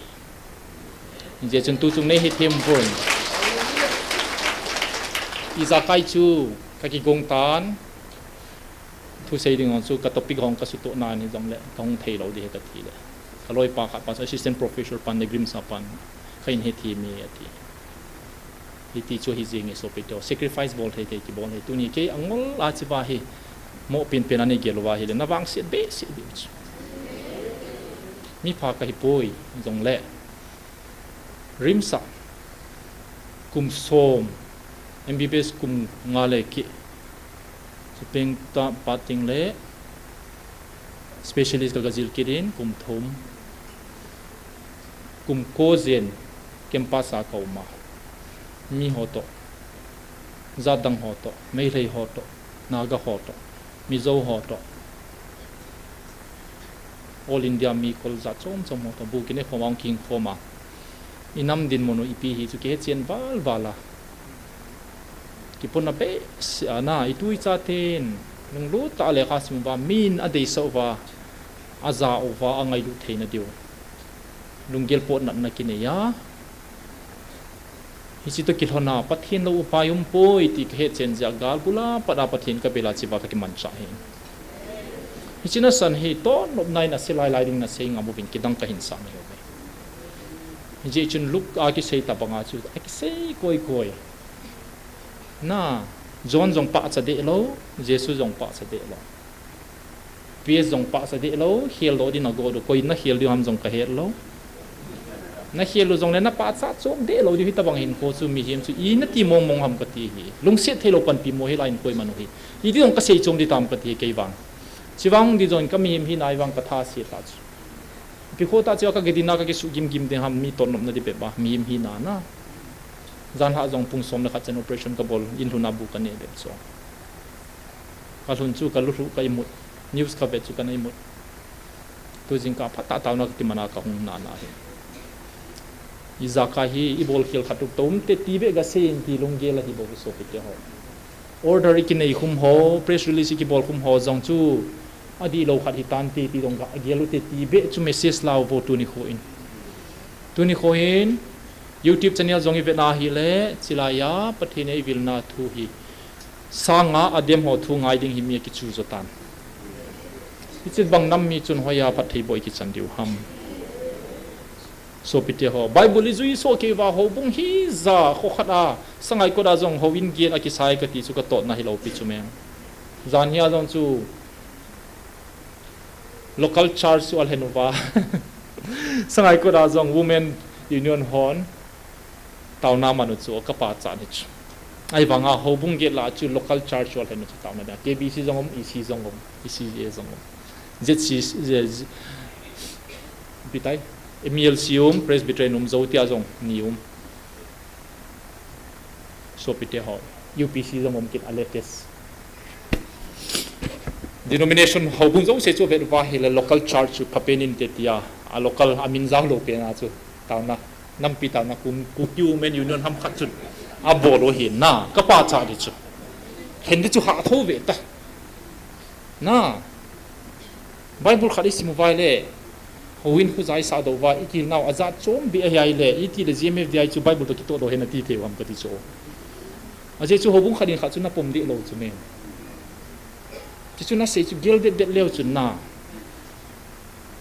Ajeh chun tu chung nei hi them vun. Ijakai chu ka kigong tan, thusei ding hong chu ka topic hong ka sutoh nan hi jong le, ka hung thei lou di he ka ti le. Ka loi pa khat pa chu assistant professor pan le GRIHMS a pan, ka in he thi mi a ti. Hiti chu hi jing e sopite ho, sacrifice bol thei thei kibol hi. Tuni kei angol a chiva hi, mo pen pen a nei gel uva hi le, na vangset behseh diu chu. Mi pha ka hi poi, jong le. RIMS a kum som, MBBS kum nga le keh. Chupeng ta pating le specialist ka gajil kit in kum thum. Kum ko jen campus a ka um a. Mi ho toh, jat dang ho toh, Meitei ho toh, Naga ho toh, Mizo ho toh, All India mi kol jat chom chom ho toh, bu kine khom a hung kihing khom a. I nam dinmun u ipi hi chu kihe chen val val a. Kipona behseh a na, i tu i chaten lunglut tah a lekha sim uva, min a deisah uva, a ja uva, a ngailut theina diu lunggel potnatna kinei a. Hiche toh kilhon a, Pathen lou upai um poi ti ka het chen jeh a gal bul a pat a Pathen ka bel a chiva ka kimanchah hi. Hiche nasan hi totnopna in a se lai lai ding na sei ngam uvin, kidang ka hin sah nahi uve. Hijeh chun Luke a kisei tabang a chu a kisei koi koi. Na, John jong pahcha deh lou, Jesu jong pahcha deh lou. P S jong pahcha deh lou, khel doh din a go doh, koi na khel diu ham jong ka het lou. Na khel u jong le na pahcha chom deh lou diu hi tabang hin kho chu mihem chu i na ti mong mong ham ka ti hi. Lungset thei lou panpi mo hi lai in koi man u hi. I di jong ka sei chom di tam ka ti hi kei vang. Chi vang di jong ka mihem hina i vang ka tha se ta chu. Pi kho ta chu ka gidina ka kisuh gim gim ding ham mi totnopna di bep a, mihem hina na. Jan lha jong pung som le khat chen operation ka bol, in lhun a bu ka neh bep chu. Ka lhun chu ka lulhuh ka imut, news ka vet chu ka na imut. Tu jingkah phat a taona ka kiman a ka hung nana hi. I jakai hi, i bol khel khat tuk tom te ti beh ka sei in ti lunggel ahi bou sopite ho. Order i kinei khum ho, press release i kibol khum ho jong chu, adih lou khat hi tante ti jong ka gel u te ti beh chu message la u vo tuni kho in. Tuni kho hin, YouTube channel jong i vet na hi le, chilai a, Pathen in ei vilna thu hi. Sanga a dem ho thu ngai ding hi mi a kichu jo tan. Hiche bang nam mi chun hoiya phatthei boi kichan diu ham. Sopite ho, Bible i jui soh kei uva houbung hija, kho khat a, Sangaikot a jong houin get a kisai ka ti chu ka totna hi lou pi chu meng. Jan hi a jong chu, local church chu alhen uva. Sangaikot a jong Women Union hon taona man u chu ka pachat hi chu. Ahivanga houbung get lah a chu local church chu alhen u chu taona dia. K B C jong um, E C jong um, E C A jong um. Z C, Z, Z, ipi tai, M E L C um, Presbyterian um, Zotia jong ni um. Sopite ho, U P C jong um kit a latest. Denomination houbung jouse chu vet uva hi le local church chu phapen inte tia, a local a min jao lou pen a chu taona, nampi taona kum, Kuki Women Union ham khat chun a bol u hi na, ka pachat di chu. Khen di chu ha tho ve ta. Na, Bible khat i sim uva i le, houin khu jai sa do uva, i kil nau a jat chom beh ahi a i le, i ti le G M F D I chu Bible toh kitoh do hen a ti thei u ham ka ti chu. Ajeh chu houbung khat in khat chu na pom deh lou chu meng. Chu chu na sei chu gel det det leu chun na.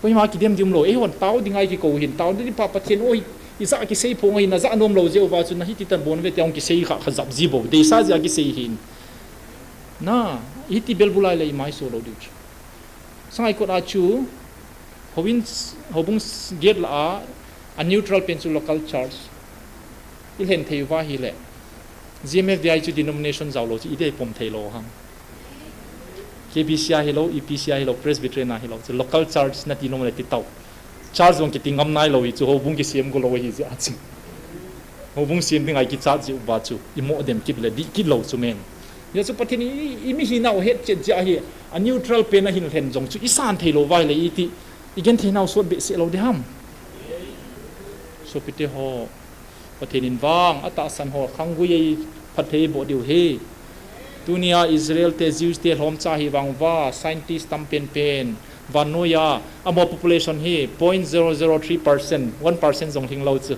Koima kidem dim lou, ei hon tao ding a i kikou hin, tao ding pa Pathen oi, i ja kisei phong ahin, na ja nom lou jeh uva chun na hiti tan bon ve te ong kisei kha, kha jap ji bou, deisa jeh a kisei hin. Na, hiti bel bulai le imai so lo diu chu. Sangai kot a chu, hobung, hobung gate la a, a neutral pen chu local church. I lhen thei uva hi le. G M F D I chu denomination jao lo chu i dei pom thei lo ham. K B C a hi lo, E P C a hi lo, Presbyterian a hi lo, chu local church na ti nom le ti tau. Church jong kiti ngam nai lo hi chu, hobung kisem go lo hi jeh a chu. Hobung sem ding ai kichat jeh uva chu, i mo dem kit le dih kit lo chu men. Hijeh chu Pathen i, i mi hina u het chet jeh a hi, a neutral pen a hin lhen jong chu i san thei lo vai le i ti, i gen thei nau sot behseh lo de ham. Sopite ho, Pathen in vang, a tahsan ho, khanggui ei phatthei boh diu hi. Tunia Israel te, Jews te, lhomcha hi vang uva, scientist tam pen pen, vannoi a, amaho population hi point zero zero three percent, one percent jong hing lo chu.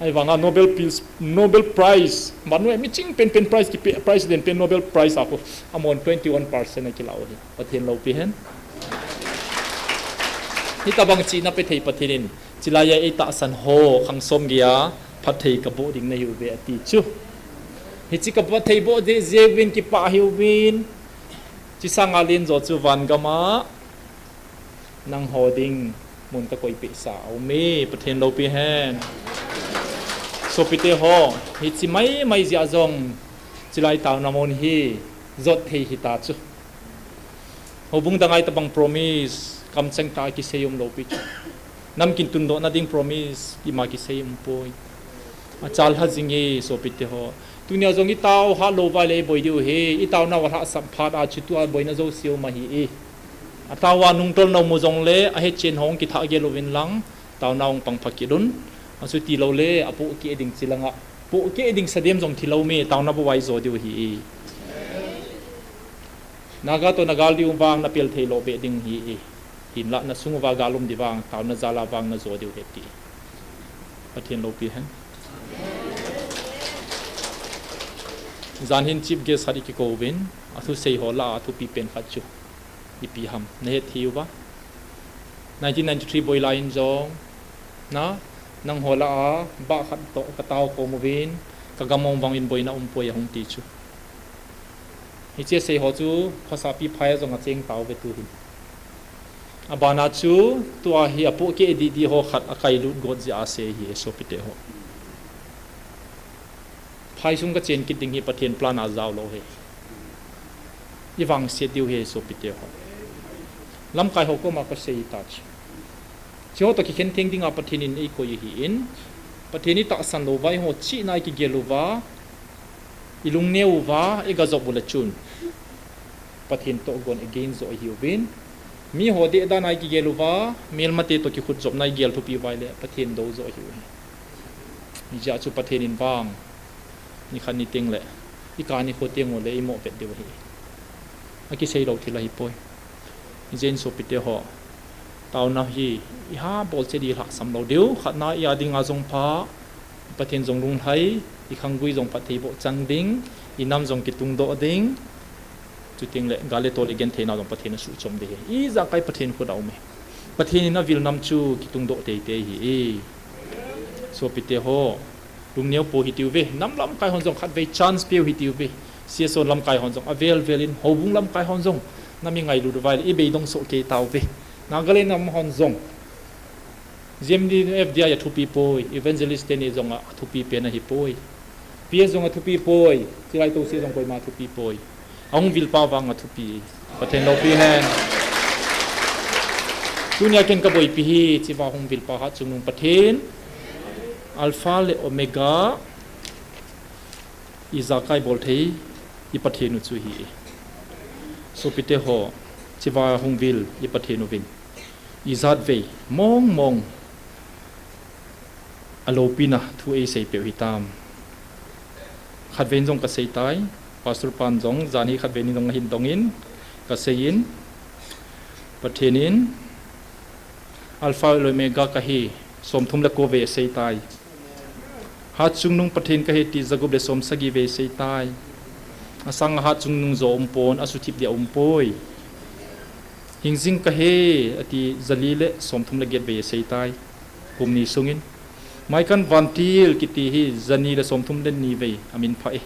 Ahivanga Nobel Peace, Nobel Prize, vannoi a mi ching pen pen prize kipe, prize len pen Nobel Prize a khu, amahon twenty one percent a kila u hi. Pathen loupi hen. Hitabang chihna pe thei Pathen in, chilai a ei tahsan ho, khang som gei a, phatthei ka boh ding nahiuve ati chu. Hichi ka phatthei boh ding jeh uvin kipah hiuvin, chi sanga len jo chu van gam a, nangho ding mun ka koipeh sa a um e, Pathen loupi hen. Sopite ho, hichi mai mai jeh a jong, chilai taona mun hi, jot thei hita chu. Hobung dang a hitabang promise, kamcheng tah a kisei um lou pi chu. Namkin tundoh na ding promise, ima kisei um poi. Achal ha jing e, sopite ho. Tunia jong i tao ha lou vai le i boi diu hi, i taona va lhahsam phat a chu tua boina jouse um ahi e. A tao a nungtol na um u jong le, a hechen hong kithah gel uvin lang, taona hong pang pha kit un. Achuti lou le, a pohkeh ding chi lang a. Pohkeh ding sa dem jong thi lou me, taona bou a i jo diu hi e. Naga toh na gal diu vang na pel thei lou beh ding hi e. Hinlah na sung uva gal um di vang, taona jal a vang na jo diu he ti. Pathen loupi hen. Jan hin chief guest khat i kikou uvin, a thusei ho lah a, a thupi pen khat chu. Ipi ham, na het thei uva. Nineteen ninety-three boi lai in jong, na, nangho lah a, bah khat toh ka tao khom uvin, ka gam a um vang in boina um poi a hung ti chu. Hiche sei ho chu, khosa pi phai a jong a cheng tao ve tu hin. A bana chu, tua hi a pohkeh didi ho khat a kai lut got jeh a sei hi, sopite ho. Phai sung ka chen kit ding hi Pathen plan a jao lou hi. I vangset diu hi, sopite ho. Lamkai ho koma ka sei ta chu. Chi ho toh kikhen theng ding a Pathen in ei koi ahi in. Pathen i tahsan lou vai ho chihna i kigel uva. I lungneo uva, i ga jop u le chun. Pathen toh gon i gen jo ahi uvin. Mi ho deh dan a i kigel uva, melmate toh kikhut jopna i gel thupi uva le Pathen dou jo ahi uvin. Hijeh a chu Pathen in vang. Ni khat ni teng le. I kani kho teng u le i mo vet diu ahi. A kisei lou thil ahi poi. Hijeh in sopite ho. Taona hi, i ha bol che di lhahsam lou diu. Khatna i a ding a jong pha. Pathen jong lunglhai, i khanggui jong phatthei boh chang ding, i nam jong kitungdoh ding. Chuteng le, gal le tol i gen theina jong Pathen a suhchom ding hi. I jakai Pathen khut a um e. Pathen in a vil nam chu kitungdoh teitei hi e. Sopite ho, lungneo pou hiti uve. Nam lamkai hon jong khatvei chance peu hiti uve. C S O lamkai hon jong, avel vel in, houbung lamkai hon jong. Nam i ngailut uva le, i beidong soh kei tauve. Nagaland nam hon jong. G M D F D I a thupi poi, evangelist teni jong a thupi pen ahi poi. P S jong a thupi poi, chilai touse jong koima thupi poi. Ahung vilpa vang a thupi. Pathen loupi hen. Tunia ken ka boipi hi, chiva hung vilpa Hatchungnung Pathen. Alpha le Omega. I jakai bol thei, i Pathen u chu hi. Sopite ho, chiva hung vil, i Pathen uvin. Ijat vei, mong mong. A loupina, thu ei sei peu hitam. Khatvei in jong ka sei tai, Pastor pan jong, jan hi khatvei in jong ahin dong in, ka sei in, Pathen in, Alpha le Omega ka hi, somthum le ko vei a sei tai. Hatchungnung Pathen ka hi ti jagup le somsagi vei sei tai. Asang a Hatchungnung jo um pon, asuthip dia um poi. Hingjing ka hi, ati jali le somthum le get vei sei tai. Kum ni sungin. Maikan Vantil kiti hi jani le somthum le ni vei amin pha e.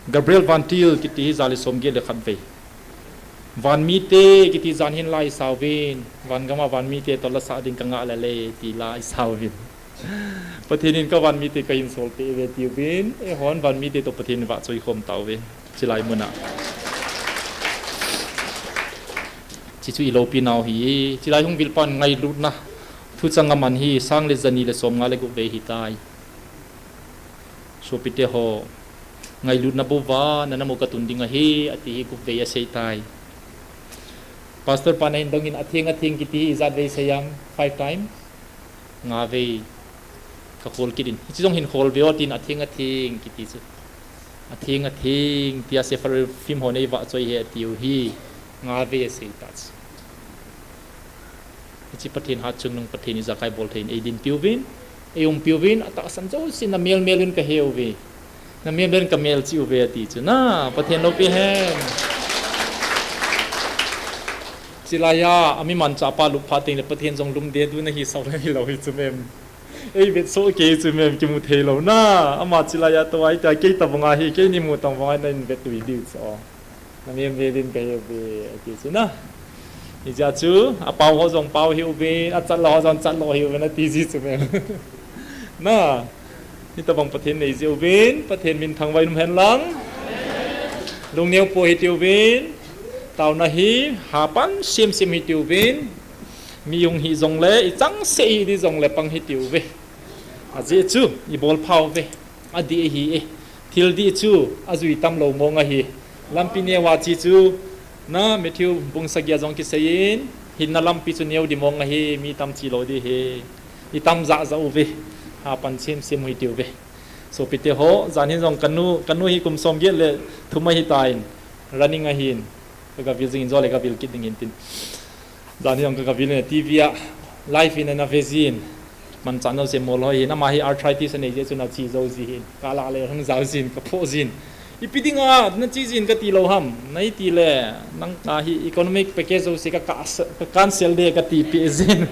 Gabriel Vantil kiti hi ja le som get le khat vei. Vanmite kiti jan hin la isah uvin, van gam a vanmite toh la sah ding ka ngah le le ti la isah uvin. Pathen in ka vanmite ka hin sol peh uve ti uvin, eihon vanmite toh Pathen in vahchoi khom tauve. Chilai mun a. Chi chu i lopi nau hi, chilai hung vil pan ngailutna. Thuchang a man hi, sang le jani le som nga le gup vei hi tai. Sopite ho, ngailutna bou va, na na mu ka tun ding ahi, ati hi gup vei a sei tai. Pastor pa na hin dong in atheng atheng kiti hi ijat vei sei am, five time? Nga vei. Ka khol kit in. Hichi jong hin khol vei o tin atheng atheng kiti chu. Atheng atheng, tia Seraphim ho nei vahchoi he ati u hi. Nga vei a sei ta chu. Hichi Pathen hatchungnung Pathen ijakai bol thei in ei dinpi uvin, ei umpi uvin, atahsan jouse na melmel in ka he uve. Na melmel in ka melchih uve ati chu. Na, Pathen lopi hen. Chilai a, ami manchah pa lup phat teng le Pathen jong lumde du na hi sao le hi lo hi chu mem. Ei vet so kei chu mem kimu thei lo na. Ama chilai a to ai ta kei ta banga hi, kei ni mu tang banga na in vet ui diu chu. Na mem ve din ka he uve, ati chu na. Hijeh chun, apao ho jong pao hi uvin, achat lo ho jong chat lo hi uvin, ati ji chu mem. Na, hitabang Pathen nei ji uvin, Pathen min thangvah in um hen lang. Lungneo po hi ti uvin, taona hi, hapan semsem hi ti uvin, mi hung hi jong le, i changseh hi di jong le pang hi ti uve. Ajeh chu, i bol pha uve. Adih ahi e. Thil dih chu ajui tam lo mong ahi. Lampi neo a chi chu, na, Matthew bung sagi a jong kisei in, hinna lampi chu neo di mong ahi, mi tam chi lo di hi. I tam jah jah uve. Hapan semsem u hi ti uve. Sopite ho, jan hin jong ka nu, ka nu hi kum som get le thum ahi tan, running ahin. Ka gavil jing in jo le gavil kit ding hin tin. Jan hi jong ka gavil in T V a live in ana ve jin. Manchah nau se mol ho hin, ama hi arthritis anei jeh chun achi jou ji hin. Ka lah le hung jao jin, ka phoh jin. Ipi dinga na chi jin ka ti lou ham. Na hi ti le, nang ka hi economic package jouse ka, ka, ka cancel de ka ti pi jin.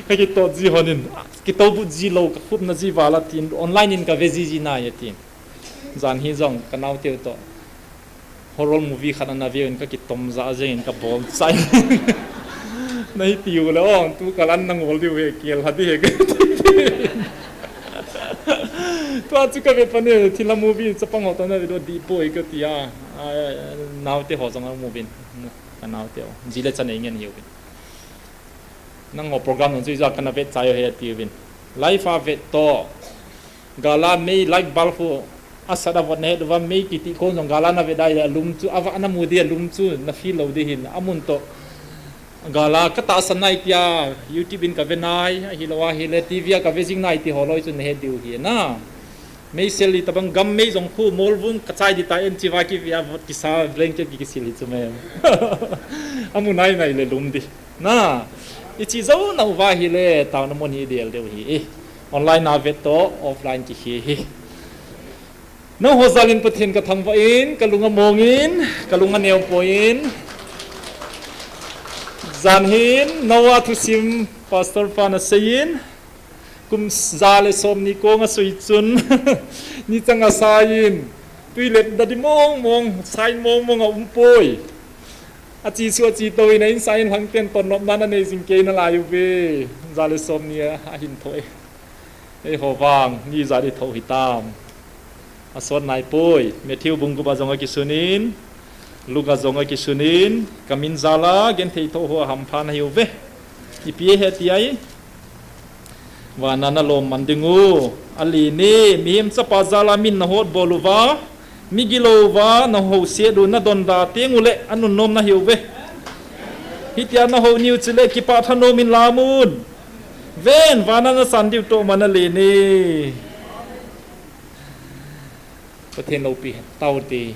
Ka kitot ji hon in, kitou but ji lou, ka khupna ji val a tin, online in ka ve ji ji nai a tin. Jan hi jong ka naote u toh horror movie khat ana ve u in ka kitom jah jeng in ka bol chai. Na hi ti u le, o, tu kal an na ngol diu he, kel ha di he ka ti. Tua chu ka ve pan e, thilha movie chapang ho toh na ve diu dih poi ka ti a. A, naote ho jong a movie in, ka naote u. Ji le cha nei ngen hi u vin. Nangho program nung chu ijat kana vet chai u he ati uvin. Live a vet toh. Gal a mei light bulb khu asat a vot na het uva mei kiti kon jong gal a na vet dai le alum chu, ava na mu di alum chu na feel lou di hin amun toh. Gal a ka tahsan nai tia YouTube in ka ve nai, ahilou ahile T V a ka ve jing nai ti ho loi chu na het diu hi na. Meisel hitabang gam mei jong khu molvung ka chai di ta en chiva kive a vot kisa blanket ki kisil hi chu mem. Amu nai nai le lum di. Na, i chi jou na uva hile, taona mun hi del deu hi. Online a vet toh, offline kikhe hi. Nangho jal in Pathen ka thangvah in, ka lung among in, ka lung aneo poi in. Jan hin, Noah thusim, Pastor pa na sei in. Kum ja le som ni kong a sui chun, ni chang a sa in, tui le dadi mong mong, sa in mong mong a um poi. A chi chu a chi tou in, a insa in lhang ten ton nop nan a nei jing kei na lai uve. Ja le som ni a, a hin tho e. Eiho vang, ni ja di tho hitam. A sot nai poi, Matthew bung gup a jong a kisun in, Luke a jong a kisun in, ka min jal a, genthei tho ho a hampha na hi uve. Ipi he ti ai. Vana na lom man ding u, a li ni, mihem chapa jal a min na hot bol uva, mi gilou uva, na ho siet u na don da teng u le, a nunnom na hi uve. Hitia na ho niu chule, kipah thanom in lam un. Ven, vana na san diu toh man a li ni. Pathen loupi hen, tao te.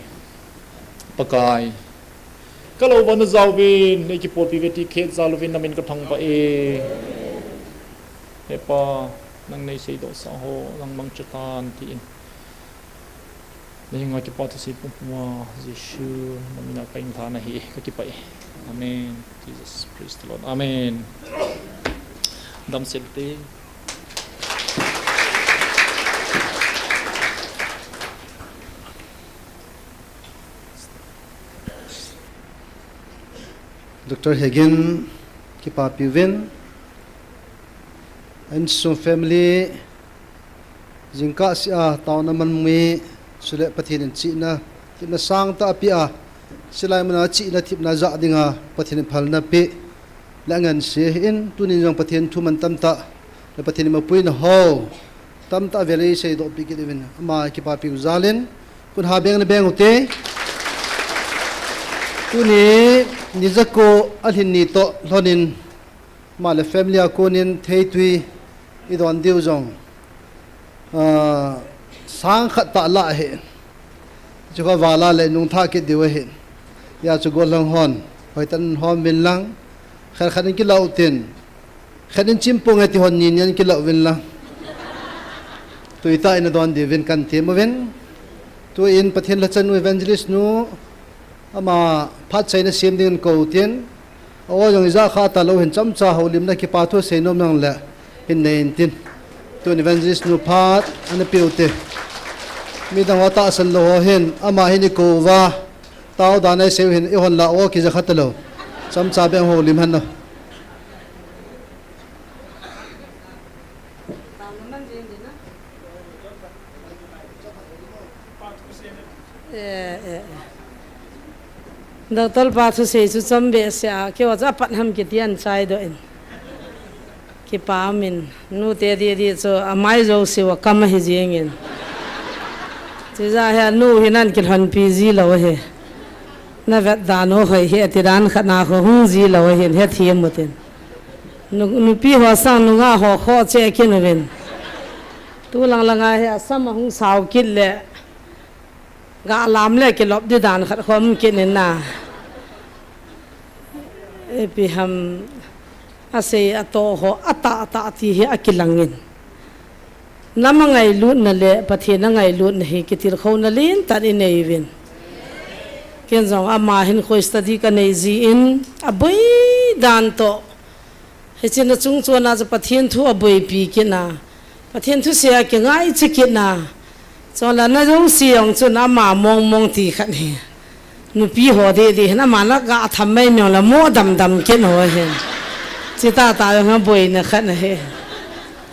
Pakai. Ka lou vana jaovin, nei kipolpi ve ti khet jal uvin na min ka thangvah e. He Pa, nang nei seidoh sah ho, nang mangcha tan ti in. Na hinga kipah thusei pumpum a, Jesu, na min a ka inlha na hi, ka kipah e. Amen. Jesus, praise the Lord. Amen. Damsel te. Doctor Hegin, kipapi uvin, insung family, jingkah sea taona manmu, chule Pathen in chihna, thepna sangtah apeh a, chulai muna chihna thepna jah dinga Pathen in phalna apeh, le angansei in, tunin jong Pathen thu mantam tah, le Pathen in eipuina ho, tamtah vel eiseidoh peh kit uvin, ama kipapi u jal in, khut ha beng nabeng ute. Tuni, ni jako alhin ni toh lhonin, ama le family a konin theitwi idon diu jong, ah, sang khat tah lah ahi. Chukha vala le nungtha kit diu ahi. Hijeh chun gollhang hon, hoitah in hom uvin lang, khat khat in kilah utin, khat in chimpong e ti hon ni ni in kilah uvin lang, tuitah in adon diuvin kahin tem uvin. Tuin Pathen lhacha nu, evangelist nu, ama phat chaina sem dingin kou tin, a-o jong ijat kha talou hin chomcha houlimna kipa thu seinom nang le hin nei intin. Tun evangelist nu phat ana peu te. Midang ho tahsan lou ho hin, ama hin ikou uva, tao dan a isei u hin, eihon la o kija kha talou. Chomcha beh houlim hen o. Eh, eh, eh. Doctor pa thusei chu chom behseh a, keiho chu apat ham kiti ahin chaidoh in. Kipa umin, nute didi chu amai jouse uva kam ahi jengin. Chujeh a hi anu hin ahin kilhonpi ji lou ahi. Navet dan u hoi hi ati dan khat na khu hung ji lou ahin, hethem utin. Nu, nupi ho sang nungah ho khoh cheh kit uvin. Tu lang langa hi asam ahung sao kit le, ga lam le kilop di dan khat khom kit in na. Ipi ham, asei atoh ho, atah atah ti hi akilangin. Nam angailutna le Pathen angailutna hi kitilkhouna lentah in inei uvin. Ken jong ama hinkho study kanei jin, aboi dan toh. Hiche na chung chon a chu Pathen thu aboipi kit na. Pathen thusei a kingaicha kit na. Chule na jouse jong chun ama mong mong ti khat hi. Nupi ho didi hin ama na ga tham mai mong le mo dam dam kit ho hin. Chutah tah jong aboina khat ahi.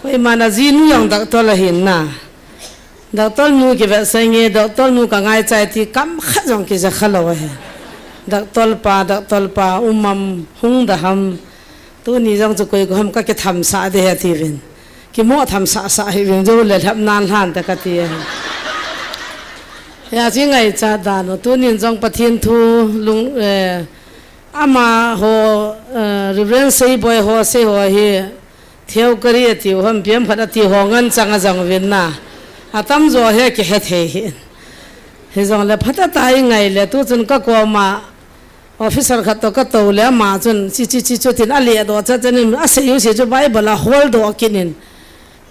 Koima na jinu jong doctor ahin na. Doctor nu kivetsah inge, doctor nu kangaichai ti kam khat jong kija kha lou ahi. Doctor pa, doctor pa, um am, hung da ham. Tuni jong chu koi ko ham kakithamsah ding ahi atiuvin. Kimo thamsah sah hih uvin, jou le lhep nan lhan te kati ahi. Hijeh chun ngaichat dan u, tunin jong Pathen thu lung, eh, amaho, eh, Reverend Seiboi ho, sei ho hi, theokari atiu ham, ipi ham khat ati ho ngen chang ajong uvin na. Atamjo hi akihe thei hih in. Hijongle phatah tah a ingai le, tuchun kakoma, officer khat toh katou le ama chun, chi, chi, chi chu tin aledoh chat chan in, asei u sei chu Bible a holdoh kit in.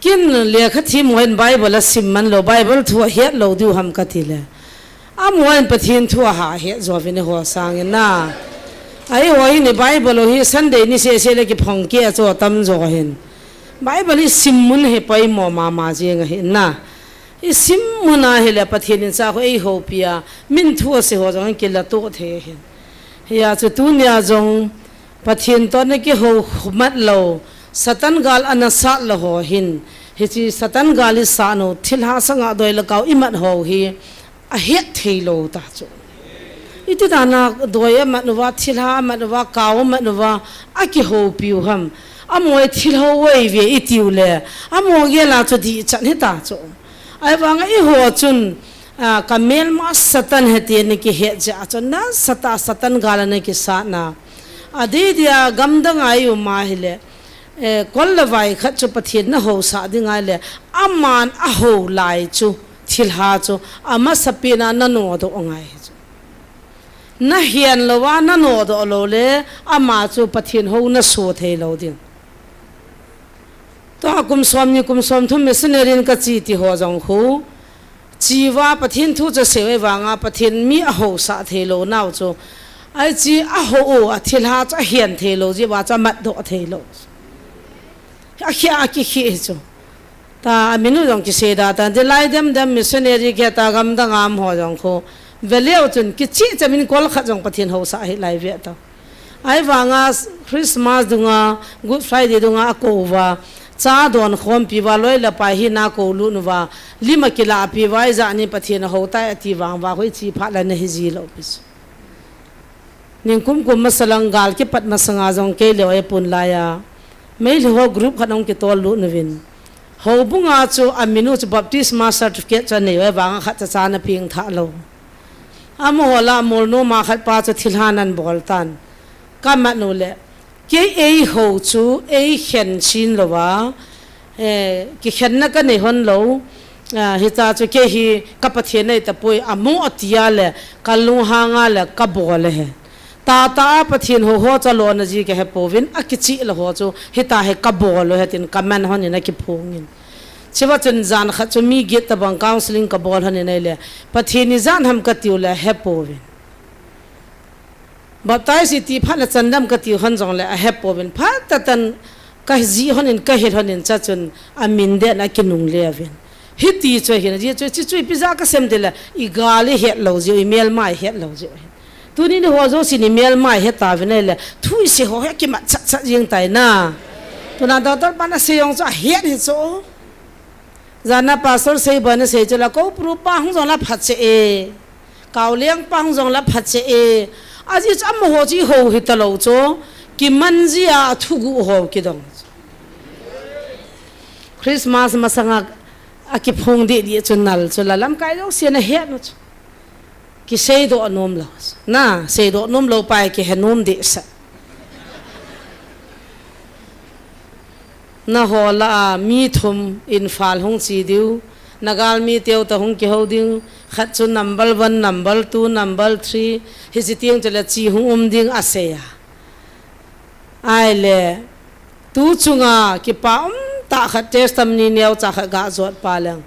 Ken lekha thim ho hin Bible asim man lou, Bible thu ahet lou diu ham kati le. Amaho hin Pathen thu aha het jo uvin eiho sangin na. Eiho hin Bible u hi Sunday ni seh seh le kiphong keh a chu atamjo hin. Bible hi sim mun hi poimo mama jeng ahi na. Isim mun a hile Pathen in cha khu eihoupi a, min thu asei ho jong kilatoh thei ahin. Hijeh chun tunia jong Pathen toh na kihou mat lou, Satan gal ana sat lou ho hin, hiche Satan gal isat u, thilha sanga doi le kau imat ho hi, ahet thei lou ta chu. Iti dan a doi amat uva, thilha amat uva, kau amat uva, akihoupi u ham. Amaho hi thilhou uve itiu le, amaho gel a chu dihchan hita chu. Ahivanga eiho chun, a, kamelma Satan ahi ti ana kihet jeh a chu, nasatah a Satan gal ana kisat na. Adeh dia gamdang a i um a hile, eh, kol le vai khat chu Pathen nahousah ding ahile, aman ahou lai chu, thilha chu, amasapen a nanodoh ngai chu. Nahen louva nanodoh lou le, ama chu Pathen hou naso thei lou ding. Tua kum somni kum somthum missionary in kache ti ho jong khu, che uva Pathen thu chu asei u ahivanga Pathen mi ahousah thei lou nau chu, ahi che ahou u, athilha chu ahen thei lou jeh uva chu amatdoh thei lou. Akhia, akikhe hi chu. Ta, amin u jong kisei da ta, delai dem dem missionary kiti gamdang a um ho jong khu. Veleu chun, kicheh cheh min kol khat jong Pathen housah hih lai ve ta. Ahivanga Christmas dunga, Good Friday dunga akou uva, cha don khompi uva, loi le pai hina akou lut uva, lim akilapi uva, ijat nin Pathen ahou tai ati vang uva, hoiche phat le nahi ji lou pi chu. Nikum kum masa lang gal kipat masanga jong kei le oi pun laiya, Meitei ho group khat ahung kitol lut uvin. Houbunga chu amin u chu baptisma certificate chu anei uva, ahivanga khat cha cha ana peng tha lou. Amaho lah a mol nom a khat pa chu thilha ana bol tan. Ka mat u le, kei eihou chu eikhen chin louva, eh, kikhenna kanei hon lou, ah, hitia chu kei hi ka Pathen ahi tapoi, amu ati a le, ka lunghang a le, ka bol e. Tata a Pathen hou ho chu alona ji kahe pouvin, akichih lou ho chu, hitia hi ka bol u ahi tin ka man hon in akiphong in. Chua chun jan khat chu mi get tabang counseling ka bol hon in ahile, Pathen ijat ham kati u le, ahe pouvin. Baptize iti phat le chandam kati hon jong le ahe pouvin, phat tah tan ka jih hon in, ka hil hon in, chua chun amin den a kinungle uvin. Hiti chu ahin, ajeh chu, chuche chu ipi jeh a kasem ti le, igal ihet lou jeh u, imelma ihet lou jeh u ahin. Tuni ni ho jousen imelma ihet tauvin ahile, thu isei ho hi akimat chat chat jeng tai na. Tuna doctor pan asei jong chu ahet hi chu. Jan a pastor sei bou ana sei chu la, Koupru pa hung jong la phatseh e. Kaoleng pa hung jong la phatseh e. Ajeh chu amaho chu ihou hita lou chu, kiman jia athuguh ho kidong. Christmas masanga akiphong deh deh chu nal chu la, lamkai jousen ahet u chu. Kiseidoh nom lou. Na, seidoh nom lou pa hi kihe nom deh sah. Nangho lah a mi thum Imphal hung che diu. Na galmi teu toh hung kihou ding. Khat chu number one, number two, number three. Hiche teng chu le che hung um ding asei a. Ahile, tu chunga kipa um tah khat testimony neocha khat ga jot pa leng.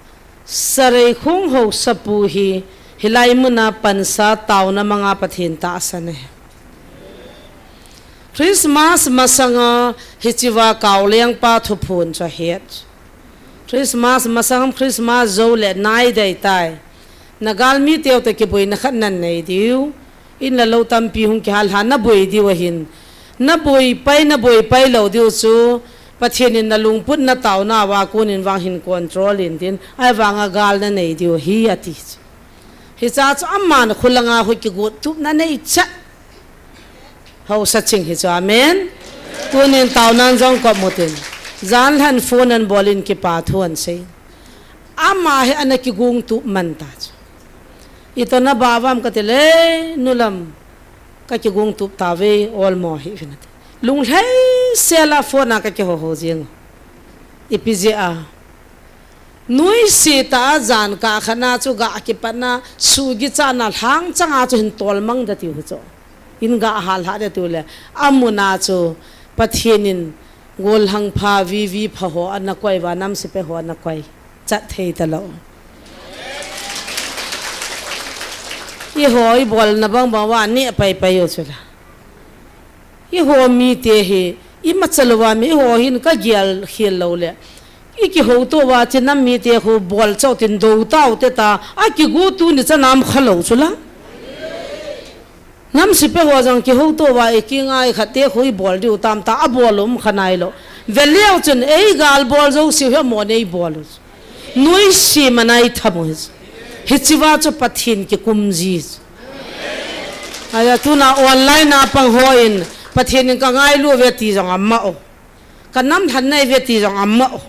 Sareikhong haosapu hi, hilai muna pansa taona manga Pathen tahsan ahi. Christmas masanga hichea Kaoleng pa thuphon chu ahet. Christmas masang Christmas jou le nai dei tai. Na galmi teu toh kiboina khat nanei diu. In le lou tampi hung kihal lha naboi diu ahin. Naboi pai, naboi pai lou diu chu. Pathen in nalungput nataona uva kon in vang hin control in tin. Ahivanga gal nanei diu ahi ati chu. Hichea chu aman khulanga khu kigot tupna nei chat. Haosa ching hi chu, amen. Tunin taonan jong kop mutin. Jan lhan phone anbol in kipa thu ahin sei. Ama hi ana kigong tup man ta chu. Itoh nabah uvam kati le, nulam. Kakigong tup tauve, olmo hi vin ati. Lunglhai sela phone a kakiho ho jing. Ipi jeh a. Nuisat a jan kah khat na chu ga kipatna, sugi chana lhang changa chu hin tolmang da tiu hi chu. In ga hal ha da tiu le, amun a chu Pathen in gollhang pha, vivi pha ho ana koi uva, nam sepai ho ana koi. Chat thei talou. Eiho ibolna bang bang uva neh pai pai u chu la. Eiho mite hi, imacha louva mi eiho hin kagel khel lou le. Ikihouto uva chu nam mite khu bol chau tin dou tau te ta, akigo tuni cha nam kha lou chu la. Nam sepai ho jong kihouto uva ikingai khat te khu ibol diu tam ta, abol um kha nailou. Veleu chun eigal bol jouse hi amon eibol u. Nuisat mana itham u hi. Hichea chu Pathen kikum ji. Aja tuna online a pang hon, Pathen in kangailu ve ti jong ama o. Kanam lhan nai ve ti jong ama o.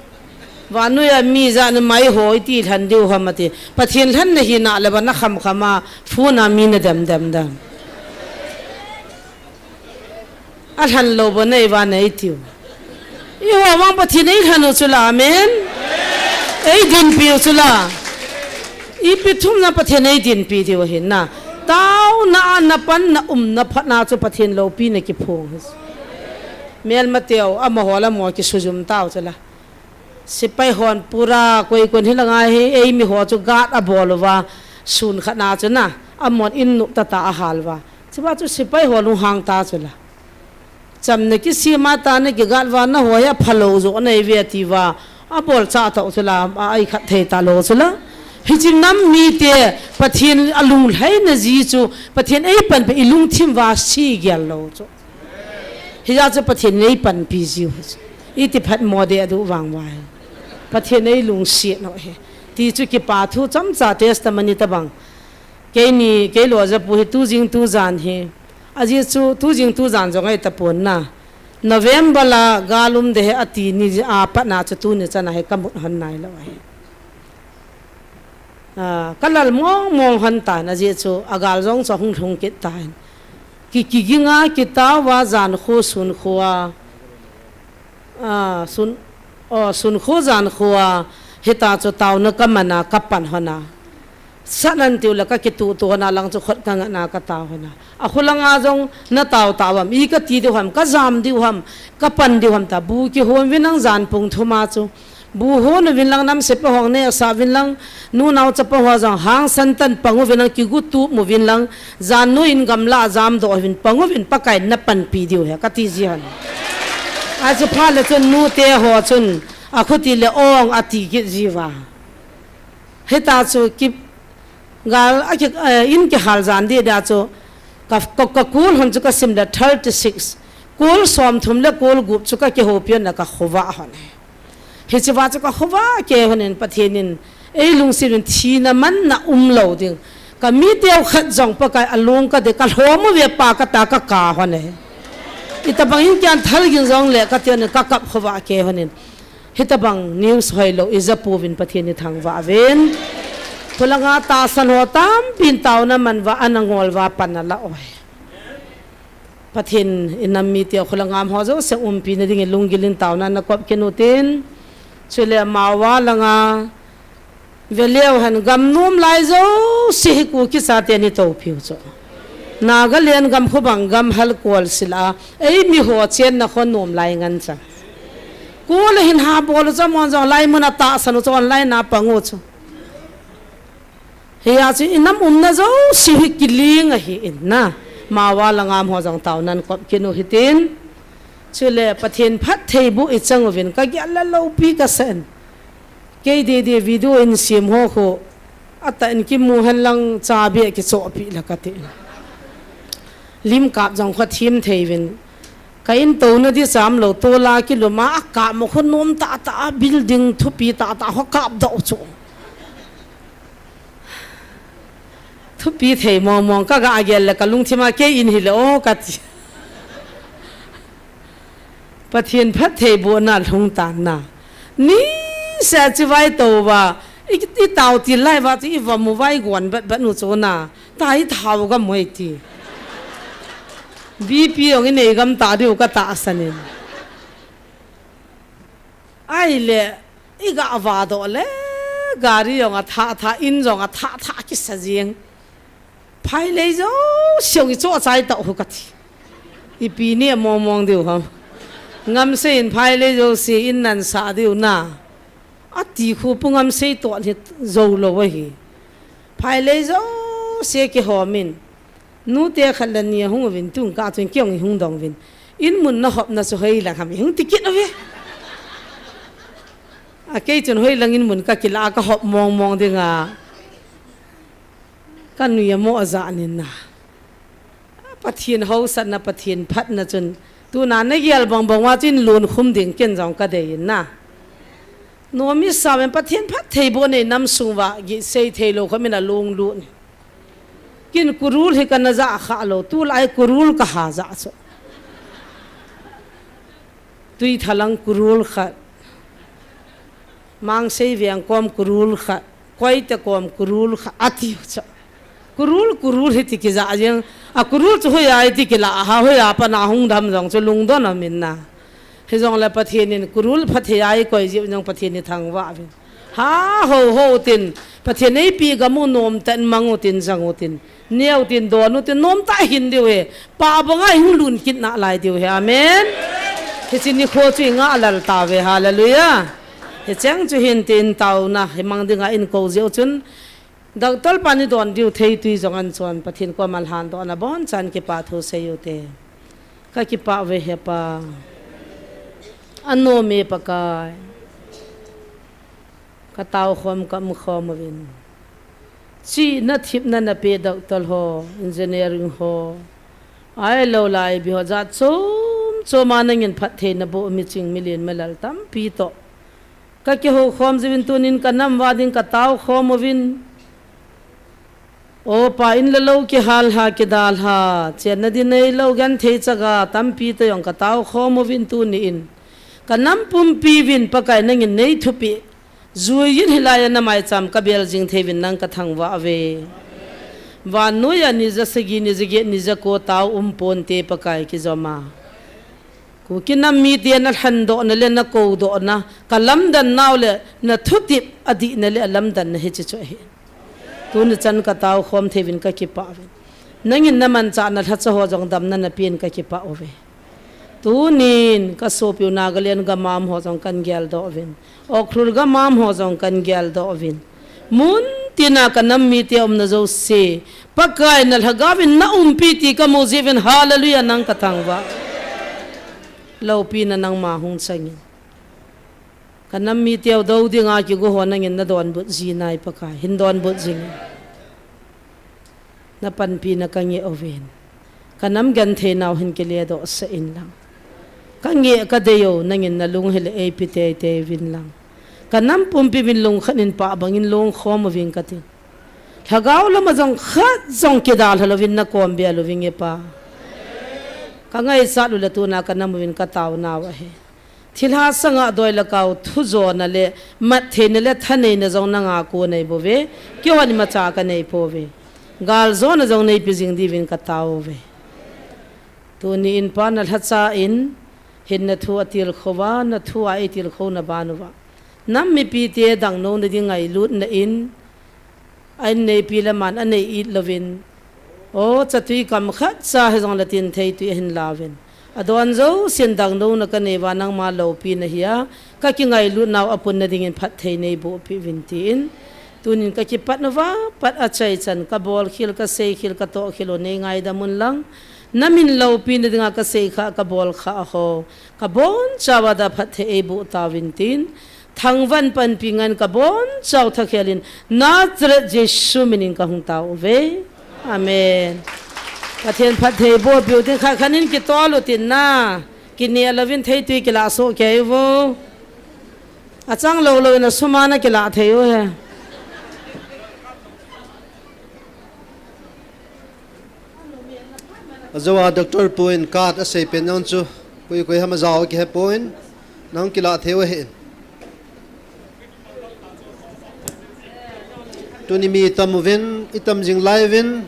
Vannoi a mi jat ni mai ho iti lhan diu ham ati. Pathen lhan nahi na le ba nakham kham a phone a mi nadem dem dem. Alhan lou bou nei uva nei tiu. Eiho vang Pathen eilhan u chu la, amen. Eidinpi u chu la. Ipi thum na Pathen eidinpi diu ahin na. Taona a napan na umna phat na chu Pathen loupina kiphong hi. Melma teu amaho la mo kisujum tau chu la. Sepai hon pura koi kon hilanga hi, eimi ho chu guard abol uva, sun khat na chu na, amon in nop tata ahal uva. Chua chu sepai ho lunghang ta chu la. Chamna kisem a ta na ki guard uva, naho hi aphalou jo nai ve ti uva, abol cha tau chu la, a, ai khat thei talou chu la. Hiche nam mite, Pathen alunglhaina ji chu, Pathen eipan pe ilungthim uva si gel lou chu. Hijeh chun Pathen in eipanpi jiu hi chu. Iti phatmo ding adu vang uva hi. Pathen in eilungset u hi. Ti chu kipa thu chomcha testimony tabang. Keini, kei loi japu hi tujing tujan hi. Ajeh chu tujing tujan jong ahitapon na. November la gal um ding ahi ati ni a pat na chu tuni chan a hi kamut hon nailou ahi. Ah, kalal mong mong hon tan ajeh chu agal jong chu ahung lhung kit tan. Ki, kiging a, kitao a, jan kho, sun kho a. Ah, sun, oh, sun kho jan kho a, hita chu taona kaman a, kapan hon a. Sat nan tiu le kakituh tuh hon a lang chu khut kangat na katao hon a. Akholang a jong natao tao ham, i kati diu ham, kajam diu ham, kapan diu ham ta, bu kihon uvin lang jan pung thum a chu. Bu hon uvin lang namse pa hon neh sah uvin lang, nu nao chapa ho jong hangsan tan pang uvin lang, kigu tup uvin lang, jan noiyin gamla a jamdoh uvin pang uvin Pakai in napanpi diu ahi, kati ji hon. Achu phat le chun nute ho chun, akhuti le ong ati kit jiuva. Hita chu ki, gal a ki, eh, in kihal jan ding dia chu, ka, ka, kakol hon chu kasim le thirty six. Kol somthum le kol gup chu kakihoupi hon le kakhovah hon. Hicheva chu kakhovah kei hon in Pathen in eilungset uvin thina manna umlou ding. Kamite u khat jong Pakai alung kade kalhom uve Pa kati a kakap hon e. Itabang in kian thal ging jong le kati hon in kakap khovah kei hon in. Hitabang news hoilou ijapu uvin Pathen ithangvah uvin. Kholanga tahsan ho tampin taona man uva ana ngol uva pan ala oi. Pathen in nam mite kholanga um ho jouse umpi na dingin lunggil in taona nakop kit utin. Chule amaho langa veleu hen gam nom lai jouse hi Kuki chate ni topiu chu. Nagaland gam khu bang gam hal kol sila. Ei mi ho chenna khon nom lai ngan cha. Kol hin ha bol u cha mon jong lai mun a tahsan u cha online a pang u chu. Hia chu inam umna jouse hi kiling ahi in na. Amaho langa um ho jong taonan kop kit u hitin. Chule Pathen phattheiboh ichang uvin kagel la loupi kasan. Kei didi video in sem ho khu. Atah in kimu hen lang chabi kichohpi la kati. Lim kap jong khu thim thei uvin. Ka in touna di cham lou tola kilum a akap mo khu nom tah tah a building thupi tah tah ho kap doh chu. Thupi thei mong mong kaga gel le kalungthim a kei in hile o kati. Pathen phattheibohna lhung tan na. Niseh a chu vai tou va. I, i tao til lai va chu i va mu vai gon bat bat nu chu na. Ta i thao ga moi ti. B P ong i nei gam ta diu katahsan in. Ahile, i ga va doh le, gari jong atha tha, in jong atha tha kisa jing. Phailei jouse jong i choh chai tau hu kati. Ipi ni a mong mong diu ham. Ngamsei in phailei jouse in nan sa diu na. Ati khu pu Ngamsei toh hi jou lou ahi. Phailei jouse kihom in. Nute khat le ni ahung uvin tung ka chun kei jong i hung dong uvin. In mun na hopna chu hoilang ham i hung ti kit uve. A kei chun hoilang in mun ka kila ka hop mong mong ding a. Ka nui a mo a ja nin na. Pathen hausatna Pathen phatna chun. Tuna na gel bang bang uva chun lun khum ding ken jong ka dei in na. Nomi sa men Pathen phattheiboh nei nam sung uva gi sei thei lou kho min a lung lut. Kin kurul hi kana ja kha lou, tulai kurul ka ha ja chu. Tuithalang kurul khat. Mangsei veng kom kurul khat. Koite kom kurul khat. Ati chu. Kurul, kurul hi ti kija jeng. A kurul chu hoiya i ti kila ha hoiya pa na hung dam jong chu lungdon a min na. Hijongle Pathen in kurul phatthei a i koi jiu jong Pathen i thangvah uvin. Ha ho ho tin Pathen eipi gam u nom tah in mang u tin jang u tin. Neo tin don u tin nom tah hin diu he. Pa banga i hung lun kit nalai diu he. Amen. Hiche nikho chu i ngah lal tauve. Hallelujah. Hicheng chu hin tin taona hi mang dinga in kou jiu chun. Doctor pan i don diu thei tui jong an chon Pathen koma lhan doh na bon chan kipa thu sei u te. Ka kipa uve he Pa. Anom e Pakai. Ka tao khom ka um khom uvin. Chihna thepna na pe doctor ho, engineering ho. Ahilou le I B ho jat chom Choma nangin phattheina boh miching milen milal tampi toh kakihou khom jiuvin tunin kanam uva ding katao khom uvin. O Pa, in le lou kihal lha, kidal lha, chenna ding neilou genthei chaga tampi toh jong katao khom uvin tuni in. Kanam pumpi uvin Pakai nangin neithupeh. Juiyin hilaiya namaicham kabel jing thei uvin nang kathangvah uve. Vannoiya ni jasagi, ni jaget, ni jako tao umponte Pakai kijoma. Kuki nam mite nalhandohna le nakoudohna, kalamdan nau le nathutep adihna le alamdanna hiche chu ahi. Tuni chan katao khom thei uvin kakipah uvin. Nangin namanchahna lhacha ho jong damna napen kakipah uve. Tunin kasopiu Nagaland gam a um ho jong kahin geldoh uvin. Ukhrul gam a um ho jong kahin geldoh uvin. Muntina kanam mite umna jouse Pakai nalhagaovin naumpi ti kamu jeh uvin, hallelujah, nang kathangvah. Loupina nangma hung changin. Kanam miteu dou dinga kigo ho nangin nadonbut jinai Pakai, hin donbut jingin. Napanpina kangeh uvin. Kanam genthei nau hin kiledoh sah inlang. Kangeh kadei u nangin nalung hile eipe teitei uvin lang. Kanam pumpi uvin lungkhat in pah bangin lungkhom uving katin. Lhagao lama jong khat jong kidalha louvin nakom bel uving e Pa. Kangaichat u le tuna kanam uvin kataonau ahi. Thilha sanga doi le kao thujona le mattheina le thaneina jong nanga kon ahi bouve. Keihon imacha kanei pouve. Galjona jong neipe jing diuvin katao uve. Tuni in Pa nalhacha in hinna thu atilkhou va, nathu a eitilkhouna ban uva. Nam mipite dangnouna ding ngailutna in, a inneipi le aman anei it louvin. O, chatui kam khatcha hijongle tinthei tui ahin lauvin. Adon jousen dangnouna kanei uva nangma loupina hia, kakingailut nau apunna dingin phatthei neiboh peh uvin tin. Tunin kakipat uva, pat achaichan, kabolkhel, kaseikhel, katohkhel u neingaidam unlang. Namin loupina dinga kaseikhah, kabolkhah ho. Kabonchauva da phatthei eiboh tauvin tin. Thangvahna panpi ngan kabonchau thakhelin Nazareth Jesu minin kahung tao uve. Amen. Pathen phatthei boh peh u tin khat khat in kitol u tin na. Kinel louvin theitui kilah soh kei uvo. Achang lou louvin asum a nakilah thei u he. Ajou a Doctor pu in card asei pen jong chu koi koi ham ajao kihe pon, nang kilah thei u ahi. Tuni mi tam uvin, itam jing lai uvin,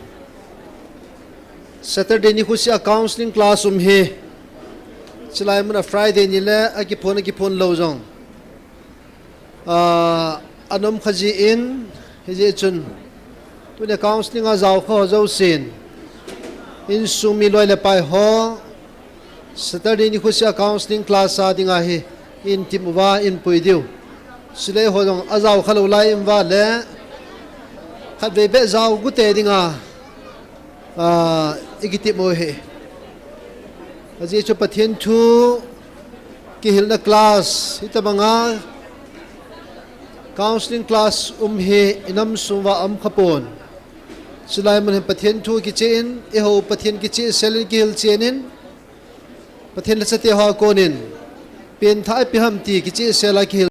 Saturday nikho sea counseling class um hi. Chulai muna Friday ni le akiphon, akiphon lou jong. Ah, anom kha jin, hijeh chun. Tuni counseling a jaokha ho jousen. Insung mi loi le pai ho. Saturday nikho sea counseling class a dinga hi. Intim uva, inpui diu. Chule ho jong ajaokha lou lai um uva le. Khatvei beh jao gu te dinga. Ah, ikitim u ahi. Ajeh chu Pathen thu kihilna class, hitobanga counseling class um hi inam sung uva aum kha pon. Chulai mun hin Pathen thu kicheh in, eiho Pathen kicheh sel in kihil chen in, Pathen lhacha te ho a konin, pen thah ipi ham ti kicheh sel a kihil